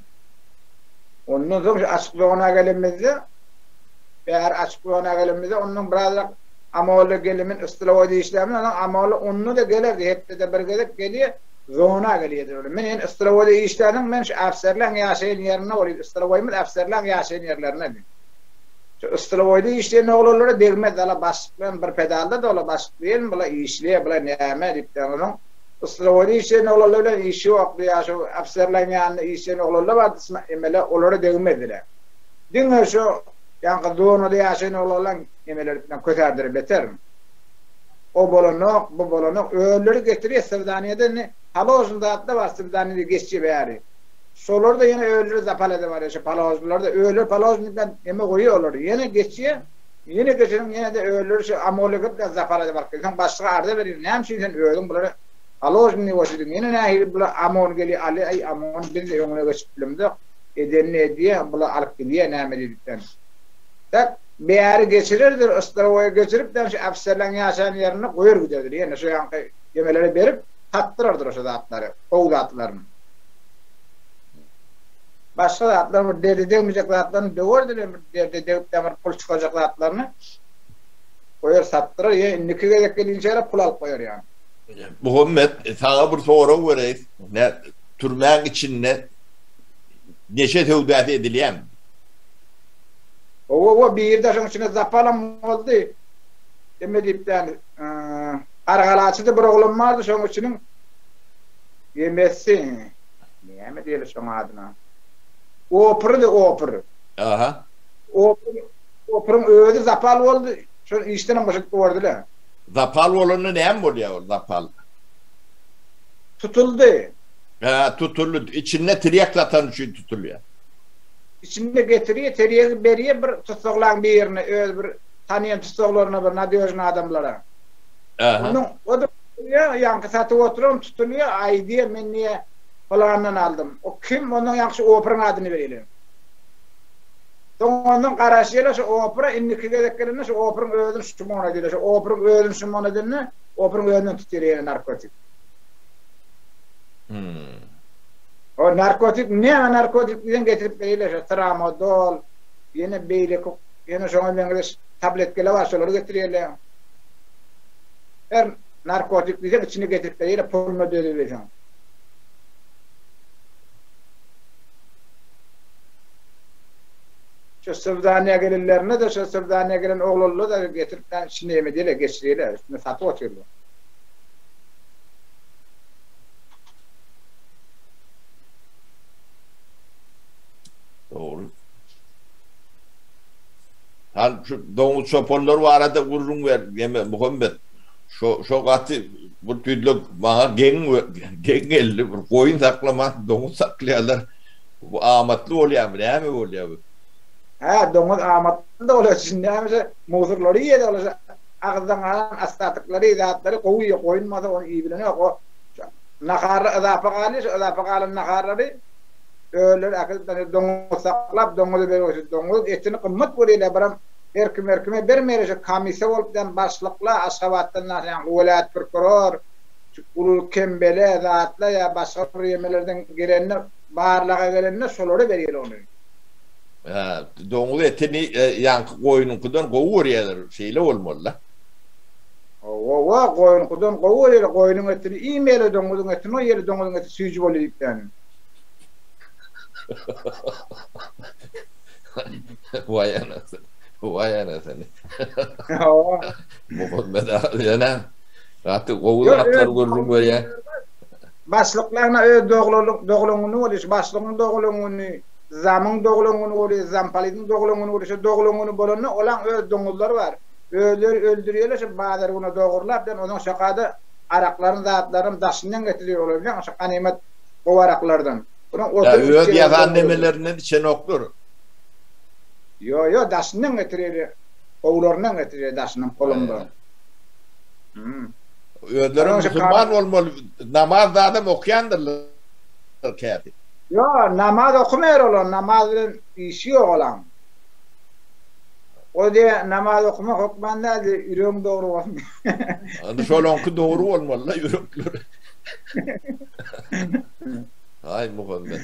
Ondan soň şu açyk zona gelenimizde, bäri açyk zona gelenimizde ondan birazrak Amolla geldi, men yssylawoýda işlämde, ondan Amolla onda-da gelerdi, hepdede bir gezek gelýär, zona gelýärdi olar. Men indi yssylawoýda işlädim, men şu ofserleň ýaşaýan ýerinde bolýan, yssylawoýymyz ofserleň ýaşaýan ýerlerindedi. Şu yssylawoýda işleýän oglanlara degmez ala başlyk bilen bir pedalda dola başlyk diýelim bula işleýär bula näme diýip de onuň yssylawoýda işleýän oglanlar bilen işi ýokdy ýa şu ofserleň ýanynda işleýän oglanlar bardy emele olara degmezdiler. Diňe şu ýaňky zonada ýaşaýan oglanlaň emeleri bilen kösärdire beter. O bolanok bu bolanok özleri getirýär swidaniýada indi položny zatlar bar swidaniýada geçýär bäri. Şolar-da ýene özleri zapal edip barýar, şu položnylar-da özleri položnykdan neme goýýar olary, ýene geçýär, ýene geçeniň ýene-de özleri şu amolyga bilen zapal edip alyp gelýär. Soň başlyga arza berýär, näme üçin sen özüň bulara položnyý goşudyň, ýene nähili bular amon gelýär, alýar, aý amon biz-de öňüne geçip bilemzok, edenini edýär, bular alyp gidýär näme diýdikden. Tak, bäri geçirerdir, ystrowoýa geçirip, şu ofiserleň ýaşaýan ýerinde goýar giderdir, ýene şu ýaňky ýemelere berip, satdyrardyr şu zatlary, gowy zatlaryny. Başga zatlar bir derde degmejek zatlaryny döwerdiler bir derde degip de bir pul çykarjak zatlaryny goýar satdyrar ýa indiki gezek gelinçä pul alyp goýar ýa. Muhammet saňa bir sorag bereýin. Ne türmäň içinde neşe söwdasy edilýärmi? Hawa hawa biri daşyň içinde zapalam boldy. Eme diýip däl. Gargalaçyda bir oglan bardy şoň içiniň Ýemesi. Näme diýeli şoň adyna? Opurdy opur. Aha. Opur, opuryň özi zapal boldy. Şony işdenem boşadyp goýberdiler. Zapal bolanda näme bolýar ol zapal? Tutuldy. Hä, tutuldy. Içinde tirýek satan üçin tutulýar. Içinde getirýär, tirýegi berýär bir tussaglaň birine, öz bir tanaýan tussaglaryna bir nadýožnyý adamlara. Aha. Onuň o-da Tutulýar, ýaňky satyp oturan tutulýar, aýdýar, men diýýär, pylandan aldym. O kim, ondan ýaňky şu operyň adyny bereli. Soň ondan garaşýarlar şu opera indiki gezek gelende şu operyň özüni şumuna edýärler. Şu operyň özüni şumuna edende, operyň özünden tutýar ýene narkotik. Hmm. O narkotik näme narkotik diýseň getirip berýärler şu tramadol, ýene beýleki, ýene şoňa meňzeş tabletkeler bar, şolary getirýärler. Her narkotik diýseň içine getirip berýär puluna dözüberseň. Şu Sywdaniýa gelenlerinde-de şu Sywdaniýa gelen oglanlar-da getirip içine eme diýerler, geçirýärler, üstüne satyp otyrlar. Dogry. Hany şu doňuz çopanlar barada gürrüň ber, ýeme Muhammet. Şo şo gaty bir tüýdlek maňa geň geň geldi. Bir goýun saklaman doňuz saklaýarlar. Bu amatly bolýarmy, näme bolýar bu? Hä, doňuz amatly-da bolýar. Şimdi näme şo musurlary iýýär olar şo agyzdan galan ostatoklary, zatlary gowy iýýär. Goýun bolsa ony iýibilenok. O şo naharlar yzapa galýar, şo yzapa galan naharlary. Özleri äkidip ine doňuz saklap doňuzy berip doňuz etini gymmat görýärler biram her kim her kime bermeýärler şu komissiýa bolup ýan başlyklar Aşgabatdan ýa welaýat prokuror şu uly kembele zatlar ýa başga bir ýemelerden gelende barlaga gelende şolara berýärler ony. Hä, doňuz etini ýaňky goýnuňkydan gowy görýärler, şeýle bolmaly-da. Hawa, goýnuňkydan gowy görýärler, goýnuň etini iýmeýärler, doňuzyň etini iýýärler, doňuzyň eti süýji bolýar diýip. Waý anasyny, waý anasyny. Hawa. Muhammet aga ýene gaty gowy zatlar gürrüň berýär. Başlyklaryna öz doglan güni bolýar, şu başlygyň doglan güni, zamyň doglan güni bolýar, zampolidiň doglan güni bolýar. Şu doglan güni bolanda olaň öz doňuzlary bar. Özleri öldürýärler şu bazar güni dogurlap, onsoň şokada araklaryny zatlaryny daşyndan getirýär olar bilen şu ganymat gowy araklardan. Onuň oturyp Öz ýasan nemelerinden içenoklar. Ýo ýo daşyndan getirýär. Gowularyndan getirýär daşyndan kolumda. Hmm. Özleri musulman bolmaly, namaz zadam okýandyrlar käsi. Ýo, namaz okamaýar olar, namaz bilen işi ýok olaň. O diýe namaz okamak hökman däl diýe, ýüregiň dogry bolsun. Indi şolaňky dogry bolmaly-da ýürekleri. Aý Muhammet.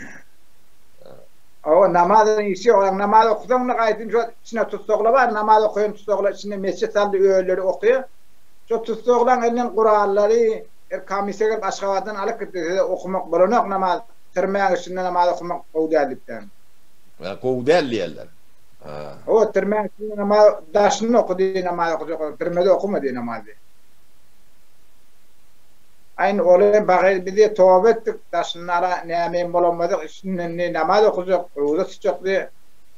Hawa, namazyň işi ýok. Namaz okasaň-da gaýtyn şo içinde tussaglar bar, namaz okaýan tussaglar içinde mesjit saldy özleri okaýar. Şo tussaglaň elinden gurallary her komissiýa gelip Aşgabatdan alyp gitdi, size okamak bolanok namaz, türmäň içinde namaz okamak gowy däl diýipler. Hä, gowy däl diýerler. Hawa, türmäň içinde namaz daşynda oky diý namaz okajak bolsaň, türmede okama diý namazy. Aý indi ol hem pahyr biz toba etdik, daşynda-da näme hem bolanmazak, içinden indi namaz okajak, roza tutjak diý.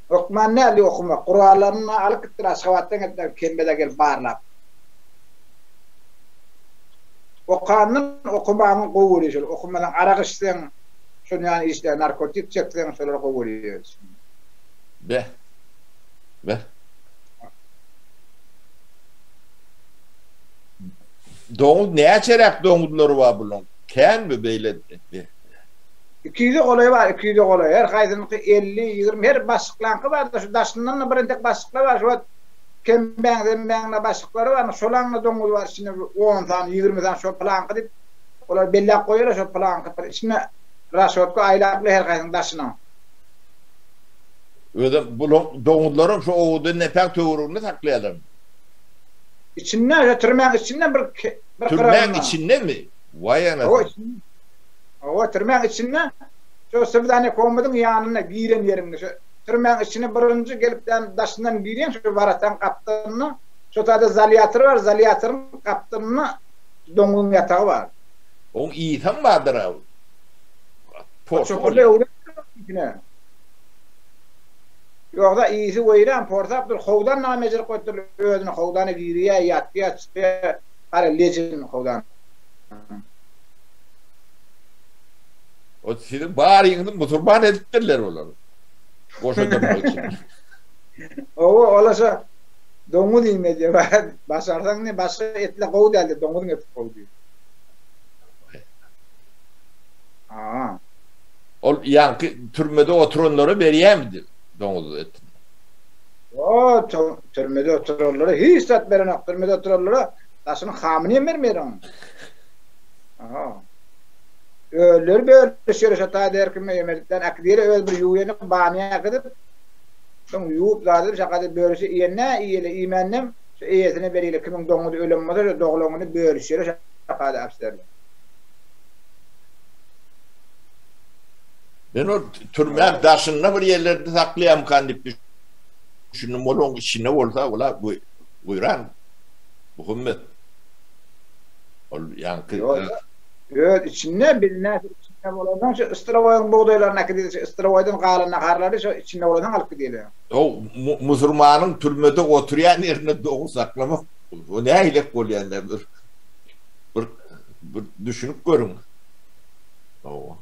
Hökman däl diý okamak. Gurallaryny alyp gitdiler, Aşgabatdan gelipler, Kembele gelip barlap. Okandan okamagyň gowy görýär şol. Okamasaň arak içseň, şon ýaly işler, narkotik çekseň şolar gowy görýär. Beh. Beh. Doňuz näçeräk doňuzlary bar bulaň? Känmi beýle? Iki ýüze golaý bar, iki ýüze golaý. Her haýsynyňky 50, 20, her başlyklaňky bar-da, şu daşyndan-da bir entek başlyklar bar. Şu wagt kemmäň, zemmäň-de başlyklary bar. Şolaň-da doňuzy bar içinde bir on sany, 20 sany şol pylanky diýip, olar belläp goýarlar şol pylanky. Bir içinde raşotka aýlaply her haýsynyň daşyna. Özem bulaň doňuzlaram şu owadan depäň töwereginde saklaýarlarmy? Içinde, şo türmäň içinde bir bir Türmäň içindemi? Waý anasy. Hawa, içinde. Hawa, türmäň içinde. Şo Sibdane komydyň ýanynda giren ýeriňde şo türmäň içine birinji gelip ýan daşyndan girýäň şo warataň gapdalynda şo taýda zalýator bar, zalýatoryň gapdalynda doňuzyň ýatagy bar. Oň ysam bardyr-a. Porsy bolýar. Içine. Ýogsa ysy weýran porsap dur howdan name ejir goýup dur özüni howdana girýä ýatýa çykýa gara lejin howdan. O siziň baryňyzy musurman edipdirler olar. Goşa dyrnak içinde. Owa ola şo doňuz iýme diýip başarsaň ne başga etle gowy däldi doňuzyň eti gowy diýip. Aa. Ol ýaňky türmede oturanlara berýärmidi doňuz etini? Ýok, türmede oturanlara hiç zat berenok. Türmede oturanlara daşynyň hamyny hem bermeýär onuň. Aha. Özleri bölüşýär şo taýda her kime ýemedikden äkidýär öz bir ýuwýany banýa äkidip, soň ýuwup zat edip şakada bölüşip iýende iýeli iýmändem şu eýesine berýär kimiň doňuzy ölen bolsa şo doglan güni bölüşýär şakada ofserler. Men ol türmäň daşynda bir ýerlerde saklaýarmykan diýip düşündim. Ol oň içinde bolsa, ola buýran Muhammet. Ol ýaňky Öz içinde bilnäs içinde bolansoň şu ystrowoýyň bugdaýlaryny äkidýär, şu ystrowoýdan galan naharlary şo içinde bolansoň alyp gidýärler. O musurmanyň türmede oturýan ýerinde doňuz saklamak o nähilek bolýan bir bir bir düşünip görüň.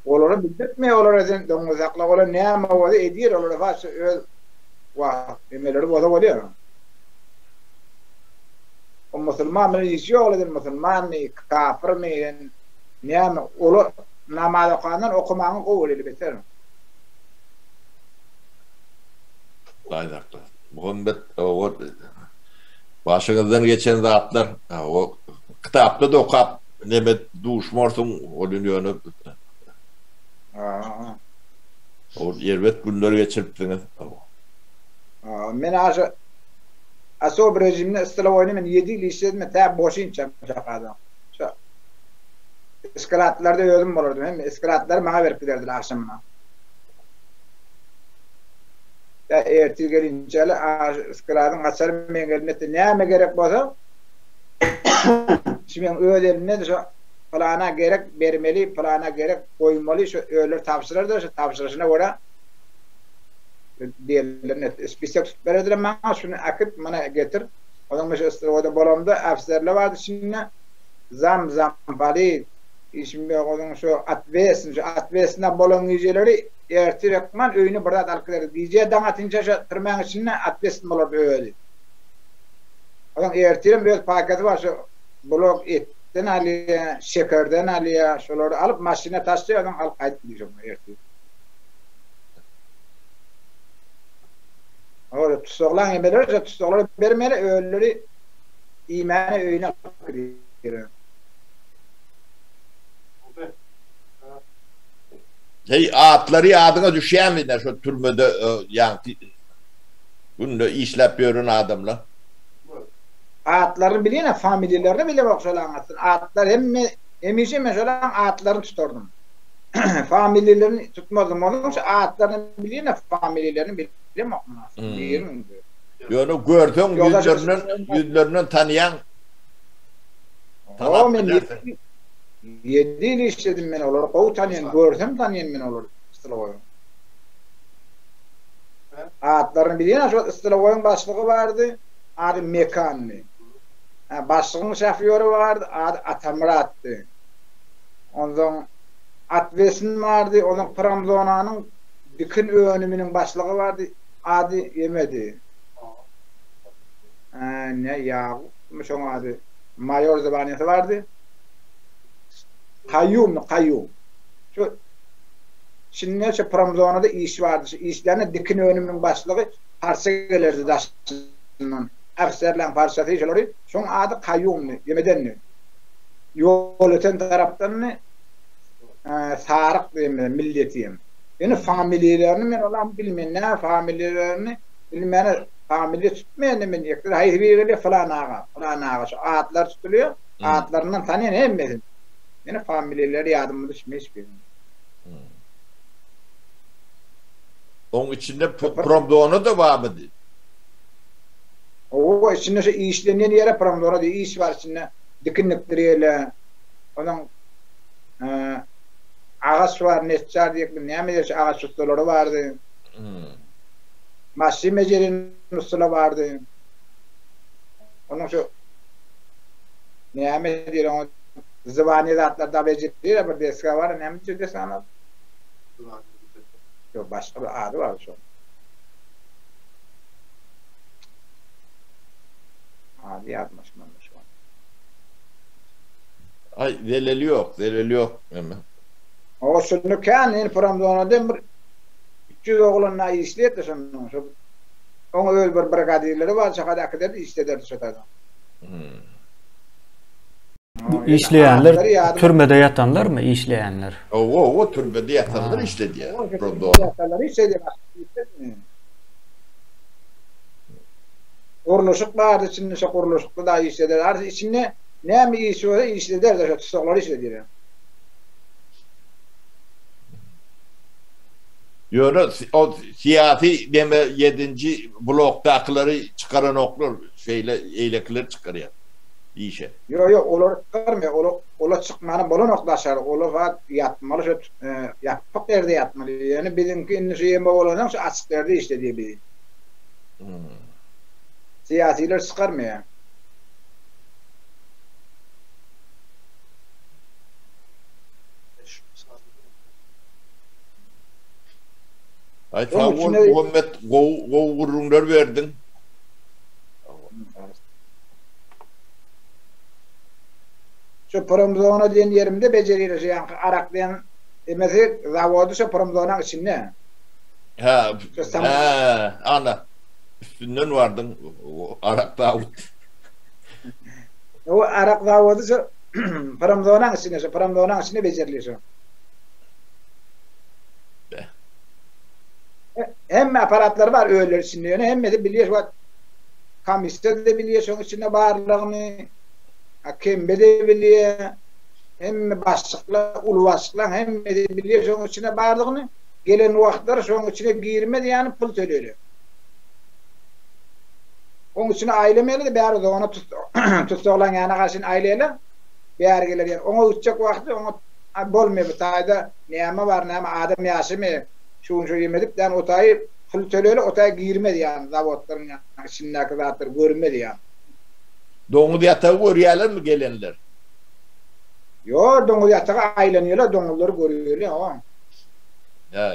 Olara bildirtme olara sen doňuz sakla olar näme bolsa edýär olara başga öz wah emeleri bolsa bolýar. O musulman bilen işi ýok eden musulmanmy kafirmi sen näme olar namaz okandan okamagyň gowy bolýar beter. Hudaý saklasyn. Muhammet owa başyňyzdan geçen zatlar o kitapda-da okap neme duşmarsyň ol ýöne Ol erbet günler geçiripsiňiz. Men aşa Asob rejiminde stylowoýny men ýedi ýyl işledim men tä boşynçam şo Şo skladlarda özüm bolardym hemme sklatlary maňa berip giderdiler agşamyna. Tä ertir gelinçäli skladyň açary meň elimde näme gerek bolsa şu meň öz elimden şo Pylana gerek bermeli, pylana gerek goýmaly, şu özleri tabşyrardy, şu tabşyryşyna görä diýerler, spisek tutup bererdiler maňa, şuny äkit, muny getir. Onuň men şu stroýda bolamda ofiserler bardy içinde, zam, zampolit, işim ýok, onuň şu otwesny, şu otwesna bolan gijeleri ertir hökman öýüne bir zat alyp giderdi. Gije daň atynça şu türmäň içinde otwesny bolardy özi. Onuň ertirem öz paketi bar, şu blok et. Den alýa, şekerden alýa, şolary alyp maşyna taşlaýar, soň alyp gaýdyp gidýär şoňa ertir. Ol tussaglaň emeleri şo tussaglara bermeli, özleri iýmäne öýüne alyp gidýär. Heý, atlary ýadyňa düşýärmi ine şo türmede ýaňky günde işläp ýören adamlar? Atlaryny bilýän-ä, familiýalaryny bilemok şolaň aslynda. Atlar hemme, hemişe men şolaň atlaryny tutardym. Familiýalaryny tutmazdym. Onuň şu atlaryny bilýän-ä, familiýalaryny bilemok men aslynda. Birin indi. Ýöne görseň ýüzlerinden, ýüzlerinden tanýaň. Tanap bilersiň. Ýedi ýyl işledim men olary gowy tanýan, görsem tanýan men olary stylowoýyň. Atlaryny bilýän-ä, şol stylowoýyň başlygy bardy. Ady Mekandy. Hä, başlygyň şofýory bardy, ady Atamyratdy. Onsoň Atwesin bardy, onsoň Pramzonanyň dikin önüminiň başlygy bardy, ady Emedi. Hä, ne, Ýagupmy şoň ady? Maýor zwaniýasy bardy. Kaýumdy, Kaýum. Şu Çinde şu Pramzonada iş bardy, şu işlände dikin önüminiň başlygy parça gelerdi daşyndan. Ofiserleň parçasy şolary. Şoň ady Kaýumdy, ýemedendi. Ýolöten tarapdandy. Saryk diýen milleti hem. Ýöne familiýalaryny men olam bilmen, nä familiýalaryny bilmäne familiýa tutmaýan men ýekdir. Haýsy biri gelýär falan aga, falan aga şu atlar tutulýar. Atlaryndan tanýan hemmesini. Ýöne familiýalary ýadyma düşmeýär hiç biriniň. Oň içinde promzona-da barmydy? Hawa, içinde şu işlenýän ýere promzona diýip iş bar içinde. Dikin dikdirýärler. Onuň agaç bar, neçjar diýip, näme diýip, şu agaç ussalary bardy. Maşyn bejerýän ussalar bardy. Onuň şu näme diýip, oňa zwaniýa zatlar da bejerýär, bir desga bar, näme diýip desganyň ady? Ýok, başga bir ady bar şoň. Ady ýadyma düşmändir şu wagt. Aý, zeleli ýok, zeleli ýok eme. Hawa, şunda kän indi promzonada bir 300 oglan da işleýärdi şonda. Şo oň öz bir brigadirleri bar, şo äkiderdi, işlederdi şo taýdan. Hmm. Bu işleýänler türmede ýatanlarmy işleýänler? Hawa, hawa, türmede ýatanlar işledýär. Ýatanlar işledýär. Gurluşyk bardy içinde, şo gurluşykda da işleder. Arty içinde näme iş bolsa işleder-de, şo tussaglary işledýär. Ýöne o syýasy neme ýedinji blokdakylary çykaranoklar, şeýle eýlekileri çykarýar. işe. Ýok ýok olar çykarmaýar olar olar çykmana bolanok daşary olar zat ýatmaly şu ýapyk ýerde ýatmaly ýöne biziňki indi şu ýeme bolansoň şu açyk ýerde işledýär bizi. Syýasylar çykarmaýar. Aý sag bol Muhammet gowy gowy gürrüňler berdiň. Şu promzona diýen ýerimde bejerýär şu ýaňky arak diýen emesi zawody şu promzonaň içinde. Hä, hä, ana. Üstünden bardyň arak zawod. O arak zawody şu pramzonaň içinde şu pramzonaň içinde bejerilýär şu. Hemme aparatlar bar öýler içinde ýöne hemmesi bilýär şu wagt komissiýa da bilýär şoň içinde barlygyny kembe de bilýär hemme başlyklar uly başlyklar hemmesi bilýär şoň içinde barlygyny gelen wagtlary şoň içine girmez ýany pul töleýär. Oň içine aýlamaýaly-da bäri zona tussaglaň ýanyna garşyn aýlaýaly. Bäri geler ýaly. Oňa gitjek wagty oňa bolmaýar bu taýda näme bar näme adam ýaşamaýar. Şu gün şu ýemedik däl o taýy pul töleýli o taýy girmez ýany zawodlaryň ýany içindäki zatlary görmez ýany. Doňuz ýatagy görýälermi gelenler? Ýo doňuz ýatagy aýlanýarlar doňuzlary görýärler o. Hä,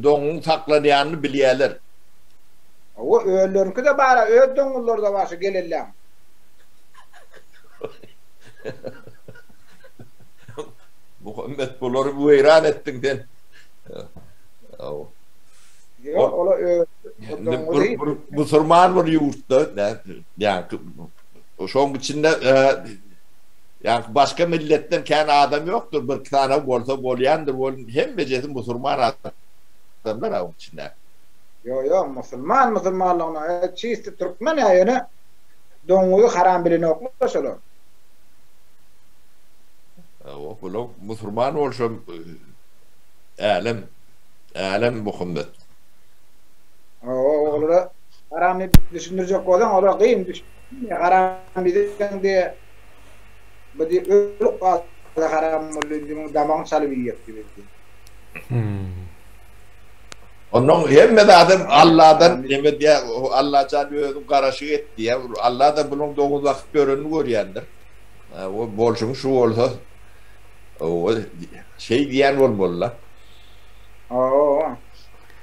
doňuň saklanýanyny bilýärler. Hawa, özleriňki-de bar-a, öz doňuzlary-da bar şu gelenleň. Muhammet, bulary weýran etdiň sen. Hawa. Ýok, ola öz doňuzy. Musurman bir ýurtda, ýaňky şoň içinde ýaňky başga milletden kän adam ýokdur, bir-iki sany bolsa bolýandyr, hemmejesi musurman adamlar-a oň içinde. Ýok ýok musulman musulmanlygyna çisti türkmen ýa ýöne doňuzy haram bilenoklar şolar. Hawa bular musurman bolşam älem älem Muhammet. Hawa olara haram diýip düşündirjek bolsaň olar gyn düşünmeýär haram diýseň diýe bu diýip ölüp galsa haram boldy diýip damagyny çalyp iýjek diýip. Onnoň hemme zadam Alladan neme diýä, Allajan özüň garaşyk et diýä. Alla-da bunuň doňuz bakyp ýörenini görýändir. O bolşuň şu bolsa, o şeý diýen bolmaly-la. Hawa.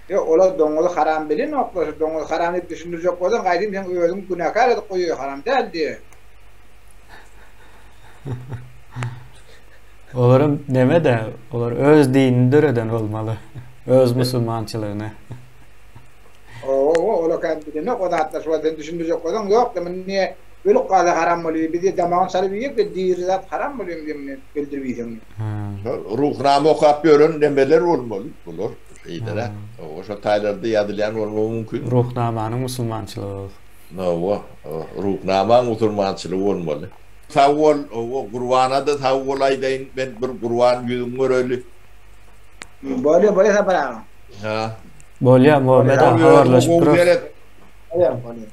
Ýok, olar doňuzy haram bilenoklar. Şu doňuzy haram diýip düşündirjek bolsaň, gaýdym seň özüňi günäkär edip goýýar, haram däl diýe. Olaram neme-de, olar öz dinini döreden bolmaly. Öz musulmançylygyny. Owo, ola kän bilenok o zatlar şu wagt sen düşündirjek bolsaň ýok-da muny niýe ölük galsa haram bolýar, biz damagyny çalyp iýek-de diri zat haram bolýar diýip muny öldürip iýseň. Ruhnama okap ýören nemeler bolmaly bular şeýdere. Owo, şo taýlarda ýazylýan bolmagy mümkin. Ruhnamanyň musulmançylygy ol. Owo, Ruhnamaň musulmançylygy bolmaly. Sag bol, owo, Gurbana-da sag bol aýdaýyn, men bir Gurban ýüzüňi göreli. Bolýa, bolýa Sapar aga. Ha. Bolýa, Muhammet aga habarlaşyp durarys. Bolýa, bolýa.